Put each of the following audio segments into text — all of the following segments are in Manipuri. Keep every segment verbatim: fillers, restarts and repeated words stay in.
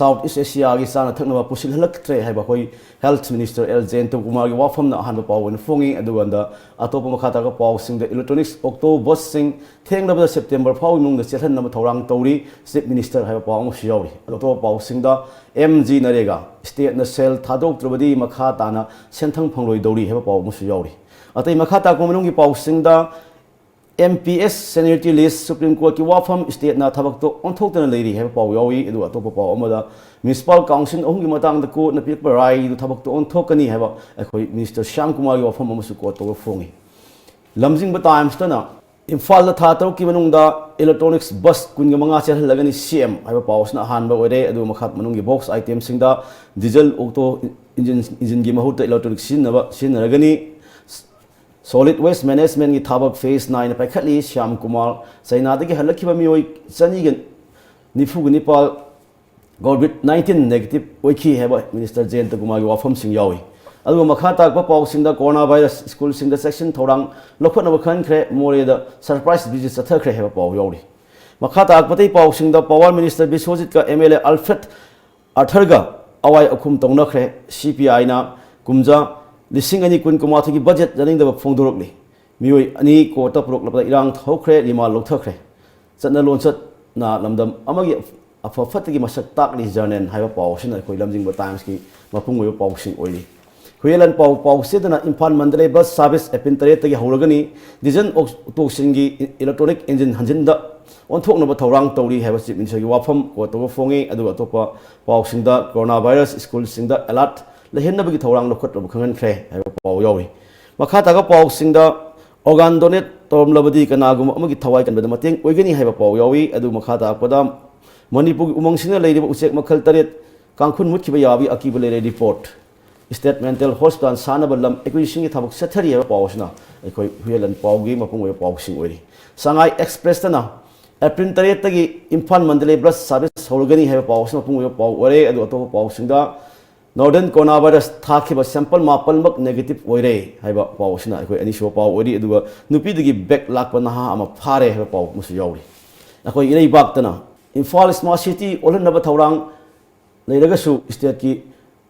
South East Asiaꯒꯤ ꯆꯥꯅ ꯊꯛꯅꯕ ꯄꯨꯁꯤꯜꯍꯜꯂꯛꯇ꯭ꯔꯦ ꯍꯥꯏꯕ ꯑꯩꯈꯣꯏ Health Minister ꯑꯦꯜ ꯖꯌꯟꯇ ꯀꯨꯃꯥꯔꯒꯤ ꯋꯥꯐꯝꯅ ꯑꯍꯥꯟꯕ ꯄꯥꯎ ꯑꯣꯏꯅ ꯐꯣꯡꯉꯤ꯫ ꯑꯗꯨꯒ ꯑꯇꯣꯞꯄ ꯃꯈꯥ ꯇꯥꯔꯛꯄ ꯄꯥꯎꯁꯤꯡꯗ, electronics auto busꯁꯤꯡ ꯊꯦꯡꯂꯕꯗ September ꯐꯥꯎꯒꯤ ꯃꯅꯨꯡꯗ ꯆꯦꯜꯍꯟꯅꯕ ꯊꯧꯔꯥꯡ ꯇꯧꯔꯤ, Chief Minister ꯍꯥꯏꯕ ꯄꯥꯎ ꯑꯃꯁꯨ ꯌꯥꯎꯔꯤ꯫ ꯑꯇꯣꯞꯄ ꯄꯥꯎꯁꯤꯡꯗ, ꯑꯦꯝ ꯖꯤ ꯅꯔꯦꯒꯥ, stateꯅ ꯁꯦꯜ ꯊꯥꯗꯣꯛꯇ꯭ꯔꯕꯗꯤ ꯃꯈꯥ ꯇꯥꯅ ꯁꯦꯟꯊꯪ ꯐꯪꯂꯣꯏꯗꯧꯔꯤ ꯍꯥꯏꯕ ꯄꯥꯎ ꯑꯃꯁꯨ ꯌꯥꯎꯔꯤ꯫ ꯑꯇꯩ ꯃꯈꯥ ꯇꯥꯔꯛꯄ ꯃꯅꯨꯡꯒꯤ ꯄꯥꯎꯁꯤꯡꯗ, M P S seniority list, Supreme Courtꯀꯤ ꯋꯥꯐꯝ, stateꯅ ꯊꯕꯛꯇꯣ ꯑꯣꯟꯊꯣꯛꯇꯅ ꯂꯩꯔꯤ ꯍꯥꯏꯕ ꯄꯥꯎ ꯌꯥꯎꯏ꯫ ꯑꯗꯨꯒ ꯑꯇꯣꯞꯄ ꯄꯥꯎ ꯑꯃꯗ, Municipal Council ꯑꯍꯨꯝꯒꯤ ꯃꯇꯥꯡꯗ courtꯅ ꯄꯤꯔꯛꯄ ꯔꯥꯏꯗꯨ ꯊꯕꯛꯇꯣ ꯑꯣꯟꯊꯣꯛꯀꯅꯤ ꯍꯥꯏꯕ ꯑꯩꯈꯣꯏ Minister ꯁ꯭ꯌꯥꯝ ꯀꯨꯃꯥꯔꯒꯤ ꯋꯥꯐꯝ ꯑꯃꯁꯨ quote ꯇꯧꯕ ꯐꯣꯡꯉꯤ꯫ ꯂꯝꯖꯤꯡꯕ Timesꯇꯅ, ꯏꯝꯐꯥꯜꯗ ꯊꯥ ꯇꯔꯨꯛꯀꯤ ꯃꯅꯨꯡꯗ electronics bus ꯀꯨꯟꯒ ꯃꯉꯥ ꯆꯦꯜꯍꯜꯂꯒꯅꯤ, ꯁꯤ ꯑꯦꯝ ꯍꯥꯏꯕ ꯄꯥꯎ ꯑꯁꯤꯅ ꯑꯍꯥꯟꯕ ꯑꯣꯏꯔꯦ꯫ ꯑꯗꯨꯒ ꯃꯈꯥ ꯃꯅꯨꯡꯒꯤ box itemꯁꯤꯡꯗ, diesel auto engine, engineꯒꯤ ꯃꯍꯨꯠꯇ electronic ꯁꯤꯖꯤꯟꯅꯕ, ꯁꯤꯖꯤꯟꯅꯔꯒꯅꯤ꯫ Solid Waste Managementꯀꯤ ꯊꯕꯛ phase nineꯅ ꯄꯥꯏꯈꯠꯂꯤ꯫ ꯁ꯭ꯌꯥꯝ ꯀꯨꯃꯥꯔ, ꯆꯩꯅꯥꯗꯒꯤ ꯍꯜꯂꯛꯈꯤꯕ ꯃꯤꯑꯣꯏ ꯆꯅꯤꯒ ꯅꯤꯐꯨꯒ ꯅꯤꯄꯥꯜ COVID nineteen negative ꯑꯣꯏꯈꯤ ꯍꯥꯏꯕ Minister ꯖꯌꯟꯇ ꯀꯨꯃꯥꯔꯒꯤ ꯋꯥꯐꯝꯁꯤꯡ ꯌꯥꯎꯏ꯫ ꯑꯗꯨꯒ ꯃꯈꯥ ꯇꯥꯔꯛꯄ ꯄꯥꯎꯁꯤꯡꯗ, coronavirus, schoolꯁꯤꯡꯗ ꯆꯦꯛꯁꯤꯟ ꯊꯧꯔꯥꯡ ꯂꯧꯈꯠꯅꯕ ꯈꯟꯈ꯭ꯔꯦ, ꯃꯣꯔꯦꯗ surprise visit ꯆꯠꯊꯈ꯭ꯔꯦ ꯍꯥꯏꯕ ꯄꯥꯎ ꯌꯥꯎꯔꯤ꯫ ꯃꯈꯥ ꯇꯥꯔꯛꯄ ꯑꯇꯩ ꯄꯥꯎꯁꯤꯡꯗ, Power Minister ꯕꯤꯁ꯭ꯋꯖꯤꯠꯀ ꯑꯦꯝ ꯑꯦꯜ ꯑꯦ ꯑꯜꯐ꯭ꯔꯦꯗ ꯑꯥꯔꯊꯔꯒ ꯑꯋꯥꯏ ꯑꯈꯨꯝ ꯇꯧꯅꯈ꯭ꯔꯦ꯫ ꯁꯤ ꯄꯤ ꯑꯥꯏꯅ ꯀꯨꯝꯖꯥ ꯂꯤꯁꯤꯡ ꯑꯅꯤ ꯀꯨꯟ ꯀꯨꯟꯃꯥꯊꯣꯏꯒꯤ budget ꯌꯥꯅꯤꯡꯗꯕ ꯐꯣꯡꯗꯣꯔꯛꯂꯤ꯫ ꯃꯤꯑꯣꯏ ꯑꯅꯤ courtꯇ ꯄꯨꯔꯛꯂꯕꯗ ꯏꯔꯥꯡ ꯍꯧꯈ꯭ꯔꯦ, ꯔꯤꯃꯥꯟ ꯂꯧꯊꯈ꯭ꯔꯦ꯫ ꯆꯠꯅ ꯂꯣꯟꯆꯠꯅ ꯂꯝꯗꯝ ꯑꯃꯒꯤ ꯑꯐ ꯐꯠꯇꯒꯤ ꯃꯁꯛ ꯇꯥꯛꯂꯤ ꯖꯔꯅꯦꯜ ꯍꯥꯏꯕ ꯄꯥꯎ ꯑꯁꯤꯅ ꯑꯩꯈꯣꯏ ꯂꯝꯖꯤꯡꯕ Timesꯀꯤ ꯃꯄꯨꯡ ꯑꯣꯏꯕ ꯄꯥꯎꯁꯤꯡ ꯑꯣꯏꯔꯤ꯫ ꯍꯨꯏꯌꯦꯟꯂꯥꯟ ꯄꯥꯎ, ꯄꯥꯎꯆꯦꯗꯅ Imphal Mandalay bus service April ꯇꯔꯦꯠꯇꯒꯤ ꯍꯧꯔꯒꯅꯤ꯫ Diesel autoꯁꯤꯡꯒꯤ electronic engine ꯍꯟꯖꯤꯟꯗ ꯑꯣꯟꯊꯣꯛꯅꯕ ꯊꯧꯔꯥꯡ ꯇꯧꯔꯤ ꯍꯥꯏꯕ Chief Ministerꯒꯤ ꯋꯥꯐꯝ quote ꯇꯧꯕ ꯐꯣꯡꯉꯤ꯫ ꯑꯗꯨꯒ ꯑꯇꯣꯞꯄ ꯄꯥꯎꯁꯤꯡꯗ, coronavirus, schoolꯁꯤꯡꯗ alert ꯂꯩꯍꯟꯅꯕꯒꯤ ꯊꯧꯔꯥꯡ ꯂꯧꯈꯠꯅꯕ ꯈꯪꯍꯟꯈ꯭ꯔꯦ ꯍꯥꯏꯕ ꯄꯥꯎ ꯌꯥꯎꯔꯤ꯫ ꯃꯈꯥ ꯇꯥꯕ ꯄꯥꯎꯁꯤꯡꯗ, organ donate ꯇꯧꯔꯝꯂꯕꯗꯤ ꯀꯅꯥꯒꯨꯝꯕ ꯑꯃꯒꯤ ꯊꯋꯥꯏ ꯀꯟꯕꯗ ꯃꯇꯦꯡ ꯑꯣꯏꯒꯅꯤ ꯍꯥꯏꯕ ꯄꯥꯎ ꯌꯥꯎꯏ꯫ ꯑꯗꯨ ꯃꯈꯥ ꯇꯥꯔꯛꯄꯗ, ꯃꯅꯤꯄꯨꯔꯒꯤ ꯎꯃꯪꯁꯤꯡꯅ ꯂꯩꯔꯤꯕ ꯎꯆꯦꯛ ꯃꯈꯜ ꯇꯔꯦꯠ ꯀꯥꯡꯈꯨꯟ ꯃꯨꯠꯈꯤꯕ ꯌꯥꯕꯒꯤ ꯑꯀꯤꯕ ꯂꯩꯔꯦ report꯫ State Mental Hospital ꯁꯥꯅꯕ ꯂꯝ acquisitionꯒꯤ ꯊꯕꯛ ꯆꯠꯊꯔꯤ ꯍꯥꯏꯕ ꯄꯥꯎ ꯑꯁꯤꯅ ꯑꯩꯈꯣꯏ ꯍꯨꯏꯌꯦꯟꯂꯥꯟ ꯄꯥꯎꯒꯤ ꯃꯄꯨꯡ ꯑꯣꯏꯕ ꯄꯥꯎꯁꯤꯡ ꯑꯣꯏꯔꯤ꯫ ꯁꯉꯥꯏ Expressꯇꯅ April ꯇꯔꯦꯠꯇꯒꯤ Imphal Mandalay bus service ꯍꯧꯔꯒꯅꯤ ꯍꯥꯏꯕ ꯄꯥꯎ ꯑꯁꯤꯅ ꯃꯄꯨꯡ ꯑꯣꯏꯕ ꯄꯥꯎ ꯑꯣꯏꯔꯦ꯫ ꯑꯗꯨ ꯑꯇꯣꯞꯄ ꯄꯥꯎꯁꯤꯡꯗ, Northern coronavirus ꯊꯥꯈꯤꯕ sample ꯃꯥꯄꯜꯃꯛ negative ꯑꯣꯏꯔꯦ ꯍꯥꯏꯕ ꯄꯥꯎ ꯑꯁꯤꯅ ꯑꯩꯈꯣꯏ ꯑꯅꯤꯁꯨꯕ ꯄꯥꯎ ꯑꯣꯏꯔꯤ꯫ ꯑꯗꯨꯒ ꯅꯨꯄꯤꯗꯒꯤ bag ꯂꯥꯛꯄ ꯅꯍꯥ ꯑꯃ ꯐꯥꯔꯦ ꯍꯥꯏꯕ ꯄꯥꯎ ꯑꯃꯁꯨ ꯌꯥꯎꯔꯤ꯫ ꯑꯩꯈꯣꯏ ꯏꯔꯩꯕꯥꯛꯇꯅ ꯏꯝꯐꯥꯜ smart city ꯑꯣꯜꯍꯟꯅꯕ ꯊꯧꯔꯥꯡ ꯂꯩꯔꯒꯁꯨ stateꯀꯤ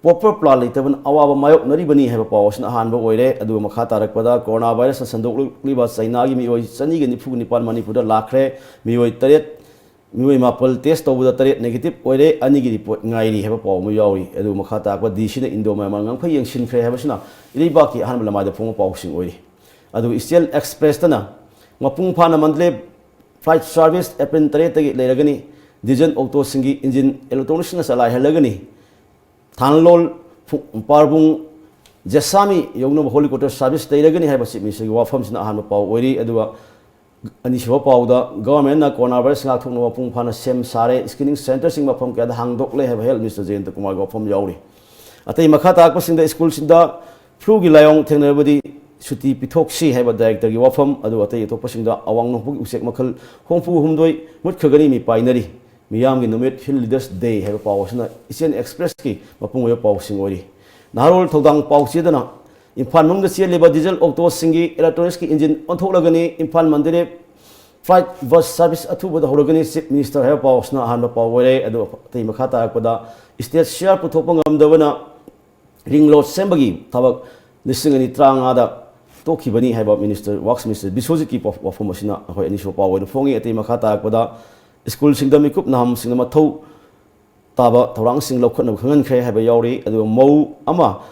proper plan ꯂꯩꯇꯕꯅ ꯑꯋꯥꯕ ꯃꯥꯌꯣꯛꯅꯔꯤꯕꯅꯤ ꯍꯥꯏꯕ ꯄꯥꯎ ꯑꯁꯤꯅ ꯑꯍꯥꯟꯕ ꯑꯣꯏꯔꯦ꯫ ꯑꯗꯨꯒ ꯃꯈꯥ ꯇꯥꯔꯛꯄꯗ corona virusꯅ ꯁꯟꯗꯣꯛꯂꯤꯕ ꯆꯩꯅꯥꯒꯤ ꯃꯤꯑꯣꯏ ꯆꯅꯤꯒ ꯅꯤꯐꯨ ꯅꯤꯄꯥꯟ ꯃꯅꯤꯄꯨꯔꯗ ꯂꯥꯛꯈ꯭ꯔꯦ꯫ ꯃꯤꯑꯣꯏ ꯇꯔꯦꯠ, ꯃꯤꯑꯣꯏ ꯃꯥꯄꯜ test ꯇꯧꯕꯗ ꯇꯔꯦꯠ negative ꯑꯣꯏꯔꯦ, ꯑꯅꯤꯒꯤ report ꯉꯥꯏꯔꯤ ꯍꯥꯏꯕ ꯄꯥꯎ ꯑꯃ ꯌꯥꯎꯔꯤ꯫ ꯑꯗꯨꯒ ꯃꯈꯥ ꯇꯥꯔꯛꯄ DCꯅ Indo Myanmar ꯉꯝꯈꯩ ꯌꯦꯡꯁꯤꯟꯈ꯭ꯔꯦ ꯍꯥꯏꯕꯁꯤꯅ ꯏꯔꯩꯕꯥꯛꯀꯤ ꯑꯍꯥꯟꯕ ꯂꯃꯥꯏꯗ ꯐꯣꯡꯕ ꯄꯥꯎꯁꯤꯡ ꯑꯣꯏꯔꯤ꯫ ꯑꯗꯨꯒ Eastern Expressꯇꯅ ꯃꯄꯨꯡ ꯐꯥꯅ Mandalay flight service April ꯇꯔꯦꯠꯇꯒꯤ ꯂꯩꯔꯒꯅꯤ꯫ Diesel autoꯁꯤꯡꯒꯤ engine electronicsꯅ ꯆꯂꯥꯏꯍꯜꯂꯒꯅꯤ꯫ ꯊꯥꯡꯂꯣꯜ, ꯐꯨ-, ꯄꯥꯔꯕꯨꯡ, ꯖꯦꯁꯥꯃꯤ ꯌꯧꯅꯕ helicopter service ꯂꯩꯔꯒꯅꯤ ꯍꯥꯏꯕ Chief Ministerꯒꯤ ꯋꯥꯐꯝꯁꯤꯅ ꯑꯍꯥꯟꯕ ꯄꯥꯎ ꯑꯣꯏꯔꯤ꯫ ꯑꯗꯨꯒ ꯑꯅꯤꯁꯨꯕ ꯄꯥꯎꯗ governmentꯅ corona virus ꯉꯥꯛꯊꯣꯛꯅꯕ ꯃꯄꯨꯡ ꯐꯥꯅ ꯁꯦꯝ ꯁꯥꯔꯦ, screening centreꯁꯤꯡ ꯃꯐꯝ ꯀꯌꯥꯗ ꯍꯥꯡꯗꯣꯛꯂꯦ ꯍꯥꯏꯕ Health Minister ꯖꯌꯟꯇ ꯀꯨꯃꯥꯔꯒꯤ ꯋꯥꯐꯝ ꯌꯥꯎꯔꯤ꯫ ꯑꯇꯩ ꯃꯈꯥ ꯇꯥꯔꯛꯄꯁꯤꯡꯗ ꯁ꯭ꯀꯨꯜꯁꯤꯡꯗ fluꯒꯤ ꯂꯥꯏꯑꯣꯡ ꯊꯦꯡꯅꯔꯕꯗꯤ ꯁꯨꯇꯤ ꯄꯤꯊꯣꯛꯁꯤ ꯍꯥꯏꯕ directorꯒꯤ ꯋꯥꯐꯝ, ꯑꯗꯨꯒ ꯑꯇꯩ ꯑꯇꯣꯞꯄꯁꯤꯡꯗ ꯑꯋꯥꯡ ꯅꯣꯡꯄꯣꯛꯀꯤ ꯎꯆꯦꯛ ꯃꯈꯜ ꯍꯨꯝꯐꯨ ꯍꯨꯝꯗꯣꯏ ꯃꯨꯠꯈ꯭ꯔꯒꯅꯤ, ꯃꯤꯄꯥꯏꯅꯔꯤ꯫ ꯃꯤꯌꯥꯝꯒꯤ ꯅꯨꯃꯤꯠ, Hill Leaders Day ꯍꯥꯏꯕ ꯄꯥꯎ ꯑꯁꯤꯅ Eastern Expressꯀꯤ ꯃꯄꯨꯡ ꯑꯣꯏꯕ ꯄꯥꯎꯁꯤꯡ ꯑꯣꯏꯔꯤ꯫ ꯅꯍꯥꯔꯣꯜ ꯊꯧꯗꯥꯡ ꯄꯥꯎ ꯆꯦꯗꯅ ꯏꯝꯐꯥꯜ ꯃꯅꯨꯡꯗ ꯆꯦꯜꯂꯤꯕ diesel autoꯁꯤꯡꯒꯤ electronicsꯀꯤ engine ꯑꯣꯟꯊꯣꯛꯂꯒꯅꯤ, Imphal Mandalay flight bus service ꯑꯊꯨꯕꯗ ꯍꯧꯔꯒꯅꯤ, Chief Minister ꯍꯥꯏꯕ ꯄꯥꯎ ꯑꯁꯤꯅ ꯑꯍꯥꯟꯕ ꯄꯥꯎ ꯑꯣꯏꯔꯦ꯫ ꯑꯗꯨꯒ ꯑꯇꯩ ꯃꯈꯥ ꯇꯥꯔꯛꯄꯗ state share ꯄꯨꯊꯣꯛꯄ ꯉꯝꯗꯕꯅ ring road ꯁꯦꯝꯕꯒꯤ ꯊꯕꯛ ꯂꯤꯁꯤꯡ ꯑꯅꯤ ꯇꯔꯥꯃꯉꯥꯗ ꯇꯣꯛꯈꯤꯕꯅꯤ ꯍꯥꯏꯕ Minister, Works Minister ꯕꯤꯁ꯭ꯋꯖꯤꯠꯀꯤ ꯄ-, ꯋꯥꯐꯝ ꯑꯁꯤꯅ ꯑꯩꯈꯣꯏ ꯑꯅꯤꯁꯨꯕ ꯄꯥꯎ ꯑꯣꯏꯅ ꯐꯣꯡꯉꯤ꯫ ꯑꯇꯩ ꯃꯈꯥ ꯇꯥꯔꯛꯄꯗ ꯁ꯭ꯀꯨꯜꯁꯤꯡꯗ ꯃꯤꯀꯨꯞ ꯅꯍꯥꯝꯁꯤꯡꯅ ꯃꯊꯧ ꯇꯥꯕ ꯊꯧꯔꯥꯡꯁꯤꯡ ꯂꯧꯈꯠꯅꯕ ꯈꯪꯍꯟꯈ꯭ꯔꯦ ꯍꯥꯏꯕ ꯌꯥꯎꯔꯤ꯫ ꯑꯗꯨꯒ ꯃꯧ ꯑꯃ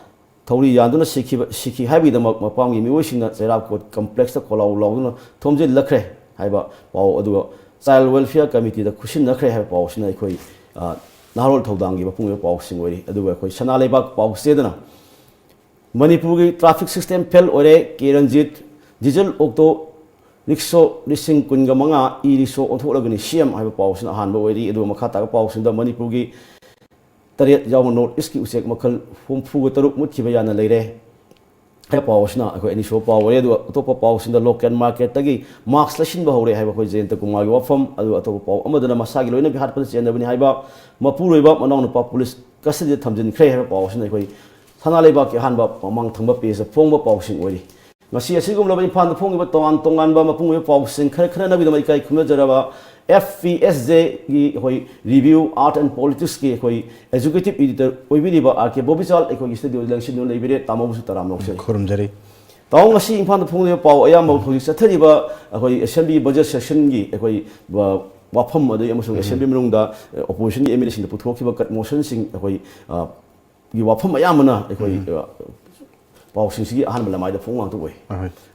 ꯊꯧꯔꯤ ꯌꯥꯟꯗꯨꯅ ꯁꯤꯈꯤꯕ, ꯁꯤꯈꯤ ꯍꯥꯏꯕꯒꯤꯗꯃꯛ ꯃꯄꯥꯝꯒꯤ ꯃꯤꯑꯣꯏꯁꯤꯡꯅ ꯆꯩꯔꯥꯛꯀꯣꯠ complexꯇ ꯈꯣꯜꯂꯥꯎ ꯂꯥꯎꯗꯨꯅ ꯊꯣꯝꯖꯤꯜꯂꯛꯈ꯭ꯔꯦ ꯍꯥꯏꯕ ꯄꯥꯎ, ꯑꯗꯨꯒ Child Welfare Committeeꯗ ꯈꯨꯠꯁꯤꯟꯅꯈ꯭ꯔꯦ ꯍꯥꯏꯕ ꯄꯥꯎ ꯑꯁꯤꯅ ꯑꯩꯈꯣꯏ, ꯑ, ꯅꯍꯥꯔꯣꯜ ꯊꯧꯗꯥꯡꯒꯤ ꯃꯄꯨꯡ ꯑꯣꯏꯕ ꯄꯥꯎꯁꯤꯡ ꯑꯣꯏꯔꯤ꯫ ꯑꯗꯨꯒ ꯑꯩꯈꯣꯏ ꯁꯅꯥ ꯂꯩꯕꯥꯛ ꯄꯥꯎ ꯆꯦꯗꯅ ꯃꯅꯤꯄꯨꯔꯒꯤ traffic system fail ꯑꯣꯏꯔꯦ, ꯀꯦ ꯔꯟꯖꯤꯠ, diesel auto rickshaw ꯂꯤꯁꯤꯡ ꯀꯨꯟꯒ ꯃꯉꯥ e-rickshaw ꯑꯣꯟꯊꯣꯛꯂꯒꯅꯤ CM ꯍꯥꯏꯕ ꯄꯥꯎꯁꯤꯅ ꯑꯍꯥꯟꯕ ꯑꯣꯏꯔꯤ꯫ ꯑꯗꯨꯒ ꯃꯈꯥ ꯇꯥꯕ ꯄꯥꯎꯁꯤꯡꯗ ꯃꯅꯤꯄꯨꯔꯒꯤ ꯇꯔꯦꯠ ꯌꯥꯎꯕ North Eastꯀꯤ ꯎꯆꯦꯛ ꯃꯈꯜ ꯍꯨꯝꯐꯨꯒ ꯇꯔꯨꯛ ꯃꯨꯠꯈꯤꯕ ꯌꯥꯅ ꯂꯩꯔꯦ ꯍꯥꯏꯕ ꯄꯥꯎ ꯑꯁꯤꯅ ꯑꯩꯈꯣꯏ ꯑꯅꯤꯁꯨꯕ ꯄꯥꯎ ꯑꯣꯏꯔꯦ꯫ ꯑꯗꯨꯒ ꯑꯇꯣꯞꯄ ꯄꯥꯎꯁꯤꯡꯗ local marketꯇꯒꯤ mask ꯂꯩꯁꯤꯟꯕ ꯍꯧꯔꯦ ꯍꯥꯏꯕ ꯑꯩꯈꯣꯏ ꯖꯌꯟꯇ ꯀꯨꯃꯥꯔꯒꯤ ꯋꯥꯐꯝ, ꯑꯗꯨꯒ ꯑꯇꯣꯞꯄ ꯄꯥꯎ ꯑꯃꯗꯅ ꯃꯁꯥꯒꯤ ꯂꯣꯏꯅꯕꯤ ꯍꯥꯠꯄꯗ ꯆꯦꯟꯅꯕꯅꯤ ꯍꯥꯏꯕ ꯃꯄꯨꯔꯣꯏꯕ ꯃꯅꯥꯎꯅꯨꯄꯥ police custodyꯗ ꯊꯝꯖꯤꯟꯈ꯭ꯔꯦ ꯍꯥꯏꯕ ꯄꯥꯎ ꯑꯁꯤꯅ ꯑꯩꯈꯣꯏ ꯁꯅꯥ ꯂꯩꯕꯥꯛꯀꯤ ꯑꯍꯥꯟꯕ ꯃꯃꯥꯡ ꯊꯪꯕ pageꯇ ꯐꯣꯡꯕ ꯄꯥꯎꯁꯤꯡ ꯑꯣꯏꯔꯤ꯫ ꯉꯁꯤ ꯑꯁꯤꯒꯨꯝꯂꯕ ꯏꯝꯐꯥꯜꯗ ꯐꯣꯡꯉꯤꯕ ꯇꯣꯉꯥꯟ ꯇꯣꯉꯥꯟꯕ ꯃꯄꯨꯡ ꯑꯣꯏꯕ ꯄꯥꯎꯁꯤꯡ ꯈꯔ ꯈꯟꯅꯅꯕꯒꯤꯗꯃꯛ ꯏꯀꯥꯏ ꯈꯨꯝꯅꯖꯔꯕ F P S J ꯒꯤ ꯑꯩꯈꯣꯏ Review Art and Politics ꯀꯤ ꯑꯩꯈꯣꯏ Executive Editor ꯑꯣꯏꯕꯤꯔꯤꯕ R K ꯕꯣꯕꯤꯆꯥꯜ ꯑꯩꯈꯣꯏꯒꯤ studio ꯗ ꯂꯦꯡꯁꯤꯟꯗꯨꯅ ꯂꯩꯕꯤꯔꯦ꯫ ꯇꯥꯃꯣꯕꯨꯁꯨ ꯇꯔꯥꯝꯅ ꯑꯣꯛꯆꯔꯤ꯫ ꯈꯨꯔꯨꯝꯖꯔꯤ꯫ ꯇꯥꯃꯣ, ꯉꯁꯤ ꯏꯝꯐꯥꯜꯗ ꯐꯣꯡꯂꯤꯕ ꯄꯥꯎ ꯑꯌꯥꯝꯕ ꯍꯧꯖꯤꯛ ꯆꯠꯊꯔꯤꯕ ꯑꯩꯈꯣꯏ assembly budget session ꯒꯤ ꯑꯩꯈꯣꯏ ꯋꯥꯐꯝ ꯑꯗꯩ ꯑꯃꯁꯨꯡ assembly ꯃꯅꯨꯡꯗ opposition ꯒꯤ M L A ꯁꯤꯡꯅ ꯄꯨꯊꯣꯛꯈꯤꯕ cut motion ꯁꯤꯡ ꯑꯩꯈꯣꯏ ꯒꯤ ꯋꯥꯐꯝ ꯑꯌꯥꯝꯕꯅ ꯑꯩꯈꯣꯏ ꯄꯥꯎꯁꯤꯡꯁꯤꯒꯤ ꯑꯍꯥꯟꯕ ꯂꯃꯥꯏꯗ ꯐꯣꯡ ꯉꯥꯛꯇ ꯑꯣꯏ꯫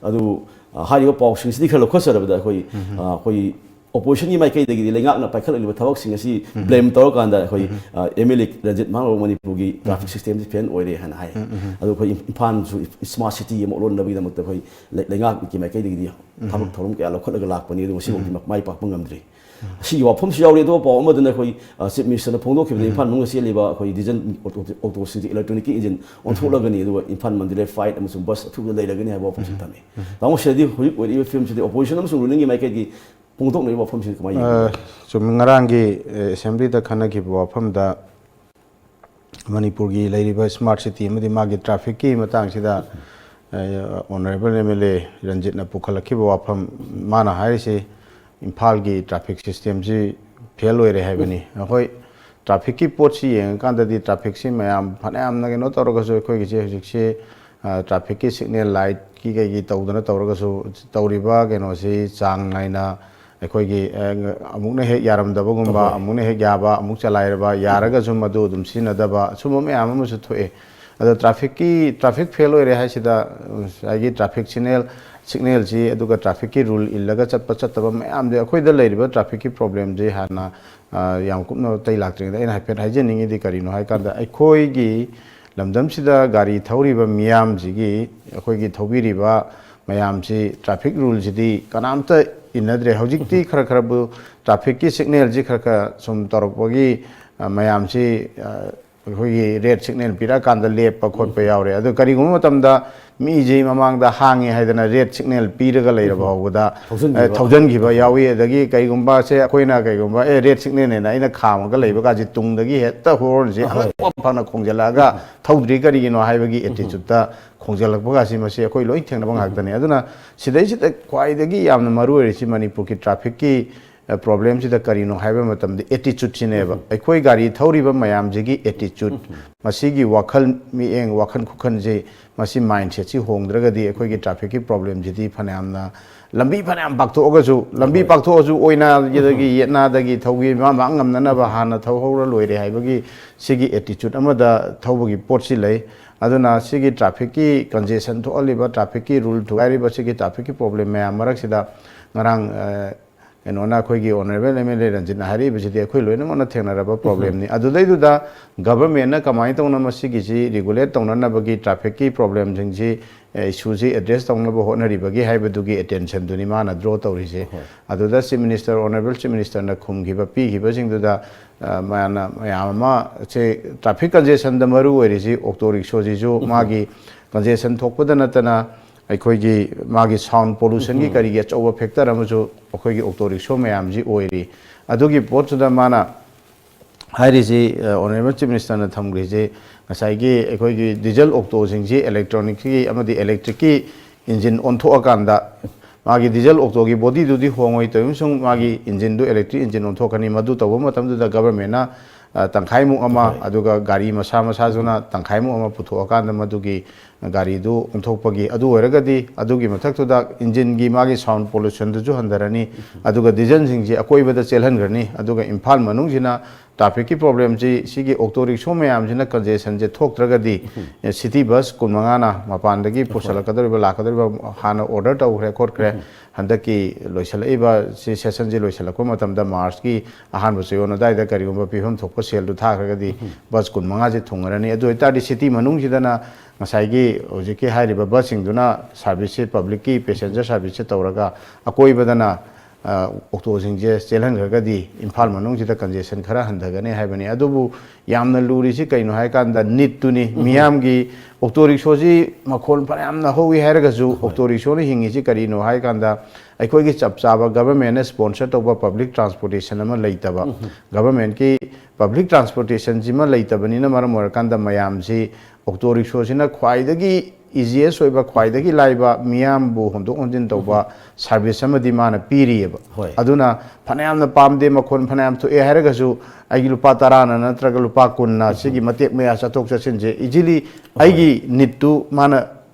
ꯑꯗꯨ ꯍꯥꯏꯔꯤꯕ ꯄꯥꯎꯁꯤꯡꯁꯤꯗꯤ ꯈꯔ ꯂꯧꯈꯠꯆꯔꯕꯗ ꯑꯩꯈꯣꯏ ꯑꯩꯈꯣꯏ opposition ꯒꯤ ꯃꯥꯏꯀꯩꯗꯒꯤꯗꯤ ꯂꯩꯉꯥꯛꯅ ꯄꯥꯏꯈꯠꯂꯛꯂꯤꯕ ꯊꯕꯛꯁꯤꯡ ꯑꯁꯤ blame ꯇꯧꯔꯀꯥꯟꯗ ꯑꯩꯈꯣꯏ M L A ꯔꯟꯖꯤꯠ ꯃꯥꯡꯂꯣ ꯃꯅꯤꯄꯨꯔꯒꯤ traffic system ꯁꯤ fail ꯑꯣꯏꯔꯦ ꯍꯥꯏꯅ ꯍꯥꯏ꯫ ꯑꯗꯨ ꯑꯩꯈꯣꯏ ꯏꯝꯐꯥꯜꯁꯨ smart city ꯑꯃ ꯑꯣꯜꯍꯟꯅꯕꯒꯤꯗꯃꯛꯇ ꯑꯩꯈꯣꯏ ꯂꯩꯉꯥꯛꯀꯤ ꯃꯥꯏꯀꯩꯗꯒꯤꯗꯤ ꯊꯕꯛ ꯊꯧꯔꯝ ꯀꯌꯥ ꯂꯧꯈꯠꯂꯒ ꯂꯥꯛꯄꯅꯤ, ꯑꯗꯨ ꯉꯁꯤꯐꯥꯎꯗꯤ ꯃꯥꯏ ꯄꯥꯛꯄ ꯉꯝꯗ꯭ꯔꯤ꯫ ꯑꯁꯤꯒꯤ ꯋꯥꯐꯝꯁꯨ ꯌꯥꯎꯔꯤ꯫ ꯑꯗꯨꯒ ꯄꯥꯎ ꯑꯃꯗꯅ ꯑꯩꯈꯣꯏ Chief Minister ꯅ ꯐꯣꯡꯗꯣꯛꯈꯤꯕꯗ ꯏꯝꯐꯥꯜ ꯃꯅꯨꯡꯗ ꯆꯦꯜꯂꯤꯕ ꯑꯩꯈꯣꯏ diesel auto ꯁꯤꯡꯁꯦ electronic ꯀꯤ engine ꯑꯣꯟꯊꯣꯛꯂꯒꯅꯤ, ꯑꯗꯨꯒ ꯏꯝꯐꯥꯜ ꯃꯟꯗꯂꯦ flight ꯑꯃꯁꯨꯡ bus ꯑꯊꯨꯕꯗ ꯂꯩꯔꯒꯅꯤ ꯍꯥꯏꯕ ꯋꯥꯐꯝꯁꯤ ꯊꯝꯃꯤ꯫ ꯇꯥꯃꯣ, ꯁꯤꯗꯗꯤ ꯍꯧꯖꯤꯛ ꯑꯣꯏꯔꯤꯕ ꯐꯤꯕꯝꯁꯤꯗꯤ opposition ꯑꯃꯁꯨꯡ ruling ꯒꯤ ꯃꯥꯏꯀꯩꯒꯤ ꯐꯣꯡꯗꯣꯛꯅꯔꯤꯕ ꯋꯥꯐꯝꯁꯤꯡ ꯀꯃꯥꯏꯅ ꯌꯦꯡꯕꯤꯕꯒꯦ? ꯆꯨꯝꯃꯤ, ꯉꯔꯥꯡꯒꯤ assembly ꯗ ꯈꯟꯅꯈꯤꯕ ꯋꯥꯐꯝꯗ ꯃꯅꯤꯄꯨꯔꯒꯤ ꯂꯩꯔꯤꯕ smart city ꯑꯃꯗꯤ ꯃꯥꯒꯤ traffic ꯀꯤ ꯃꯇꯥꯡꯁꯤꯗ honourable M L A ꯔꯟꯖꯤꯠꯅ ꯄꯨꯈꯠꯂꯛꯈꯤꯕ ꯋꯥꯐꯝ, ꯃꯥꯅ ꯍꯥꯏꯔꯤꯁꯤ ꯏꯝꯐꯥꯜꯒꯤ traffic system ꯁꯤ fail ꯑꯣꯏꯔꯦ ꯍꯥꯏꯕꯅꯤ꯫ ꯑꯩꯈꯣꯏ traffic ꯀꯤ ꯄꯣꯠꯁꯤ ꯌꯦꯡꯉꯀꯥꯟꯗꯗꯤ traffic ꯁꯤ ꯃꯌꯥꯝ ꯐꯅꯌꯥꯝꯅ ꯀꯩꯅꯣ ꯇꯧꯔꯒꯁꯨ ꯑꯩꯈꯣꯏꯒꯤꯁꯦ ꯍꯧꯖꯤꯛꯁꯤ traffic ꯀꯤ signal light ꯀꯤ ꯀꯩꯒꯤ ꯇꯧꯗꯅ ꯇꯧꯔꯒꯁꯨ ꯇꯧꯔꯤꯕ ꯀꯩꯅꯣꯁꯤ ꯆꯥꯡ ꯅꯥꯏꯅ ꯑꯩꯈꯣꯏꯒꯤ ꯑꯃꯨꯛꯅ ꯍꯦꯛ ꯌꯥꯔꯝꯗꯕꯒꯨꯝꯕ, ꯑꯃꯨꯛꯅ ꯍꯦꯛ ꯌꯥꯕ, ꯑꯃꯨꯛ ꯆꯂꯥꯏꯔꯕ, ꯌꯥꯔꯒꯁꯨ ꯃꯗꯨ ꯑꯗꯨꯝ ꯁꯤꯖꯤꯟꯅꯗꯕ, ꯑꯁꯨꯝꯕ ꯃꯌꯥꯝ ꯑꯃꯁꯨ ꯊꯣꯛꯑꯦ꯫ ꯑꯗꯣ traffic ꯀꯤ, traffic fail ꯑꯣꯏꯔꯦ ꯍꯥꯏꯁꯤꯗ ꯉꯁꯥꯏꯒꯤ traffic signal, signal ꯁꯤ ꯑꯗꯨꯒ traffic ꯀꯤ rule ꯏꯜꯂꯒ ꯆꯠꯄ ꯆꯠꯇꯕ ꯃꯌꯥꯝꯗꯤ ꯑꯩꯈꯣꯏꯗ ꯂꯩꯔꯤꯕ traffic ꯀꯤ problem ꯁꯤ ꯍꯥꯟꯅ ꯌꯥꯝ ꯀꯨꯞꯅ ꯑꯇꯩ ꯂꯥꯛꯇ꯭ꯔꯤꯉꯩꯗ ꯑꯩꯅ ꯍꯥꯏꯐꯦꯠ ꯍꯥꯏꯖꯅꯤꯡꯉꯤꯗꯤ ꯀꯔꯤꯅꯣ ꯍꯥꯏꯀꯥꯟꯗ, ꯑꯩꯈꯣꯏꯒꯤ ꯂꯝꯗꯝꯁꯤꯗ ꯒꯥꯔꯤ ꯊꯧꯔꯤꯕ ꯃꯤꯌꯥꯝꯁꯤꯒꯤ, ꯑꯩꯈꯣꯏꯒꯤ ꯊꯧꯕꯤꯔꯤꯕ ꯃꯌꯥꯝꯁꯤ traffic rule ꯁꯤꯗꯤ ꯀꯅꯥꯝꯇ ꯏꯟꯅꯗ꯭ꯔꯦ꯫ ꯍꯧꯖꯤꯛꯇꯤ ꯈꯔ ꯈꯔꯕꯨ traffic ꯀꯤ signal ꯁꯤ ꯈꯔ ꯈꯔ ꯁꯨꯝ ꯇꯧꯔꯛꯄꯒꯤ ꯃꯌꯥꯝꯁꯤ ꯑꯩꯈꯣꯏꯒꯤ ꯔꯦꯗ ꯁꯤꯒꯅꯦꯜ ꯄꯤꯔꯛꯑꯀꯥꯟꯗ ꯂꯦꯞꯄ ꯈꯣꯠꯄ ꯌꯥꯎꯔꯦ꯫ ꯑꯗꯣ ꯀꯔꯤꯒꯨꯝꯕ ꯃꯇꯝꯗ ꯃꯤꯁꯤ ꯃꯃꯥꯡꯗ ꯍꯥꯡꯉꯦ ꯍꯥꯏꯗꯅ ꯔꯦꯗ ꯁꯤꯒꯅꯦꯜ ꯄꯤꯔꯒ ꯂꯩꯔꯕ ꯐꯥꯎꯕꯗ, ꯊꯧꯖꯤꯟꯈꯤꯕ꯫ ꯑꯦ, ꯊꯧꯖꯤꯟꯈꯤꯕ ꯌꯥꯎꯏ꯫ ꯑꯗꯒꯤ ꯀꯩꯒꯨꯝꯕꯁꯦ ꯑꯩꯈꯣꯏꯅ ꯀꯩꯒꯨꯝꯕ, "ꯑꯦ, ꯔꯦꯗ ꯁꯤꯒꯅꯦꯜꯅꯦꯅ ꯑꯩꯅ ꯈꯥꯝꯃꯒ ꯂꯩꯕ ꯀꯥꯁꯦ ꯇꯨꯡꯗꯒꯤ ꯍꯦꯛꯇ ꯍꯣꯔꯟꯁꯦ ꯑꯍꯣꯏ꯫ ꯑꯉꯛꯄ ꯐꯪꯅ ꯈꯣꯡꯖꯤꯜꯂꯛꯑꯒ ꯊꯧꯗ꯭ꯔꯤ ꯀꯔꯤꯒꯤꯅꯣ?" ꯍꯥꯏꯕꯒꯤ ꯑꯦꯇꯤꯆꯨꯠꯇ ꯈꯣꯡꯖꯤꯜꯂꯛꯄ ꯀꯥꯁꯤ ꯃꯁꯤ ꯑꯩꯈꯣꯏ ꯂꯣꯏ ꯊꯦꯡꯅꯕ ꯉꯥꯛꯇꯅꯤ꯫ ꯑꯗꯨꯅ ꯁꯤꯗꯩꯁꯤꯗ ꯈ꯭ꯋꯥꯏꯗꯒꯤ ꯌꯥꯝꯅ ꯃꯔꯨ ꯑꯣꯏꯔꯤꯁꯤ ꯃꯅꯤꯄꯨꯔꯒꯤ ꯇ꯭ꯔꯥꯐꯤꯛꯀꯤ ꯑ, ꯄ꯭ꯔꯣꯕ꯭ꯂꯦꯝꯁꯤꯗ ꯀꯔꯤꯅꯣ ꯍꯥꯏꯕ ꯃꯇꯝꯗ ꯑꯦꯇꯤꯆꯨꯠꯁꯤꯅꯦꯕ꯫ ꯑꯩꯈꯣꯏ ꯒꯥꯔꯤ ꯊꯧꯔꯤꯕ ꯃꯌꯥꯝꯁꯤꯒꯤ ꯑꯦꯇꯤꯆꯨꯠ, ꯃꯁꯤꯒꯤ ꯋꯥꯈꯜ ꯃꯤꯠꯌꯦꯡ, ꯋꯥꯈꯜ ꯈꯨꯈꯟꯁꯦ, ꯃꯁꯤ ꯃꯥꯏꯟꯁꯦꯠꯁꯤ ꯍꯣꯡꯗ꯭ꯔꯒꯗꯤ ꯑꯩꯈꯣꯏꯒꯤ ꯇ꯭ꯔꯥꯐꯤꯛꯀꯤ ꯄ꯭ꯔꯣꯕ꯭ꯂꯦꯝꯁꯤꯗꯤ ꯐꯅꯌꯥꯝꯅ, ꯂꯝꯕꯤ ꯐꯅꯌꯥꯝ ꯄꯥꯛꯊꯣꯛꯑꯒꯁꯨ, ꯂꯝꯕꯤ ꯍꯣꯏ꯫ ꯄꯥꯛꯊꯣꯛꯑꯁꯨ ꯑꯣꯏꯅꯥꯗꯒꯤ, ꯌꯦꯠꯅꯥꯗꯒꯤ ꯊꯧꯒꯤ ꯃꯥ ꯃꯥ ꯉꯝꯅꯅꯕ ꯍꯥꯟꯅ ꯊꯧꯍꯧꯔ ꯂꯣꯏꯔꯦ ꯍꯥꯏꯕꯒꯤ ꯁꯤꯒꯤ ꯑꯦꯇꯤꯆꯨꯠ ꯑꯃꯗ ꯊꯧꯕꯒꯤ ꯄꯣꯠꯁꯤ ꯂꯩ꯫ ꯑꯗꯨꯅ ꯁꯤꯒꯤ ꯇ꯭ꯔꯥꯐꯤꯛꯀꯤ ꯀꯟꯖꯦꯁꯟ ꯊꯣꯛꯍꯜꯂꯤꯕ, ꯇ꯭ꯔꯥꯐꯤꯛꯀꯤ ꯔꯨꯜ ꯊꯨꯒꯥꯏꯔꯤꯕ, ꯁꯤꯒꯤ ꯇ꯭ꯔꯥꯐꯤꯛꯀꯤ ꯄ꯭ꯔꯣꯕ꯭ꯂꯦꯝ ꯃꯌꯥꯝ ꯃꯔꯛꯁꯤꯗ ꯉꯔꯥꯡ, ꯑ, ꯀꯩꯅꯣꯅ, ꯑꯩꯈꯣꯏꯒꯤ ꯑꯣꯅꯔꯦꯕꯜ ꯑꯦꯝ ꯑꯦꯜ ꯑꯦ ꯔꯟꯖꯤꯠꯅ ꯍꯥꯏꯔꯛꯏꯕꯁꯤꯗꯤ ꯑꯩꯈꯣꯏ ꯂꯣꯏꯅꯃꯛꯅ ꯊꯦꯡꯅꯔꯕ ꯄ꯭ꯔꯣꯕ꯭ꯂꯦꯝꯅꯤ꯫ ꯑꯗꯨꯗꯩꯗꯨꯗ ꯒꯚꯔꯟꯃꯦꯟꯠꯅ ꯀꯃꯥꯏꯅ ꯇꯧꯅ ꯃꯁꯤꯒꯤꯁꯤ ꯔꯤꯒꯨꯂꯦꯠ ꯇꯧꯅꯅꯕꯒꯤ ꯇ꯭ꯔꯥꯐꯤꯛꯀꯤ ꯄ꯭ꯔꯣꯕ꯭ꯂꯦꯝꯁꯤꯡꯁꯤ, ꯑꯦ, ꯏꯁꯨꯁꯤ ꯑꯦꯗ꯭ꯔꯦꯁ ꯇꯧꯅꯕ ꯍꯣꯠꯅꯔꯤꯕꯒꯤ ꯍꯥꯏꯕꯗꯨꯒꯤ ꯑꯦꯇꯦꯟꯁꯟꯗꯨꯅꯤ ꯃꯥꯅ ꯗ꯭ꯔꯣ ꯇꯧꯔꯤꯁꯦ꯫ ꯑꯗꯨꯗ ꯆꯤꯐ ꯃꯤꯅꯤꯁꯇꯔ, ꯑꯣꯅꯔꯦꯕꯜ ꯆꯤꯐ ꯃꯤꯅꯤꯁꯇꯔꯅ ꯈꯨꯝꯈꯤꯕ, ꯄꯤꯈꯤꯕꯁꯤꯡꯗꯨꯗ, ꯑ, ꯃꯌꯥꯝꯅ, ꯃꯌꯥꯝ ꯑꯃ ꯁꯦ ꯇ꯭ꯔꯥꯐꯤꯛ ꯀꯟꯖꯦꯁꯟꯗ ꯃꯔꯨ ꯑꯣꯏꯔꯤꯁꯤ ꯑꯣꯛꯇꯣ ꯔꯤꯛꯁꯣꯁꯤꯁꯨ ꯃꯥꯒꯤ ꯀꯟꯖꯦꯁꯟ ꯊꯣꯛꯄꯗ ꯅꯠꯇꯅ ꯑꯩꯈꯣꯏꯒꯤ ꯃꯥꯒꯤ ꯁꯥꯎꯟ ꯄꯣꯂꯨꯁꯟꯒꯤ ꯀꯔꯤꯒꯤ ꯑꯆꯧꯕ ꯐꯦꯛꯇꯔ ꯑꯃꯁꯨ ꯑꯩꯈꯣꯏꯒꯤ ꯑꯣꯛꯇꯣ ꯔꯤꯛꯁꯣ ꯃꯌꯥꯝꯁꯤ ꯑꯣꯏꯔꯤ꯫ ꯑꯗꯨꯒꯤ ꯄꯣꯠꯇꯨꯗ ꯃꯥꯅ ꯍꯥꯏꯔꯤꯁꯤ, ꯑ, ꯑꯣꯅꯔꯦꯕꯜ ꯆꯤꯐ ꯃꯤꯅꯤꯁꯇꯔꯅ ꯊꯝꯈ꯭ꯔꯤꯁꯤ ꯉꯁꯥꯏꯒꯤ ꯑꯩꯈꯣꯏꯒꯤ ꯗꯤꯖꯜ ꯑꯣꯛꯇꯣꯁꯤꯡꯁꯤ ꯏꯂꯦꯛꯇ꯭ꯔꯣꯅꯤꯛꯀꯤ ꯑꯃꯗꯤ ꯏꯂꯦꯛꯇ꯭ꯔꯤꯛꯀꯤ ꯏꯟꯖꯤꯟ ꯑꯣꯟꯊꯣꯛꯑꯀꯥꯟꯗ ꯃꯥꯒꯤ ꯗꯤꯖꯜ ꯑꯣꯛꯇꯣꯒꯤ ꯕꯣꯗꯤꯗꯨꯗꯤ ꯍꯣꯡꯉꯣꯏ, ꯇꯧꯏꯒꯨꯝꯁꯨꯡ ꯃꯥꯒꯤ ꯏꯟꯖꯤꯟꯗꯨ ꯏꯂꯦꯛꯇ꯭ꯔꯤꯛ ꯏꯟꯖꯤꯟ ꯑꯣꯟꯊꯣꯛꯀꯅꯤ꯫ ꯃꯗꯨ ꯇꯧꯕ ꯃꯇꯝꯗꯨꯗ ꯒꯚꯔꯟꯃꯦꯟꯠꯅ, ꯑ, ꯇꯪꯈꯥꯏꯃꯨꯛ ꯑꯃ, ꯑꯗꯨꯒ ꯒꯥꯔꯤ ꯃꯁꯥ ꯃꯁꯥꯁꯨꯅ ꯇꯪꯈꯥꯏꯃꯨꯛ ꯑꯃ ꯄꯨꯊꯣꯛꯑꯀꯥꯟꯗ ꯃꯗꯨꯒꯤ ꯒꯥꯔꯤꯗꯨ ꯑꯣꯟꯊꯣꯛꯄꯒꯤ, ꯑꯗꯨ ꯑꯣꯏꯔꯒꯗꯤ ꯑꯗꯨꯒꯤ ꯃꯊꯛꯇꯨꯗ ꯏꯟꯖꯤꯟꯒꯤ ꯃꯥꯒꯤ ꯁꯥꯎꯟ ꯄꯣꯂꯨꯁꯟꯗꯨꯁꯨ ꯍꯟꯊꯔꯅꯤ, ꯑꯗꯨꯒ ꯗꯤꯖꯜꯁꯤꯡꯁꯤ ꯑꯀꯣꯏꯕꯗ ꯆꯦꯜꯍꯟꯈ꯭ꯔꯅꯤ, ꯑꯗꯨꯒ ꯏꯝꯐꯥꯜ ꯃꯅꯨꯡꯁꯤꯅ ꯇ꯭ꯔꯥꯐꯤꯛꯀꯤ ꯄ꯭ꯔꯣꯕ꯭ꯂꯦꯝꯁꯤ ꯁꯤꯒꯤ ꯑꯣꯛꯇꯣ ꯔꯤꯛꯁꯣ ꯃꯌꯥꯝꯁꯤꯅ ꯀꯟꯖꯦꯁꯟꯁꯦ ꯊꯣꯛꯇ꯭ꯔꯒꯗꯤ, ꯑꯦ, ꯁꯤꯇꯤ ꯕꯁ ꯀꯨꯟꯃꯉꯥꯅ ꯃꯄꯥꯟꯗꯒꯤ ꯄꯨꯁꯜꯂꯛꯀꯗꯧꯔꯤꯕ, ꯂꯥꯛꯀꯗꯧꯔꯤꯕ ꯍꯥꯟꯅ ꯑꯣꯔꯗꯔ ꯇꯧꯈ꯭ꯔꯦ ꯈꯣꯠꯈ꯭ꯔꯦ, ꯍꯟꯗꯛꯀꯤ ꯂꯣꯏꯁꯤꯜꯂꯛꯏꯕ ꯁꯤ ꯁꯦꯁꯟꯁꯤ ꯂꯣꯏꯁꯤꯜꯂꯛꯄ ꯃꯇꯝꯗ ꯃꯥꯔꯆꯀꯤ ꯑꯍꯥꯟꯕ ꯆꯌꯣꯜ ꯑꯗꯨꯋꯥꯏꯗ ꯀꯔꯤꯒꯨꯝꯕ ꯄꯤꯐꯝ ꯊꯣꯛꯄ ꯁꯦꯜꯗꯨ ꯊꯥꯈ꯭ꯔꯒꯗꯤ ꯕꯁ ꯀꯨꯟꯃꯉꯥꯁꯦ ꯊꯨꯡꯉꯔꯅꯤ꯫ ꯑꯗꯨ ꯑꯣꯏꯇꯥꯔꯗꯤ ꯁꯤꯇꯤ ꯃꯅꯨꯡꯁꯤꯗꯅ ꯉꯁꯥꯏꯒꯤ ꯍꯧꯖꯤꯛꯀꯤ ꯍꯥꯏꯔꯤꯕ ꯕꯁꯁꯤꯡꯗꯨꯅ ꯁꯥꯔꯚꯤꯁꯁꯦ, ꯄꯕ꯭ꯂꯤꯛꯀꯤ ꯄꯦꯁꯦꯟꯖꯔ ꯁꯥꯔꯚꯤꯁꯁꯦ ꯇꯧꯔꯒ ꯑꯀꯣꯏꯕꯗꯅ ꯑꯣꯛꯇꯣꯁꯤꯡꯁꯦ ꯆꯦꯜꯍꯟꯈ꯭ꯔꯒꯗꯤ ꯏꯝꯐꯥꯜ ꯃꯅꯨꯡꯁꯤꯗ ꯀꯟꯖꯦꯁꯟ ꯈꯔ ꯍꯟꯊꯒꯅꯤ ꯍꯥꯏꯕꯅꯤ꯫ ꯑꯗꯨꯕꯨ ꯌꯥꯝꯅ ꯂꯨꯔꯤꯁꯤ ꯀꯩꯅꯣ ꯍꯥꯏꯀꯥꯟꯗ ꯅꯤꯠꯇꯨꯅꯤ꯫ ꯃꯤꯌꯥꯝꯒꯤ ꯑꯣꯛꯇꯣ ꯔꯤꯛꯁꯣꯁꯤ ꯃꯈꯣꯟ ꯐꯅꯌꯥꯝꯅ ꯍꯧꯏ ꯍꯥꯏꯔꯒꯁꯨ ꯑꯣꯛꯇꯣ ꯔꯤꯛꯁꯣꯅ ꯍꯤꯡꯉꯤꯁꯤ ꯀꯔꯤꯅꯣ ꯍꯥꯏꯀꯥꯟꯗ ꯑꯩꯈꯣꯏꯒꯤ ꯆꯞ ꯆꯥꯕ ꯒꯚꯔꯟꯃꯦꯟꯅ ꯁ꯭ꯄꯣꯟꯁꯔ ꯇꯧꯕ ꯄꯕ꯭ꯂꯤꯛ ꯇ꯭ꯔꯥꯟꯁꯄꯣꯔꯇꯦꯁꯟ ꯑꯃ ꯂꯩꯇꯕ, ꯒꯚꯔꯟꯃꯦꯟꯠꯀꯤ ꯄꯕ꯭ꯂꯤꯛ ꯇ꯭ꯔꯥꯟꯁꯄꯣꯔꯇꯦꯁꯟꯁꯤꯃ ꯂꯩꯇꯕꯅꯤꯅ ꯃꯔꯝ ꯑꯣꯏꯔꯀꯥꯟꯗ ꯃꯌꯥꯝꯁꯤ ꯑꯣꯛꯇꯣ ꯔꯤꯛꯁꯣꯁꯤꯅ ꯈ꯭ꯋꯥꯏꯗꯒꯤ ꯏꯖꯤꯌꯦꯁ ꯑꯣꯏꯕ, ꯈ꯭ꯋꯥꯏꯗꯒꯤ ꯂꯥꯏꯕ, ꯃꯤꯌꯥꯝꯕꯨ ꯍꯣꯟꯗꯣꯛ ꯍꯣꯟꯖꯤꯟ ꯇꯧꯕ ꯁꯥꯔꯚꯤꯁ ꯑꯃꯗꯤ ꯃꯥꯅ ꯄꯤꯔꯤꯑꯕ꯫ ꯍꯣꯏ꯫ ꯑꯗꯨꯅ ꯐꯅꯌꯥꯝꯅ ꯄꯥꯝꯗꯦ, ꯃꯈꯣꯟ ꯐꯅꯌꯥꯝ ꯊꯣꯛꯑꯦ ꯍꯥꯏꯔꯒꯁꯨ ꯑꯩꯒꯤ ꯂꯨꯄꯥ ꯇꯔꯥꯅ ꯅꯠꯇ꯭ꯔꯒ ꯂꯨꯄꯥ ꯀꯨꯟꯅ ꯁꯤꯒꯤ ꯃꯇꯦꯛ ꯃꯌꯥ ꯆꯠꯊꯣꯛ ꯆꯠꯁꯤꯟꯁꯦ ꯏꯖꯤꯂꯤ ꯑꯩꯒꯤ ꯅꯤꯠꯇꯨ ꯃꯥꯅ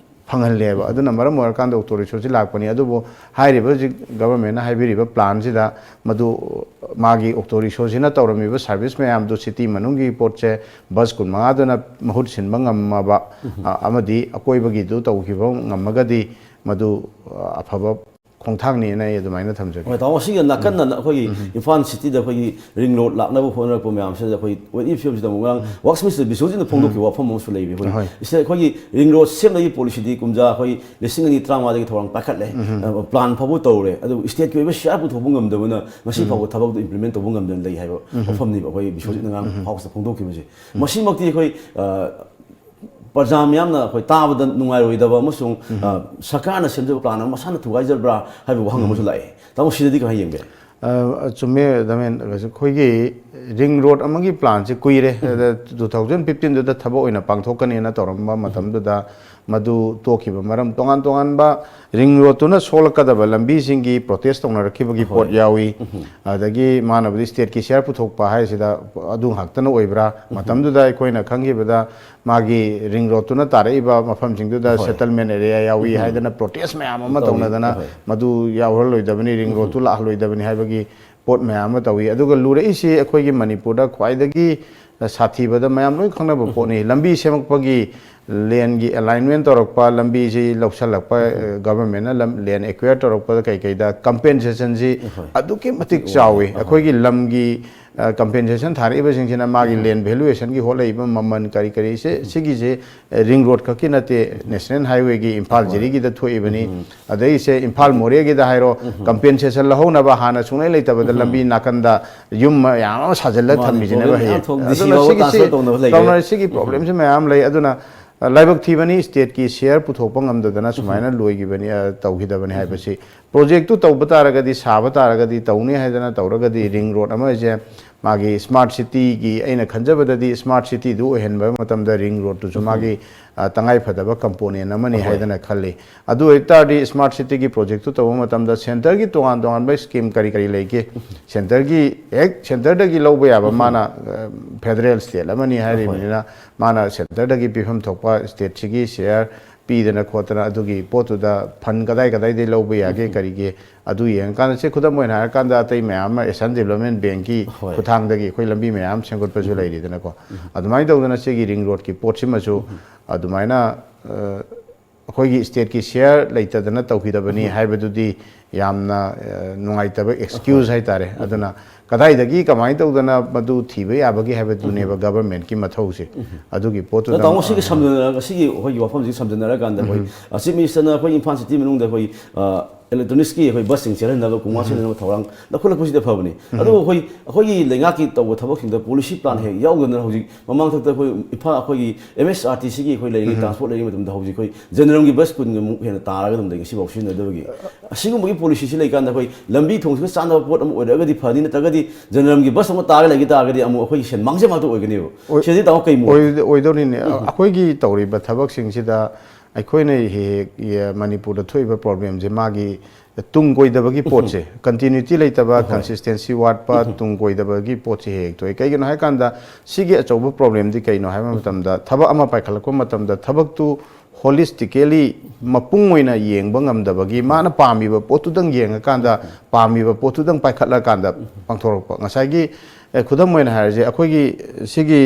ꯐꯪꯍꯜꯂꯦꯕ꯫ ꯑꯗꯨꯅ ꯃꯔꯝ ꯑꯣꯏꯔꯀꯥꯟꯗ ꯑꯣꯛꯇꯣ ꯔꯤꯛꯁꯣꯁꯤ ꯂꯥꯛꯄꯅꯤ꯫ ꯑꯗꯨꯕꯨ ꯍꯥꯏꯔꯤꯕ ꯍꯧꯖꯤꯛ ꯒꯚꯔꯟꯃꯦꯟꯠꯅ ꯍꯥꯏꯕꯤꯔꯤꯕ ꯄ꯭ꯂꯥꯟꯁꯤꯗ ꯃꯗꯨ ꯃꯥꯒꯤ ꯑꯣꯛꯇꯣ ꯔꯤꯛꯁꯣꯁꯤꯅ ꯇꯧꯔꯝꯃꯤꯕ ꯁꯥꯔꯚꯤꯁ ꯃꯌꯥꯝꯗꯨ ꯁꯤꯇꯤ ꯃꯅꯨꯡꯒꯤ ꯄꯣꯠꯁꯦ ꯕꯁ ꯀꯨꯟꯃꯉꯥꯗꯨꯅ ꯃꯍꯨꯠ ꯁꯤꯟꯕ ꯉꯝꯃꯕ, ꯑ, ꯑꯃꯗꯤ ꯑꯀꯣꯏꯕꯒꯤꯗꯨ ꯇꯧꯈꯤꯕ ꯉꯝꯃꯒꯗꯤ ꯃꯗꯨ, ꯑ, ꯑꯐꯕ ꯈꯣꯡꯊꯥꯡꯅꯦꯅ ꯑꯩ ꯑꯗꯨꯃꯥꯏꯅ ꯊꯝꯖꯒꯦ꯫ ꯍꯣꯏ, ꯇꯥꯃꯣ, ꯑꯁꯤꯒ ꯅꯥꯀꯟꯅ ꯑꯩꯈꯣꯏꯒꯤ ꯏꯝꯐꯥꯜ ꯁꯤꯇꯤꯗ ꯑꯩꯈꯣꯏꯒꯤ ꯔꯤꯡ ꯔꯣꯗ ꯂꯥꯛꯅꯕ ꯍꯣꯠꯅꯔꯛꯄ ꯃꯌꯥꯝꯁꯤꯗ ꯑꯩꯈꯣꯏ ꯋꯦꯠ ꯐꯤꯕꯝꯁꯤꯗ ꯑꯃꯨꯛ ꯉꯔꯥꯡ ꯋꯥꯛꯁ ꯃꯤꯅꯤꯁꯇꯔ ꯕꯤꯁꯣꯖꯤꯠꯅ ꯐꯣꯡꯗꯣꯛꯈꯤꯕ ꯋꯥꯐꯝ ꯑꯃꯁꯨ ꯂꯩꯔꯤ꯫ ꯑꯩꯈꯣꯏ ꯍꯣꯏ꯫ ꯁꯤꯗ ꯑꯩꯈꯣꯏꯒꯤ ꯔꯤꯡ ꯔꯣꯗ ꯁꯦꯝꯕꯒꯤ ꯄꯣꯂꯤꯁꯤꯗꯤ ꯀꯨꯝꯖꯥ ꯑꯩꯈꯣꯏ ꯂꯤꯁꯤꯡ ꯑꯅꯤ ꯇꯔꯥꯃꯉꯥꯗꯒꯤ ꯊꯧꯔꯥꯡ ꯄꯥꯏꯈꯠꯂꯦ꯫ ꯑ, ꯄ꯭ꯂꯥꯟ ꯐꯥꯎꯕ ꯇꯧꯔꯦ꯫ ꯑꯗꯨꯕꯨ ꯁ꯭ꯇꯦꯠꯀꯤ ꯑꯣꯏꯕ ꯁꯤꯌꯥꯔ ꯄꯨꯊꯣꯛꯄ ꯉꯝꯗꯕꯅ ꯉꯁꯤ ꯐꯥꯎꯕ ꯊꯕꯛꯇꯣ ꯏꯝꯄ꯭ꯂꯤꯃꯦꯟ ꯇꯧꯕ ꯉꯝꯗꯅ ꯂꯩ ꯍꯥꯏꯕ ꯋꯥꯐꯝꯅꯦꯕ ꯑꯩꯈꯣꯏ ꯕꯤꯁꯣꯖꯤꯠꯅ ꯉꯔꯥꯡ ꯍꯥꯎꯁꯇ ꯐꯣꯡꯗꯣꯛꯈꯤꯕꯁꯦ꯫ ꯃꯁꯤꯃꯛꯇꯤ ꯑꯩꯈꯣꯏ, ꯑ, ꯄ꯭ꯔꯖꯥ ꯃꯤꯌꯥꯝꯅ ꯑꯩꯈꯣꯏ ꯇꯥꯕꯗ ꯅꯨꯡꯉꯥꯏꯔꯣꯏꯗꯕ ꯑꯃꯁꯨꯡ, ꯑ, ꯁꯔꯀꯥꯔꯅ ꯁꯦꯝꯖꯕ ꯄ꯭ꯂꯥꯟ ꯑꯃ ꯃꯁꯥꯅ ꯊꯨꯒꯥꯏꯖꯕ꯭ꯔꯥ ꯍꯥꯏꯕ ꯋꯥꯍꯪ ꯑꯃꯁꯨ ꯂꯥꯛꯑꯦ꯫ ꯇꯥꯃꯣ, ꯁꯤꯗꯗꯤ ꯀꯃꯥꯏꯅ ꯌꯦꯡꯒꯦ? ꯑ, ꯆꯨꯝꯃꯦ, ꯗꯃꯦꯟ꯫ ꯑꯩꯈꯣꯏꯒꯤ ꯔꯤꯡ ꯔꯣꯗ ꯑꯃꯒꯤ ꯄ꯭ꯂꯥꯟꯁꯦ ꯀꯨꯏꯔꯦ꯫ ꯑꯗ ꯇꯨ ꯊꯥꯎꯖꯟ ꯐꯤꯐꯇꯤꯟꯗꯨꯗ ꯊꯕꯛ ꯑꯣꯏꯅ ꯄꯥꯡꯊꯣꯛꯀꯅꯦꯅ ꯇꯧꯔꯝꯕ ꯃꯇꯝꯗꯨꯗ ꯃꯗꯨ ꯇꯣꯛꯈꯤꯕ ꯃꯔꯝ ꯇꯣꯉꯥꯟ ꯇꯣꯉꯥꯟꯕ ꯔꯤꯡ ꯔꯣꯗꯇꯨꯅ ꯁꯣꯛꯂꯛꯀꯗꯕ ꯂꯝꯕꯤꯁꯤꯡꯒꯤ ꯄ꯭ꯔꯣꯇꯦꯁ ꯇꯧꯅꯔꯛꯈꯤꯕꯒꯤ ꯄꯣꯠ ꯌꯥꯎꯏ꯫ ꯑꯗꯒꯤ ꯃꯥꯅꯕꯨꯗꯤ ꯁ꯭ꯇꯦꯠꯀꯤ ꯁꯤꯌꯥꯔ ꯄꯨꯊꯣꯛꯄ ꯍꯥꯏꯁꯤꯗ ꯑꯗꯨ ꯉꯥꯛꯇꯅ ꯑꯣꯏꯕ꯭ꯔꯥ? ꯃꯇꯝꯗꯨꯗ ꯑꯩꯈꯣꯏꯅ ꯈꯪꯈꯤꯕꯗ ꯃꯥꯒꯤ ꯔꯤꯡ ꯔꯣꯗꯇꯨꯅ ꯇꯥꯔꯛꯏꯕ ꯃꯐꯝꯁꯤꯡꯗꯨꯗ ꯁꯦꯇꯜꯃꯦꯟ ꯑꯦꯔꯤꯌꯥ ꯌꯥꯎꯏ ꯍꯥꯏꯗꯅ ꯄ꯭ꯔꯣꯇꯦꯁ ꯃꯌꯥꯝ ꯑꯃ ꯇꯧꯅꯗꯅ ꯃꯗꯨ ꯌꯥꯎꯍꯜꯂꯣꯏꯗꯕꯅꯤ, ꯔꯤꯡ ꯔꯣꯗꯇꯨ ꯂꯥꯛꯍꯜꯂꯣꯏꯗꯕꯅꯤ ꯍꯥꯏꯕꯒꯤ ꯄꯣꯠ ꯃꯌꯥꯝ ꯑꯃ ꯇꯧꯏ꯫ ꯑꯗꯨꯒ ꯂꯨꯔꯛꯏꯁꯤ ꯑꯩꯈꯣꯏꯒꯤ ꯃꯅꯤꯄꯨꯔꯗ ꯈ꯭ꯋꯥꯏꯗꯒꯤ ꯁꯥꯊꯤꯕꯗ ꯃꯌꯥꯝ ꯂꯣꯏ ꯈꯪꯅꯕ ꯄꯣꯠꯅꯤ꯫ ꯂꯝꯕꯤ ꯁꯦꯝꯃꯛꯄꯒꯤ ꯂꯦꯟꯒꯤ ꯑꯦꯂꯥꯏꯟꯃꯦꯟ ꯇꯧꯔꯛꯄ, ꯂꯝꯕꯤꯁꯤ ꯂꯧꯁꯜꯂꯛꯄ, ꯑ, ꯒꯚꯔꯟꯃꯦꯟꯅ ꯂꯝ, ꯂꯦꯟ ꯑꯦꯀ꯭ꯋꯦꯌꯔ ꯇꯧꯔꯛꯄꯗ ꯀꯩꯀꯩꯗ ꯀꯝꯄꯦꯟꯁꯦꯁꯟꯁꯤ ꯑꯗꯨꯛꯀꯤ ꯃꯇꯤꯛ ꯆꯥꯎꯏ꯫ ꯑꯩꯈꯣꯏꯒꯤ ꯂꯝꯒꯤ ꯀꯝꯄꯦꯟꯁꯦꯁꯟ ꯊꯥꯔꯛꯏꯕꯁꯤꯡꯁꯤꯅ ꯃꯥꯒꯤ ꯂꯦꯟ ꯚꯦꯂꯨꯑꯦꯁꯟꯒꯤ ꯍꯣꯠꯂꯛꯏꯕ ꯃꯃꯜ ꯀꯔꯤ ꯀꯔꯤꯁꯦ, ꯁꯤꯒꯤꯁꯦ ꯔꯤꯡ ꯔꯣꯗ ꯈꯛꯀꯤ ꯅꯠꯇꯦ, ꯅꯦꯁꯅꯦꯜ ꯍꯥꯏꯋꯦꯒꯤ ꯏꯝꯐꯥꯜ ꯖꯤꯔꯤꯒꯤꯗ ꯊꯣꯛꯏꯕꯅꯤ, ꯑꯗꯩꯁꯦ ꯏꯝꯐꯥꯜ ꯃꯣꯔꯦꯒꯤꯗ ꯍꯥꯏꯔꯣ, ꯀꯝꯄꯦꯟꯁꯦꯁꯟ ꯂꯧꯍꯧꯅꯕ ꯍꯥꯟꯅ ꯁꯨꯡꯂꯩ ꯂꯩꯇꯕꯗ ꯂꯝꯕꯤ ꯅꯥꯀꯟꯗ ꯌꯨꯝ ꯃꯌꯥꯝ ꯑꯃ ꯁꯥꯖꯤꯜꯂꯒ ꯃꯥꯅꯤ, ꯊꯝꯃꯤꯁꯤꯅꯦꯕ ꯄ꯭ꯔꯣꯕ꯭ꯂꯦꯝ ꯃꯌꯥꯝ ꯍꯌꯦꯡ꯫ ꯊꯣꯛ-, ꯗꯤ ꯁꯤ ꯑꯗꯨꯅ ꯐꯥꯎꯕ ꯁꯤꯒꯤꯁꯤ ꯇ꯭ꯔꯥꯟꯁꯐꯔ ꯇꯧꯅꯕ ꯂꯩꯈ꯭ꯔꯦ꯫ ꯇꯧꯅꯔꯦ, ꯁꯤꯒꯤ ꯄ꯭ꯔꯣꯕ꯭ꯂꯦꯝꯁꯤ ꯃꯌꯥꯝ ꯂꯩ꯫ ꯑꯗꯨꯅ ꯂꯥꯏꯕꯛ ꯊꯤꯕꯅꯤ, ꯁ꯭ꯇꯦꯠꯀꯤ ꯁꯤꯌꯔ ꯄꯨꯊꯣꯛꯄ ꯉꯝꯗꯗꯅ ꯁꯨꯃꯥꯏꯅ ꯂꯣꯏꯈꯤꯕꯅꯤ, ꯑ, ꯇꯧꯈꯤꯗꯕꯅꯤ ꯍꯥꯏꯕꯁꯤ꯫ ꯄ꯭ꯔꯣꯖꯦꯛꯇꯨ ꯇꯧꯕ ꯇꯥꯔꯒꯗꯤ, ꯁꯥꯕ ꯇꯥꯔꯒꯗꯤ, ꯇꯧꯅꯤ ꯍꯥꯏꯗꯅ ꯇꯧꯔꯒꯗꯤ, ꯔꯤꯡ ꯔꯣꯗ ꯑꯃ ꯍꯥꯏꯁꯦ ꯃꯥꯒꯤ ꯁ꯭ꯃꯥꯔꯠ ꯁꯤꯇꯤꯒꯤ, ꯑꯩꯅ ꯈꯟꯖꯕꯗꯗꯤ ꯁ꯭ꯃꯥꯔꯠ ꯁꯤꯇꯤꯗꯨ ꯑꯣꯏꯍꯟꯕ ꯃꯇꯝꯗ ꯔꯤꯡ ꯔꯣꯗꯇꯨꯁꯨ ꯃꯥꯒꯤ, ꯑ, ꯇꯉꯥꯏ ꯐꯗꯕ ꯀꯝꯄꯣꯅꯦꯟ ꯑꯃꯅꯤ ꯍꯥꯏꯗꯅ ꯈꯜꯂꯤ꯫ ꯑꯗꯨ ꯑꯣꯏ ꯇꯥꯔꯗꯤ ꯁ꯭ꯃꯥꯔꯠ ꯁꯤꯇꯤꯒꯤ ꯄ꯭ꯔꯣꯖꯦꯛꯇꯨ ꯇꯧꯕ ꯃꯇꯝꯗ ꯁꯦꯟꯇꯔꯒꯤ ꯇꯣꯉꯥꯟ ꯇꯣꯉꯥꯟꯕ ꯁ꯭ꯀꯤꯝ ꯀꯔꯤ ꯀꯔꯤ ꯂꯩꯒꯦ? ꯁꯦꯟꯇꯔꯒꯤ, ꯍꯦꯛ ꯁꯦꯟꯇꯔꯗꯒꯤ ꯂꯧꯕ ꯌꯥꯕ, ꯃꯥꯅ, ꯑ, ꯐꯦꯗꯔꯦꯜ ꯁ꯭ꯇꯦꯠ ꯑꯃꯅꯤ ꯍꯥꯏꯔꯤꯕꯅꯤꯅ, ꯃꯥꯅ ꯁꯦꯟꯇꯔꯗꯒꯤ ꯄꯤꯐꯝ ꯊꯣꯛꯄ ꯁ꯭ꯇꯦꯠꯁꯤꯒꯤ ꯁꯤꯌꯔ ꯄꯤꯗꯅ ꯈꯣꯠꯇꯅ ꯑꯗꯨꯒꯤ ꯄꯣꯠꯇꯨꯗ ꯐꯟ ꯀꯗꯥꯏ ꯀꯗꯥꯏꯗꯒꯤ ꯂꯧꯕ ꯌꯥꯒꯦ, ꯀꯔꯤꯒꯦ, ꯑꯗꯨ ꯌꯦꯡꯉꯀꯥꯟꯗ, ꯁꯦ, ꯈꯨꯗꯝ ꯑꯣꯏꯅ ꯍꯥꯏꯔꯀꯥꯟꯗ, ꯑꯇꯩ ꯃꯌꯥꯝ ꯑꯃ ꯑꯦꯁꯤꯌꯥꯟ ꯗꯤꯕꯂꯞꯃꯦꯟ ꯕꯦꯡꯀꯤ ꯈꯨꯠꯊꯥꯡꯗꯒꯤ ꯑꯩꯈꯣꯏ ꯂꯝꯕꯤ ꯃꯌꯥꯝ ꯁꯦꯝꯒꯠꯄꯁꯨ ꯂꯩꯔꯤꯗꯅꯀꯣ꯫ ꯑꯗꯨꯃꯥꯏꯅ ꯇꯧꯗꯅ ꯁꯤꯒꯤ ꯔꯤꯡ ꯔꯣꯗꯀꯤ ꯄꯣꯠꯁꯤꯃꯁꯨ ꯑꯗꯨꯃꯥꯏꯅ, ꯑ, ꯑꯩꯈꯣꯏꯒꯤ ꯁ꯭ꯇꯦꯠꯀꯤ ꯁꯤꯌꯔ ꯂꯩꯇꯗꯅ ꯇꯧꯈꯤꯗꯕꯅꯤ ꯍꯥꯏꯕꯗꯨꯗꯤ ꯌꯥꯝꯅ, ꯑ, ꯅꯨꯡꯉꯥꯏꯇꯕ ꯑꯦꯛꯁꯀ꯭ꯌꯨꯁ ꯍꯥꯏꯇꯥꯔꯦ꯫ ꯑꯗꯨꯅ ꯀꯗꯥꯏꯗꯒꯤ ꯀꯃꯥꯏꯅ ꯇꯧꯗꯅ ꯃꯗꯨ ꯊꯤꯕ ꯌꯥꯕꯒꯦ ꯍꯥꯏꯕꯗꯨꯅꯦꯕ ꯒꯚꯔꯟꯃꯦꯟꯠꯀꯤ ꯃꯊꯧꯁꯦ꯫ ꯑꯗꯨꯒꯤ ꯄꯣꯠꯇꯨꯗ ꯇꯥꯃꯣ, ꯁꯤꯒ ꯁꯝꯖꯟꯅꯔꯒ, ꯁꯤꯒꯤ ꯑꯩꯈꯣꯏꯒꯤ ꯋꯥꯐꯝꯁꯤꯒ ꯁꯝꯖꯟꯅꯔꯀꯥꯟꯗ ꯑꯩꯈꯣꯏ, ꯑ, ꯆꯤꯐ ꯃꯤꯅꯤꯁꯇꯔꯅ ꯑꯩꯈꯣꯏ ꯏꯝꯐꯥꯜ ꯁꯤꯇꯤ ꯃꯅꯨꯡꯗ ꯑꯩꯈꯣꯏ, ꯑ, ꯏꯂꯦꯛꯇ꯭ꯔꯣꯅꯤꯛꯁꯀꯤ ꯑꯩꯈꯣꯏ ꯕꯁꯁꯤꯡ ꯆꯦꯜꯍꯟꯅꯕ, ꯀꯣꯝꯋꯥ ꯁꯤꯖꯤꯟꯅꯅꯕ ꯊꯧꯔꯥꯡ ꯂꯧꯈꯠꯂꯛꯄꯁꯤꯗꯤ ꯐꯕꯅꯤ꯫ ꯑꯗꯨꯕꯨ ꯑꯩꯈꯣꯏ, ꯑꯩꯈꯣꯏꯒꯤ ꯂꯩꯉꯥꯛꯀꯤ ꯇꯧꯕ ꯊꯕꯛꯁꯤꯡꯗ ꯄꯣꯂꯤꯁꯤ ꯄ꯭ꯂꯥꯟ ꯍꯦꯛ ꯌꯥꯎꯗꯅ ꯍꯧꯖꯤꯛ ꯃꯃꯥꯡꯊꯛꯇ ꯑꯩꯈꯣꯏ ꯏꯝꯐꯥꯜ, ꯑꯩꯈꯣꯏꯒꯤ ꯑꯦꯝ ꯑꯦꯁ ꯑꯥꯔ ꯇꯤ ꯁꯤꯒꯤ ꯑꯩꯈꯣꯏ ꯂꯩꯔꯤꯉꯩ, ꯇ꯭ꯔꯥꯟꯁꯄꯣꯔꯠ ꯂꯩꯔꯤꯉꯩ ꯃꯇꯝꯗ ꯍꯧꯖꯤꯛ ꯑꯩꯈꯣꯏ ꯖꯦꯅꯔꯦꯜꯒꯤ ꯕꯁ ꯀꯨꯟꯒꯃꯨꯛ ꯍꯦꯟꯅ ꯇꯥꯔꯒ ꯑꯗꯨꯝ ꯂꯩ ꯉꯁꯤꯐꯥꯎ ꯁꯤꯖꯤꯟꯅꯗꯕꯒꯤ꯫ ꯑꯁꯤꯒꯨꯝꯕꯒꯤ ꯄꯣꯂꯤꯁꯤꯁꯤ ꯂꯩꯀꯥꯟꯗ ꯑꯩꯈꯣꯏ ꯂꯝꯕꯤ ꯊꯣꯡꯁꯤꯒ ꯆꯥꯟꯅꯕ ꯄꯣꯠ ꯑꯃ ꯑꯣꯏꯔꯒꯗꯤ ꯐꯅꯤ, ꯅꯠꯇ꯭ꯔꯒꯗꯤ ꯖꯦꯅꯔꯦꯜꯒꯤ ꯕꯁ ꯑꯃ ꯇꯥꯔꯒ ꯂꯩꯈꯤ ꯇꯥꯔꯒꯗꯤ ꯑꯃꯨꯛ ꯑꯩꯈꯣꯏꯒꯤ ꯁꯦꯟ ꯃꯥꯡꯖꯕ ꯉꯥꯛꯇ ꯑꯣꯏꯒꯅꯦꯕ꯫ ꯑꯣꯏ-, ꯁꯤꯗꯤ ꯇꯥꯃꯣ ꯀꯩ ꯃꯣꯠ? ꯑꯣꯏ-, ꯑꯣꯏꯗꯧꯔꯤꯅꯦ꯫ ꯑꯩꯈꯣꯏꯒꯤ ꯇꯧꯔꯤꯕ ꯊꯕꯛꯁꯤꯡꯁꯤꯗ ꯑꯩꯈꯣꯏꯅ ꯍꯦꯛ ꯍꯦꯛ, ꯌꯦ-, ꯃꯅꯤꯄꯨꯔꯗ ꯊꯣꯛꯏꯕ ꯄ꯭ꯔꯣꯕ꯭ꯂꯦꯝꯁꯦ ꯃꯥꯒꯤ ꯇꯨꯡ ꯀꯣꯏꯗꯕꯒꯤ ꯄꯣꯠꯁꯦ, ꯀꯟꯇꯤꯅ꯭ꯌꯨꯇꯤ ꯂꯩꯇꯕ, ꯀꯟꯁꯤꯁꯇꯦꯟꯁꯤ ꯋꯥꯠꯄ, ꯇꯨꯡ ꯀꯣꯏꯗꯕꯒꯤ ꯄꯣꯠꯁꯦ ꯍꯦꯛ ꯍꯦꯛ ꯊꯣꯛꯑꯦ꯫ ꯀꯩꯒꯤꯅꯣ ꯍꯥꯏꯀꯥꯟꯗ ꯁꯤꯒꯤ ꯑꯆꯧꯕ ꯄ꯭ꯔꯣꯕ꯭ꯂꯦꯝꯗꯤ ꯀꯩꯅꯣ ꯍꯥꯏꯕ ꯃꯇꯝꯗ, ꯊꯕꯛ ꯑꯃ ꯄꯥꯏꯈꯠꯂꯛꯄ ꯃꯇꯝꯗ ꯊꯕꯛꯇꯨ ꯍꯣꯂꯤꯁꯇꯤꯀꯦꯂꯤ ꯃꯄꯨꯡ ꯑꯣꯏꯅ ꯌꯦꯡꯕ ꯉꯝꯗꯕꯒꯤ, ꯃꯥꯅ ꯄꯥꯝꯃꯤꯕ ꯄꯣꯠꯇꯨꯗꯪ ꯌꯦꯡꯉꯀꯥꯟꯗ, ꯄꯥꯝꯃꯤꯕ ꯄꯣꯠꯇꯨꯗꯪ ꯄꯥꯏꯈꯠꯂꯀꯥꯟꯗ ꯄꯥꯡꯊꯣꯔꯛꯄ꯫ ꯉꯁꯥꯏꯒꯤ, ꯑꯦ, ꯈꯨꯗꯝ ꯑꯣꯏꯅ ꯍꯥꯏꯔꯁꯦ, ꯑꯩꯈꯣꯏꯒꯤ ꯁꯤꯒꯤ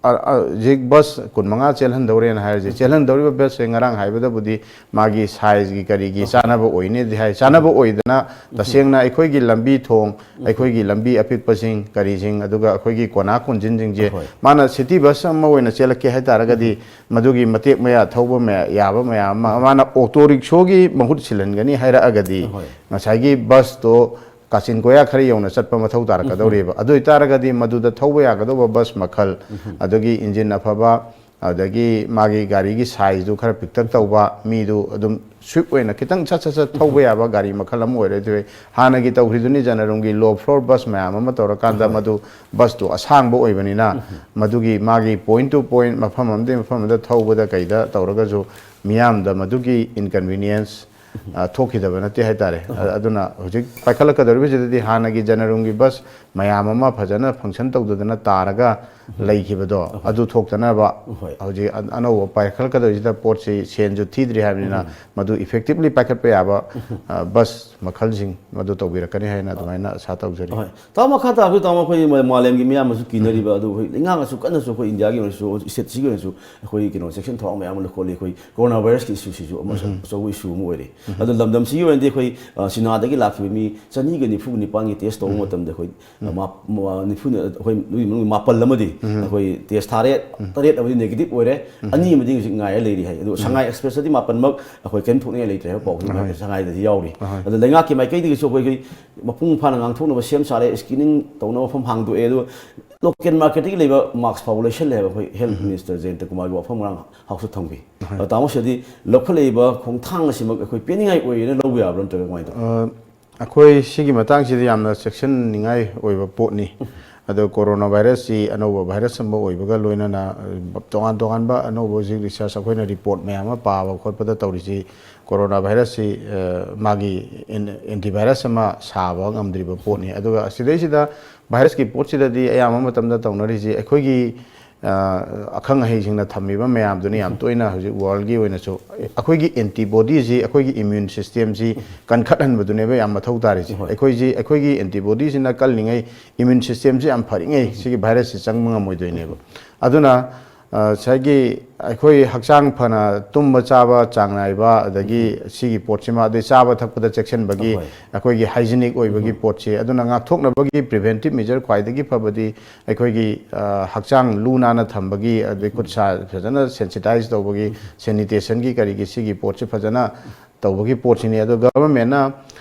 ꯑ, ꯑ, ꯍꯧꯖꯤꯛ ꯕꯁ ꯀꯨꯟꯃꯉꯥ ꯆꯦꯜꯍꯟꯗꯧꯔꯦꯅ ꯍꯥꯏꯔꯤꯁꯦ, ꯆꯦꯜꯍꯟꯗꯧꯔꯤꯕ ꯕꯁꯁꯦ ꯉꯔꯥꯡ ꯍꯥꯏꯕꯗꯕꯨꯗꯤ ꯃꯥꯒꯤ ꯁꯥꯏꯖꯀꯤ ꯀꯔꯤꯒꯤ ꯆꯥꯟꯅꯕ ꯑꯣꯏꯅꯤꯗꯤ ꯍꯥꯏ꯫ ꯆꯥꯟꯅꯕ ꯑꯣꯏꯗꯅ ꯇꯁꯦꯡꯅ ꯑꯩꯈꯣꯏꯒꯤ ꯂꯝꯕꯤ ꯊꯣꯡ, ꯑꯩꯈꯣꯏꯒꯤ ꯂꯝꯕꯤ ꯑꯄꯤꯛꯄꯁꯤꯡ ꯀꯔꯤꯁꯤꯡ, ꯑꯗꯨꯒ ꯑꯩꯈꯣꯏꯒꯤ ꯀꯣꯅꯥ ꯀꯣꯟꯁꯤꯟꯁꯤꯡꯁꯦ, ꯍꯣꯏ꯫ ꯃꯥꯅ ꯁꯤꯇꯤ ꯕꯁ ꯑꯃ ꯑꯣꯏꯅ ꯆꯦꯜꯂꯛꯀꯦ ꯍꯥꯏ ꯇꯥꯔꯒꯗꯤ ꯃꯗꯨꯒꯤ ꯃꯇꯦꯛ ꯃꯌꯥ ꯊꯧꯕ ꯃꯌꯥ-, ꯌꯥꯕ ꯃꯌꯥꯝ ꯑꯃ, ꯃꯥꯅ ꯑꯣꯇꯣ ꯔꯤꯛꯁꯣꯒꯤ ꯃꯍꯨꯠ ꯁꯤꯜꯍꯟꯒꯅꯤ ꯍꯥꯏꯔꯛꯑꯒꯗꯤ ꯍꯣꯏ꯫ ꯉꯁꯥꯏꯒꯤ ꯕꯁꯇꯣ ꯀꯥꯆꯤꯟ ꯀꯣꯌꯥ ꯈꯔ ꯌꯧꯅ ꯆꯠꯄ ꯃꯊꯧ ꯇꯥꯔꯛꯀꯗꯧꯔꯤꯕ꯫ ꯑꯗꯨ ꯑꯣꯏꯇꯥꯔꯒꯗꯤ ꯃꯗꯨꯗ ꯊꯧꯕ ꯌꯥꯒꯗꯧꯕ ꯕꯁ ꯃꯈꯜ, ꯑꯗꯒꯤ ꯏꯟꯖꯤꯟ ꯑꯐꯕ, ꯑꯗꯒꯤ ꯃꯥꯒꯤ ꯒꯥꯔꯤꯒꯤ ꯁꯥꯏꯖꯗꯨ ꯈꯔ ꯄꯤꯛꯇꯛ ꯇꯧꯕ, ꯃꯤꯗꯨ ꯑꯗꯨꯝ ꯁ꯭ꯋꯤꯞ ꯑꯣꯏꯅ ꯈꯤꯇꯪ ꯁꯠ ꯁꯠ ꯁꯠ ꯊꯧꯕ ꯌꯥꯕ ꯒꯥꯔꯤ ꯃꯈꯜ ꯑꯃ ꯑꯣꯏꯔꯗꯤ ꯐꯩ꯫ ꯍꯥꯟꯅꯒꯤ ꯇꯧꯈ꯭ꯔꯤꯗꯨꯅꯤ, ꯖꯅꯔꯨꯝꯒꯤ ꯂꯣ ꯐ꯭ꯂꯣꯔ ꯕꯁ ꯃꯌꯥꯝ ꯑꯃ ꯇꯧꯔꯀꯥꯟꯗ ꯍꯣꯏ꯫ ꯃꯗꯨ ꯕꯁꯇꯨ ꯑꯁꯥꯡꯕ ꯑꯣꯏꯕꯅꯤꯅ ꯃꯗꯨꯒꯤ ꯃꯥꯒꯤ ꯄꯣꯏꯟ ꯇꯨ ꯄꯣꯏꯟ, ꯃꯐꯝ ꯑꯃꯗꯒꯤ ꯃꯐꯝ ꯑꯃꯗ ꯊꯧꯕꯗ ꯀꯩꯗ ꯇꯧꯔꯒꯁꯨ ꯃꯤꯌꯥꯝꯗ ꯃꯗꯨꯒꯤ ꯏꯟꯀꯟꯚꯤꯅꯤꯌꯦꯟꯁ, ꯑ, ꯊꯣꯛꯈꯤꯗꯕ ꯅꯠꯇꯦ ꯍꯥꯏꯇꯥꯔꯦ꯫ ꯑ-, ꯑꯗꯨꯅ ꯍꯧꯖꯤꯛ ꯄꯥꯏꯈꯠꯂꯛꯀꯗꯧꯔꯤꯕꯁꯤꯗꯗꯤ ꯍꯥꯟꯅꯒꯤ ꯖꯅꯔꯨꯝꯒꯤ ꯕꯁ ꯃꯌꯥꯝ ꯑꯃ ꯐꯖꯅ ꯐꯪꯁꯟ ꯇꯧꯗꯗꯅ ꯇꯥꯔꯒ ꯂꯩꯈꯤꯕꯗꯣ, ꯑꯗꯨ ꯊꯣꯛꯇꯅꯕ ꯍꯣꯏ꯫ ꯍꯧꯖꯤꯛ ꯑ-, ꯑꯅꯧꯕ ꯄꯥꯏꯈꯠꯂꯛꯀꯗꯧꯔꯤꯁꯤꯗ ꯄꯣꯠꯁꯤ ꯁꯦꯟꯁꯨ ꯊꯤꯗ꯭ꯔꯤ ꯍꯥꯏꯕꯅꯤꯅ ꯃꯗꯨ ꯏꯐꯦꯛꯇꯤꯚꯂꯤ ꯄꯥꯏꯈꯠꯄ ꯌꯥꯕ, ꯑ, ꯕꯁ ꯃꯈꯜꯁꯤꯡ ꯃꯗꯨ ꯇꯧꯕꯤꯔꯛꯀꯅꯤ ꯍꯥꯏꯅ ꯑꯗꯨꯃꯥꯏꯅ ꯑꯁꯥ ꯇꯧꯖꯔꯤ꯫ ꯍꯣꯏ꯫ ꯇꯥꯃꯣ, ꯃꯈꯥ ꯇꯥꯕꯁꯨ, ꯇꯥꯃꯣ, ꯑꯩꯈꯣꯏ ꯃ-, ꯃꯥꯂꯦꯝꯒꯤ ꯃꯤꯌꯥꯝꯅꯁꯨ ꯀꯤꯅꯔꯤꯕ, ꯑꯗꯨ ꯑꯩꯈꯣꯏ ꯂꯩꯉꯥꯛꯅꯁꯨ ꯀꯟꯅꯁꯨ ꯑꯩꯈꯣꯏ ꯏꯟꯗꯤꯌꯥꯒꯤ ꯑꯣꯏꯅꯁꯨ, ꯁ꯭ꯇꯦꯠꯁꯤꯒꯤ ꯑꯣꯏꯅꯁꯨ ꯑꯩꯈꯣꯏ ꯀꯩꯅꯣ ꯆꯦꯛꯁꯤꯟ ꯊꯧꯔꯥꯡ ꯃꯌꯥꯝ ꯑꯃ ꯂꯧꯈꯠꯂꯤ꯫ ꯑꯩꯈꯣꯏ ꯀꯣꯔꯣꯅꯥ ꯚꯥꯏꯔꯁꯀꯤ ꯏꯁꯨꯁꯤꯁꯨ ꯑꯃ ꯑꯆꯧꯕ ꯏꯁꯨ ꯑꯃ ꯑꯣꯏꯔꯦ꯫ ꯑꯗꯣ ꯂꯝꯗꯝꯁꯤꯒꯤ ꯑꯣꯏꯅꯗꯤ ꯑꯩꯈꯣꯏ, ꯑ, ꯆꯤꯅꯥꯗꯒꯤ ꯂꯥꯛꯈꯤꯕ ꯃꯤ ꯆꯅꯤꯒ ꯅꯤꯐꯨ ꯅꯤꯄꯥꯟꯒꯤ ꯇꯦꯁ ꯇꯧꯕ ꯃꯇꯝꯗ ꯑꯩꯈꯣꯏ, ꯑ, ꯃꯥ-, ꯃꯥ-, ꯅꯤꯐꯨꯅ, ꯑꯩꯈꯣꯏ ꯃꯅꯨꯡꯒꯤ ꯃꯥꯄꯜ ꯑꯃꯗꯤ ꯑꯩꯈꯣꯏ ꯇꯦꯁ ꯊꯥꯔꯦ, ꯇꯔꯦꯠ ꯑꯃꯗꯤ ꯅꯦꯒꯦꯇꯤꯚ ꯑꯣꯏꯔꯦ, ꯑꯅꯤ ꯑꯃꯗꯤ ꯍꯧꯖꯤꯛ ꯉꯥꯏꯔ ꯂꯩꯔꯤ ꯍꯥꯏ꯫ ꯑꯗꯣ ꯁꯉꯥꯏ ꯑꯦꯛꯁꯄ꯭ꯔꯦꯁꯇꯗꯤ ꯃꯥꯄꯜꯃꯛ ꯑꯩꯈꯣꯏ ꯀꯔꯤꯝ ꯊꯣꯛꯅꯤꯡꯉꯥꯏ ꯂꯩꯇ꯭ꯔꯦ ꯍꯥꯏꯕ ꯄꯥꯎ ꯁꯉꯥꯏꯗꯗꯤ ꯌꯥꯎꯔꯤ꯫ ꯑꯗꯣ ꯂꯩꯉꯥꯛꯀꯤ ꯃꯥꯏꯀꯩꯗꯒꯤꯁꯨ ꯑꯩꯈꯣꯏ, ꯑꯩꯈꯣꯏ ꯃꯄꯨꯡ ꯐꯥꯅ ꯉꯥꯡꯊꯣꯛꯅꯕ ꯁꯦꯝ ꯁꯥꯔꯦ, ꯁ꯭ꯀ꯭ꯔꯤꯅꯤꯡ ꯇꯧꯅꯕ ꯃꯐꯝ ꯍꯥꯡꯗꯣꯛꯑꯦ꯫ ꯑꯗꯨꯒ ꯂꯣꯀꯦꯜ ꯃꯥꯔꯀꯦꯠꯇꯒꯤ ꯂꯩꯕ ꯃꯥꯛꯁ ꯐꯥꯎꯕ ꯂꯩꯁꯜꯂꯦ ꯍꯥꯏꯕ ꯑꯩꯈꯣꯏ ꯍꯦꯜꯊ ꯃꯤꯅꯤꯁꯇꯔ ꯖꯌꯟꯇ ꯀꯨꯃꯥꯔꯒꯤ ꯋꯥꯐꯝ ꯉꯔꯥꯡ ꯍꯥꯎꯁꯇ ꯊꯝꯈꯤ꯫ ꯑꯗꯣ ꯇꯥꯃꯣ, ꯁꯤꯗꯗꯤ ꯂꯧꯈꯠꯂꯛꯏꯕ ꯈꯣꯡꯊꯥꯡ ꯑꯁꯤꯃꯛ ꯑꯩꯈꯣꯏ ꯄꯦꯟꯅꯤꯡꯉꯥꯏ ꯑꯣꯏꯌꯦꯅ ꯂꯧꯕ ꯌꯥꯕ꯭ꯔꯥ, ꯅꯠꯇ꯭ꯔꯒ ꯀꯃꯥꯏꯅ ꯇꯧꯕ? ꯑ, ꯑꯩꯈꯣꯏ ꯁꯤꯒꯤ ꯃꯇꯥꯡꯁꯤꯗ ꯌꯥꯝꯅ ꯆꯦꯛꯁꯤꯟꯅꯤꯡꯉꯥꯏ ꯑꯣꯏꯕ ꯄꯣꯠꯅꯤ꯫ ꯑꯗꯣ ꯀꯣꯔꯣꯅꯥ ꯚꯥꯏꯔꯁꯁꯤ ꯑꯅꯧꯕ ꯚꯥꯏꯔꯁ ꯑꯃ ꯑꯣꯏꯕꯒ ꯂꯣꯏꯅꯅ, ꯑ, ꯇꯣꯉꯥꯟ ꯇꯣꯉꯥꯟꯕ ꯑꯅꯧꯕ ꯍꯧꯖꯤꯛ ꯔꯤꯁꯔꯁ ꯑꯩꯈꯣꯏꯅ ꯔꯤꯄꯣꯔꯠ ꯃꯌꯥꯝ ꯑꯃ ꯄꯥꯕ ꯈꯣꯠꯄꯗ ꯇꯧꯔꯤꯁꯤ, ꯀꯣꯔꯣꯅꯥ ꯚꯥꯏꯔꯁꯁꯤ, ꯑ, ꯃꯥꯒꯤ ꯑꯦꯟ-, ꯑꯦꯟꯇꯤꯚꯥꯏꯔꯁ ꯑꯃ ꯁꯥꯕ ꯉꯝꯗ꯭ꯔꯤꯕ ꯄꯣꯠꯅꯤ꯫ ꯑꯗꯨꯒ ꯁꯤꯗꯩꯁꯤꯗ ꯚꯥꯏꯔꯁꯀꯤ ꯄꯣꯠꯁꯤꯗꯗꯤ ꯑꯌꯥꯝꯕ ꯃꯇꯝꯗ ꯇꯧꯅꯔꯤꯁꯤ ꯑꯩꯈꯣꯏꯒꯤ ꯑ, ꯑꯈꯪ ꯑꯍꯩꯁꯤꯡꯅ ꯊꯝꯃꯤꯕ ꯃꯌꯥꯝꯗꯨꯅ ꯌꯥꯝ ꯇꯣꯏꯅ ꯍꯧꯖꯤꯛ ꯋꯥꯔꯜꯒꯤ ꯑꯣꯏꯅꯁꯨ ꯑꯩꯈꯣꯏꯒꯤ ꯑꯦꯟꯇꯤꯕꯣꯗꯤꯁꯤ, ꯑꯩꯈꯣꯏꯒꯤ ꯏꯃ꯭ꯌꯨꯟ ꯁꯤꯁꯇꯦꯝꯁꯤ ꯀꯟꯈꯠꯍꯟꯕꯗꯨꯅꯦꯕ ꯌꯥꯝ ꯃꯊꯧ ꯇꯥꯔꯤꯁꯦ꯫ ꯑꯩꯈꯣꯏꯁꯤ, ꯑꯩꯈꯣꯏꯒꯤ ꯑꯦꯟꯇꯤꯕꯣꯗꯤꯁꯤꯅ ꯀꯜꯂꯤꯉꯩ, ꯏꯃ꯭ꯌꯨꯟ ꯁꯤꯁꯇꯦꯝꯁꯤ ꯌꯥꯝ ꯐꯔꯤꯉꯩ ꯁꯤꯒꯤ ꯚꯥꯏꯔꯁꯁꯤ ꯆꯪꯕ ꯉꯝꯃꯣꯏꯗꯣꯏꯅꯦꯕ꯫ ꯑꯗꯨꯅ ꯑ, ꯉꯁꯥꯏꯒꯤ ꯑꯩꯈꯣꯏ ꯍꯛꯆꯥꯡ ꯐꯅ ꯇꯨꯝꯕ ꯆꯥꯕ ꯆꯥꯡ ꯅꯥꯏꯕ, ꯑꯗꯒꯤ ꯁꯤꯒꯤ ꯄꯣꯠꯁꯤꯃ, ꯑꯗꯩ ꯆꯥꯕ ꯊꯛꯄꯗ ꯆꯦꯛꯁꯤꯟꯕꯒꯤ, ꯑꯩꯈꯣꯏꯒꯤ ꯍꯥꯏꯖꯤꯅꯤꯛ ꯑꯣꯏꯕꯒꯤ ꯄꯣꯠꯁꯤ, ꯑꯗꯨꯅ ꯉꯥꯛꯊꯣꯛꯅꯕꯒꯤ ꯄ꯭ꯔꯤꯚꯦꯟꯇꯤꯞ ꯃꯦꯖꯔ ꯈ꯭ꯋꯥꯏꯗꯒꯤ ꯐꯕꯗꯤ ꯑꯩꯈꯣꯏꯒꯤ, ꯑ, ꯍꯛꯆꯥꯡ ꯂꯨ ꯅꯥꯟꯅ ꯊꯝꯕꯒꯤ, ꯑꯗꯩ ꯈꯨꯠ ꯁꯥ ꯐꯖꯅ ꯁꯦꯟꯁꯤꯇꯥꯏꯁ ꯇꯧꯕꯒꯤ, ꯁꯦꯅꯤꯇꯦꯁꯟꯒꯤ ꯀꯔꯤꯒꯤ ꯁꯤꯒꯤ ꯄꯣꯠꯁꯤ ꯐꯖꯅ ꯇꯧꯕꯒꯤ ꯄꯣꯠꯁꯤꯅꯤ꯫ ꯑꯗꯣ ꯒꯚꯔꯟꯃꯦꯟꯅ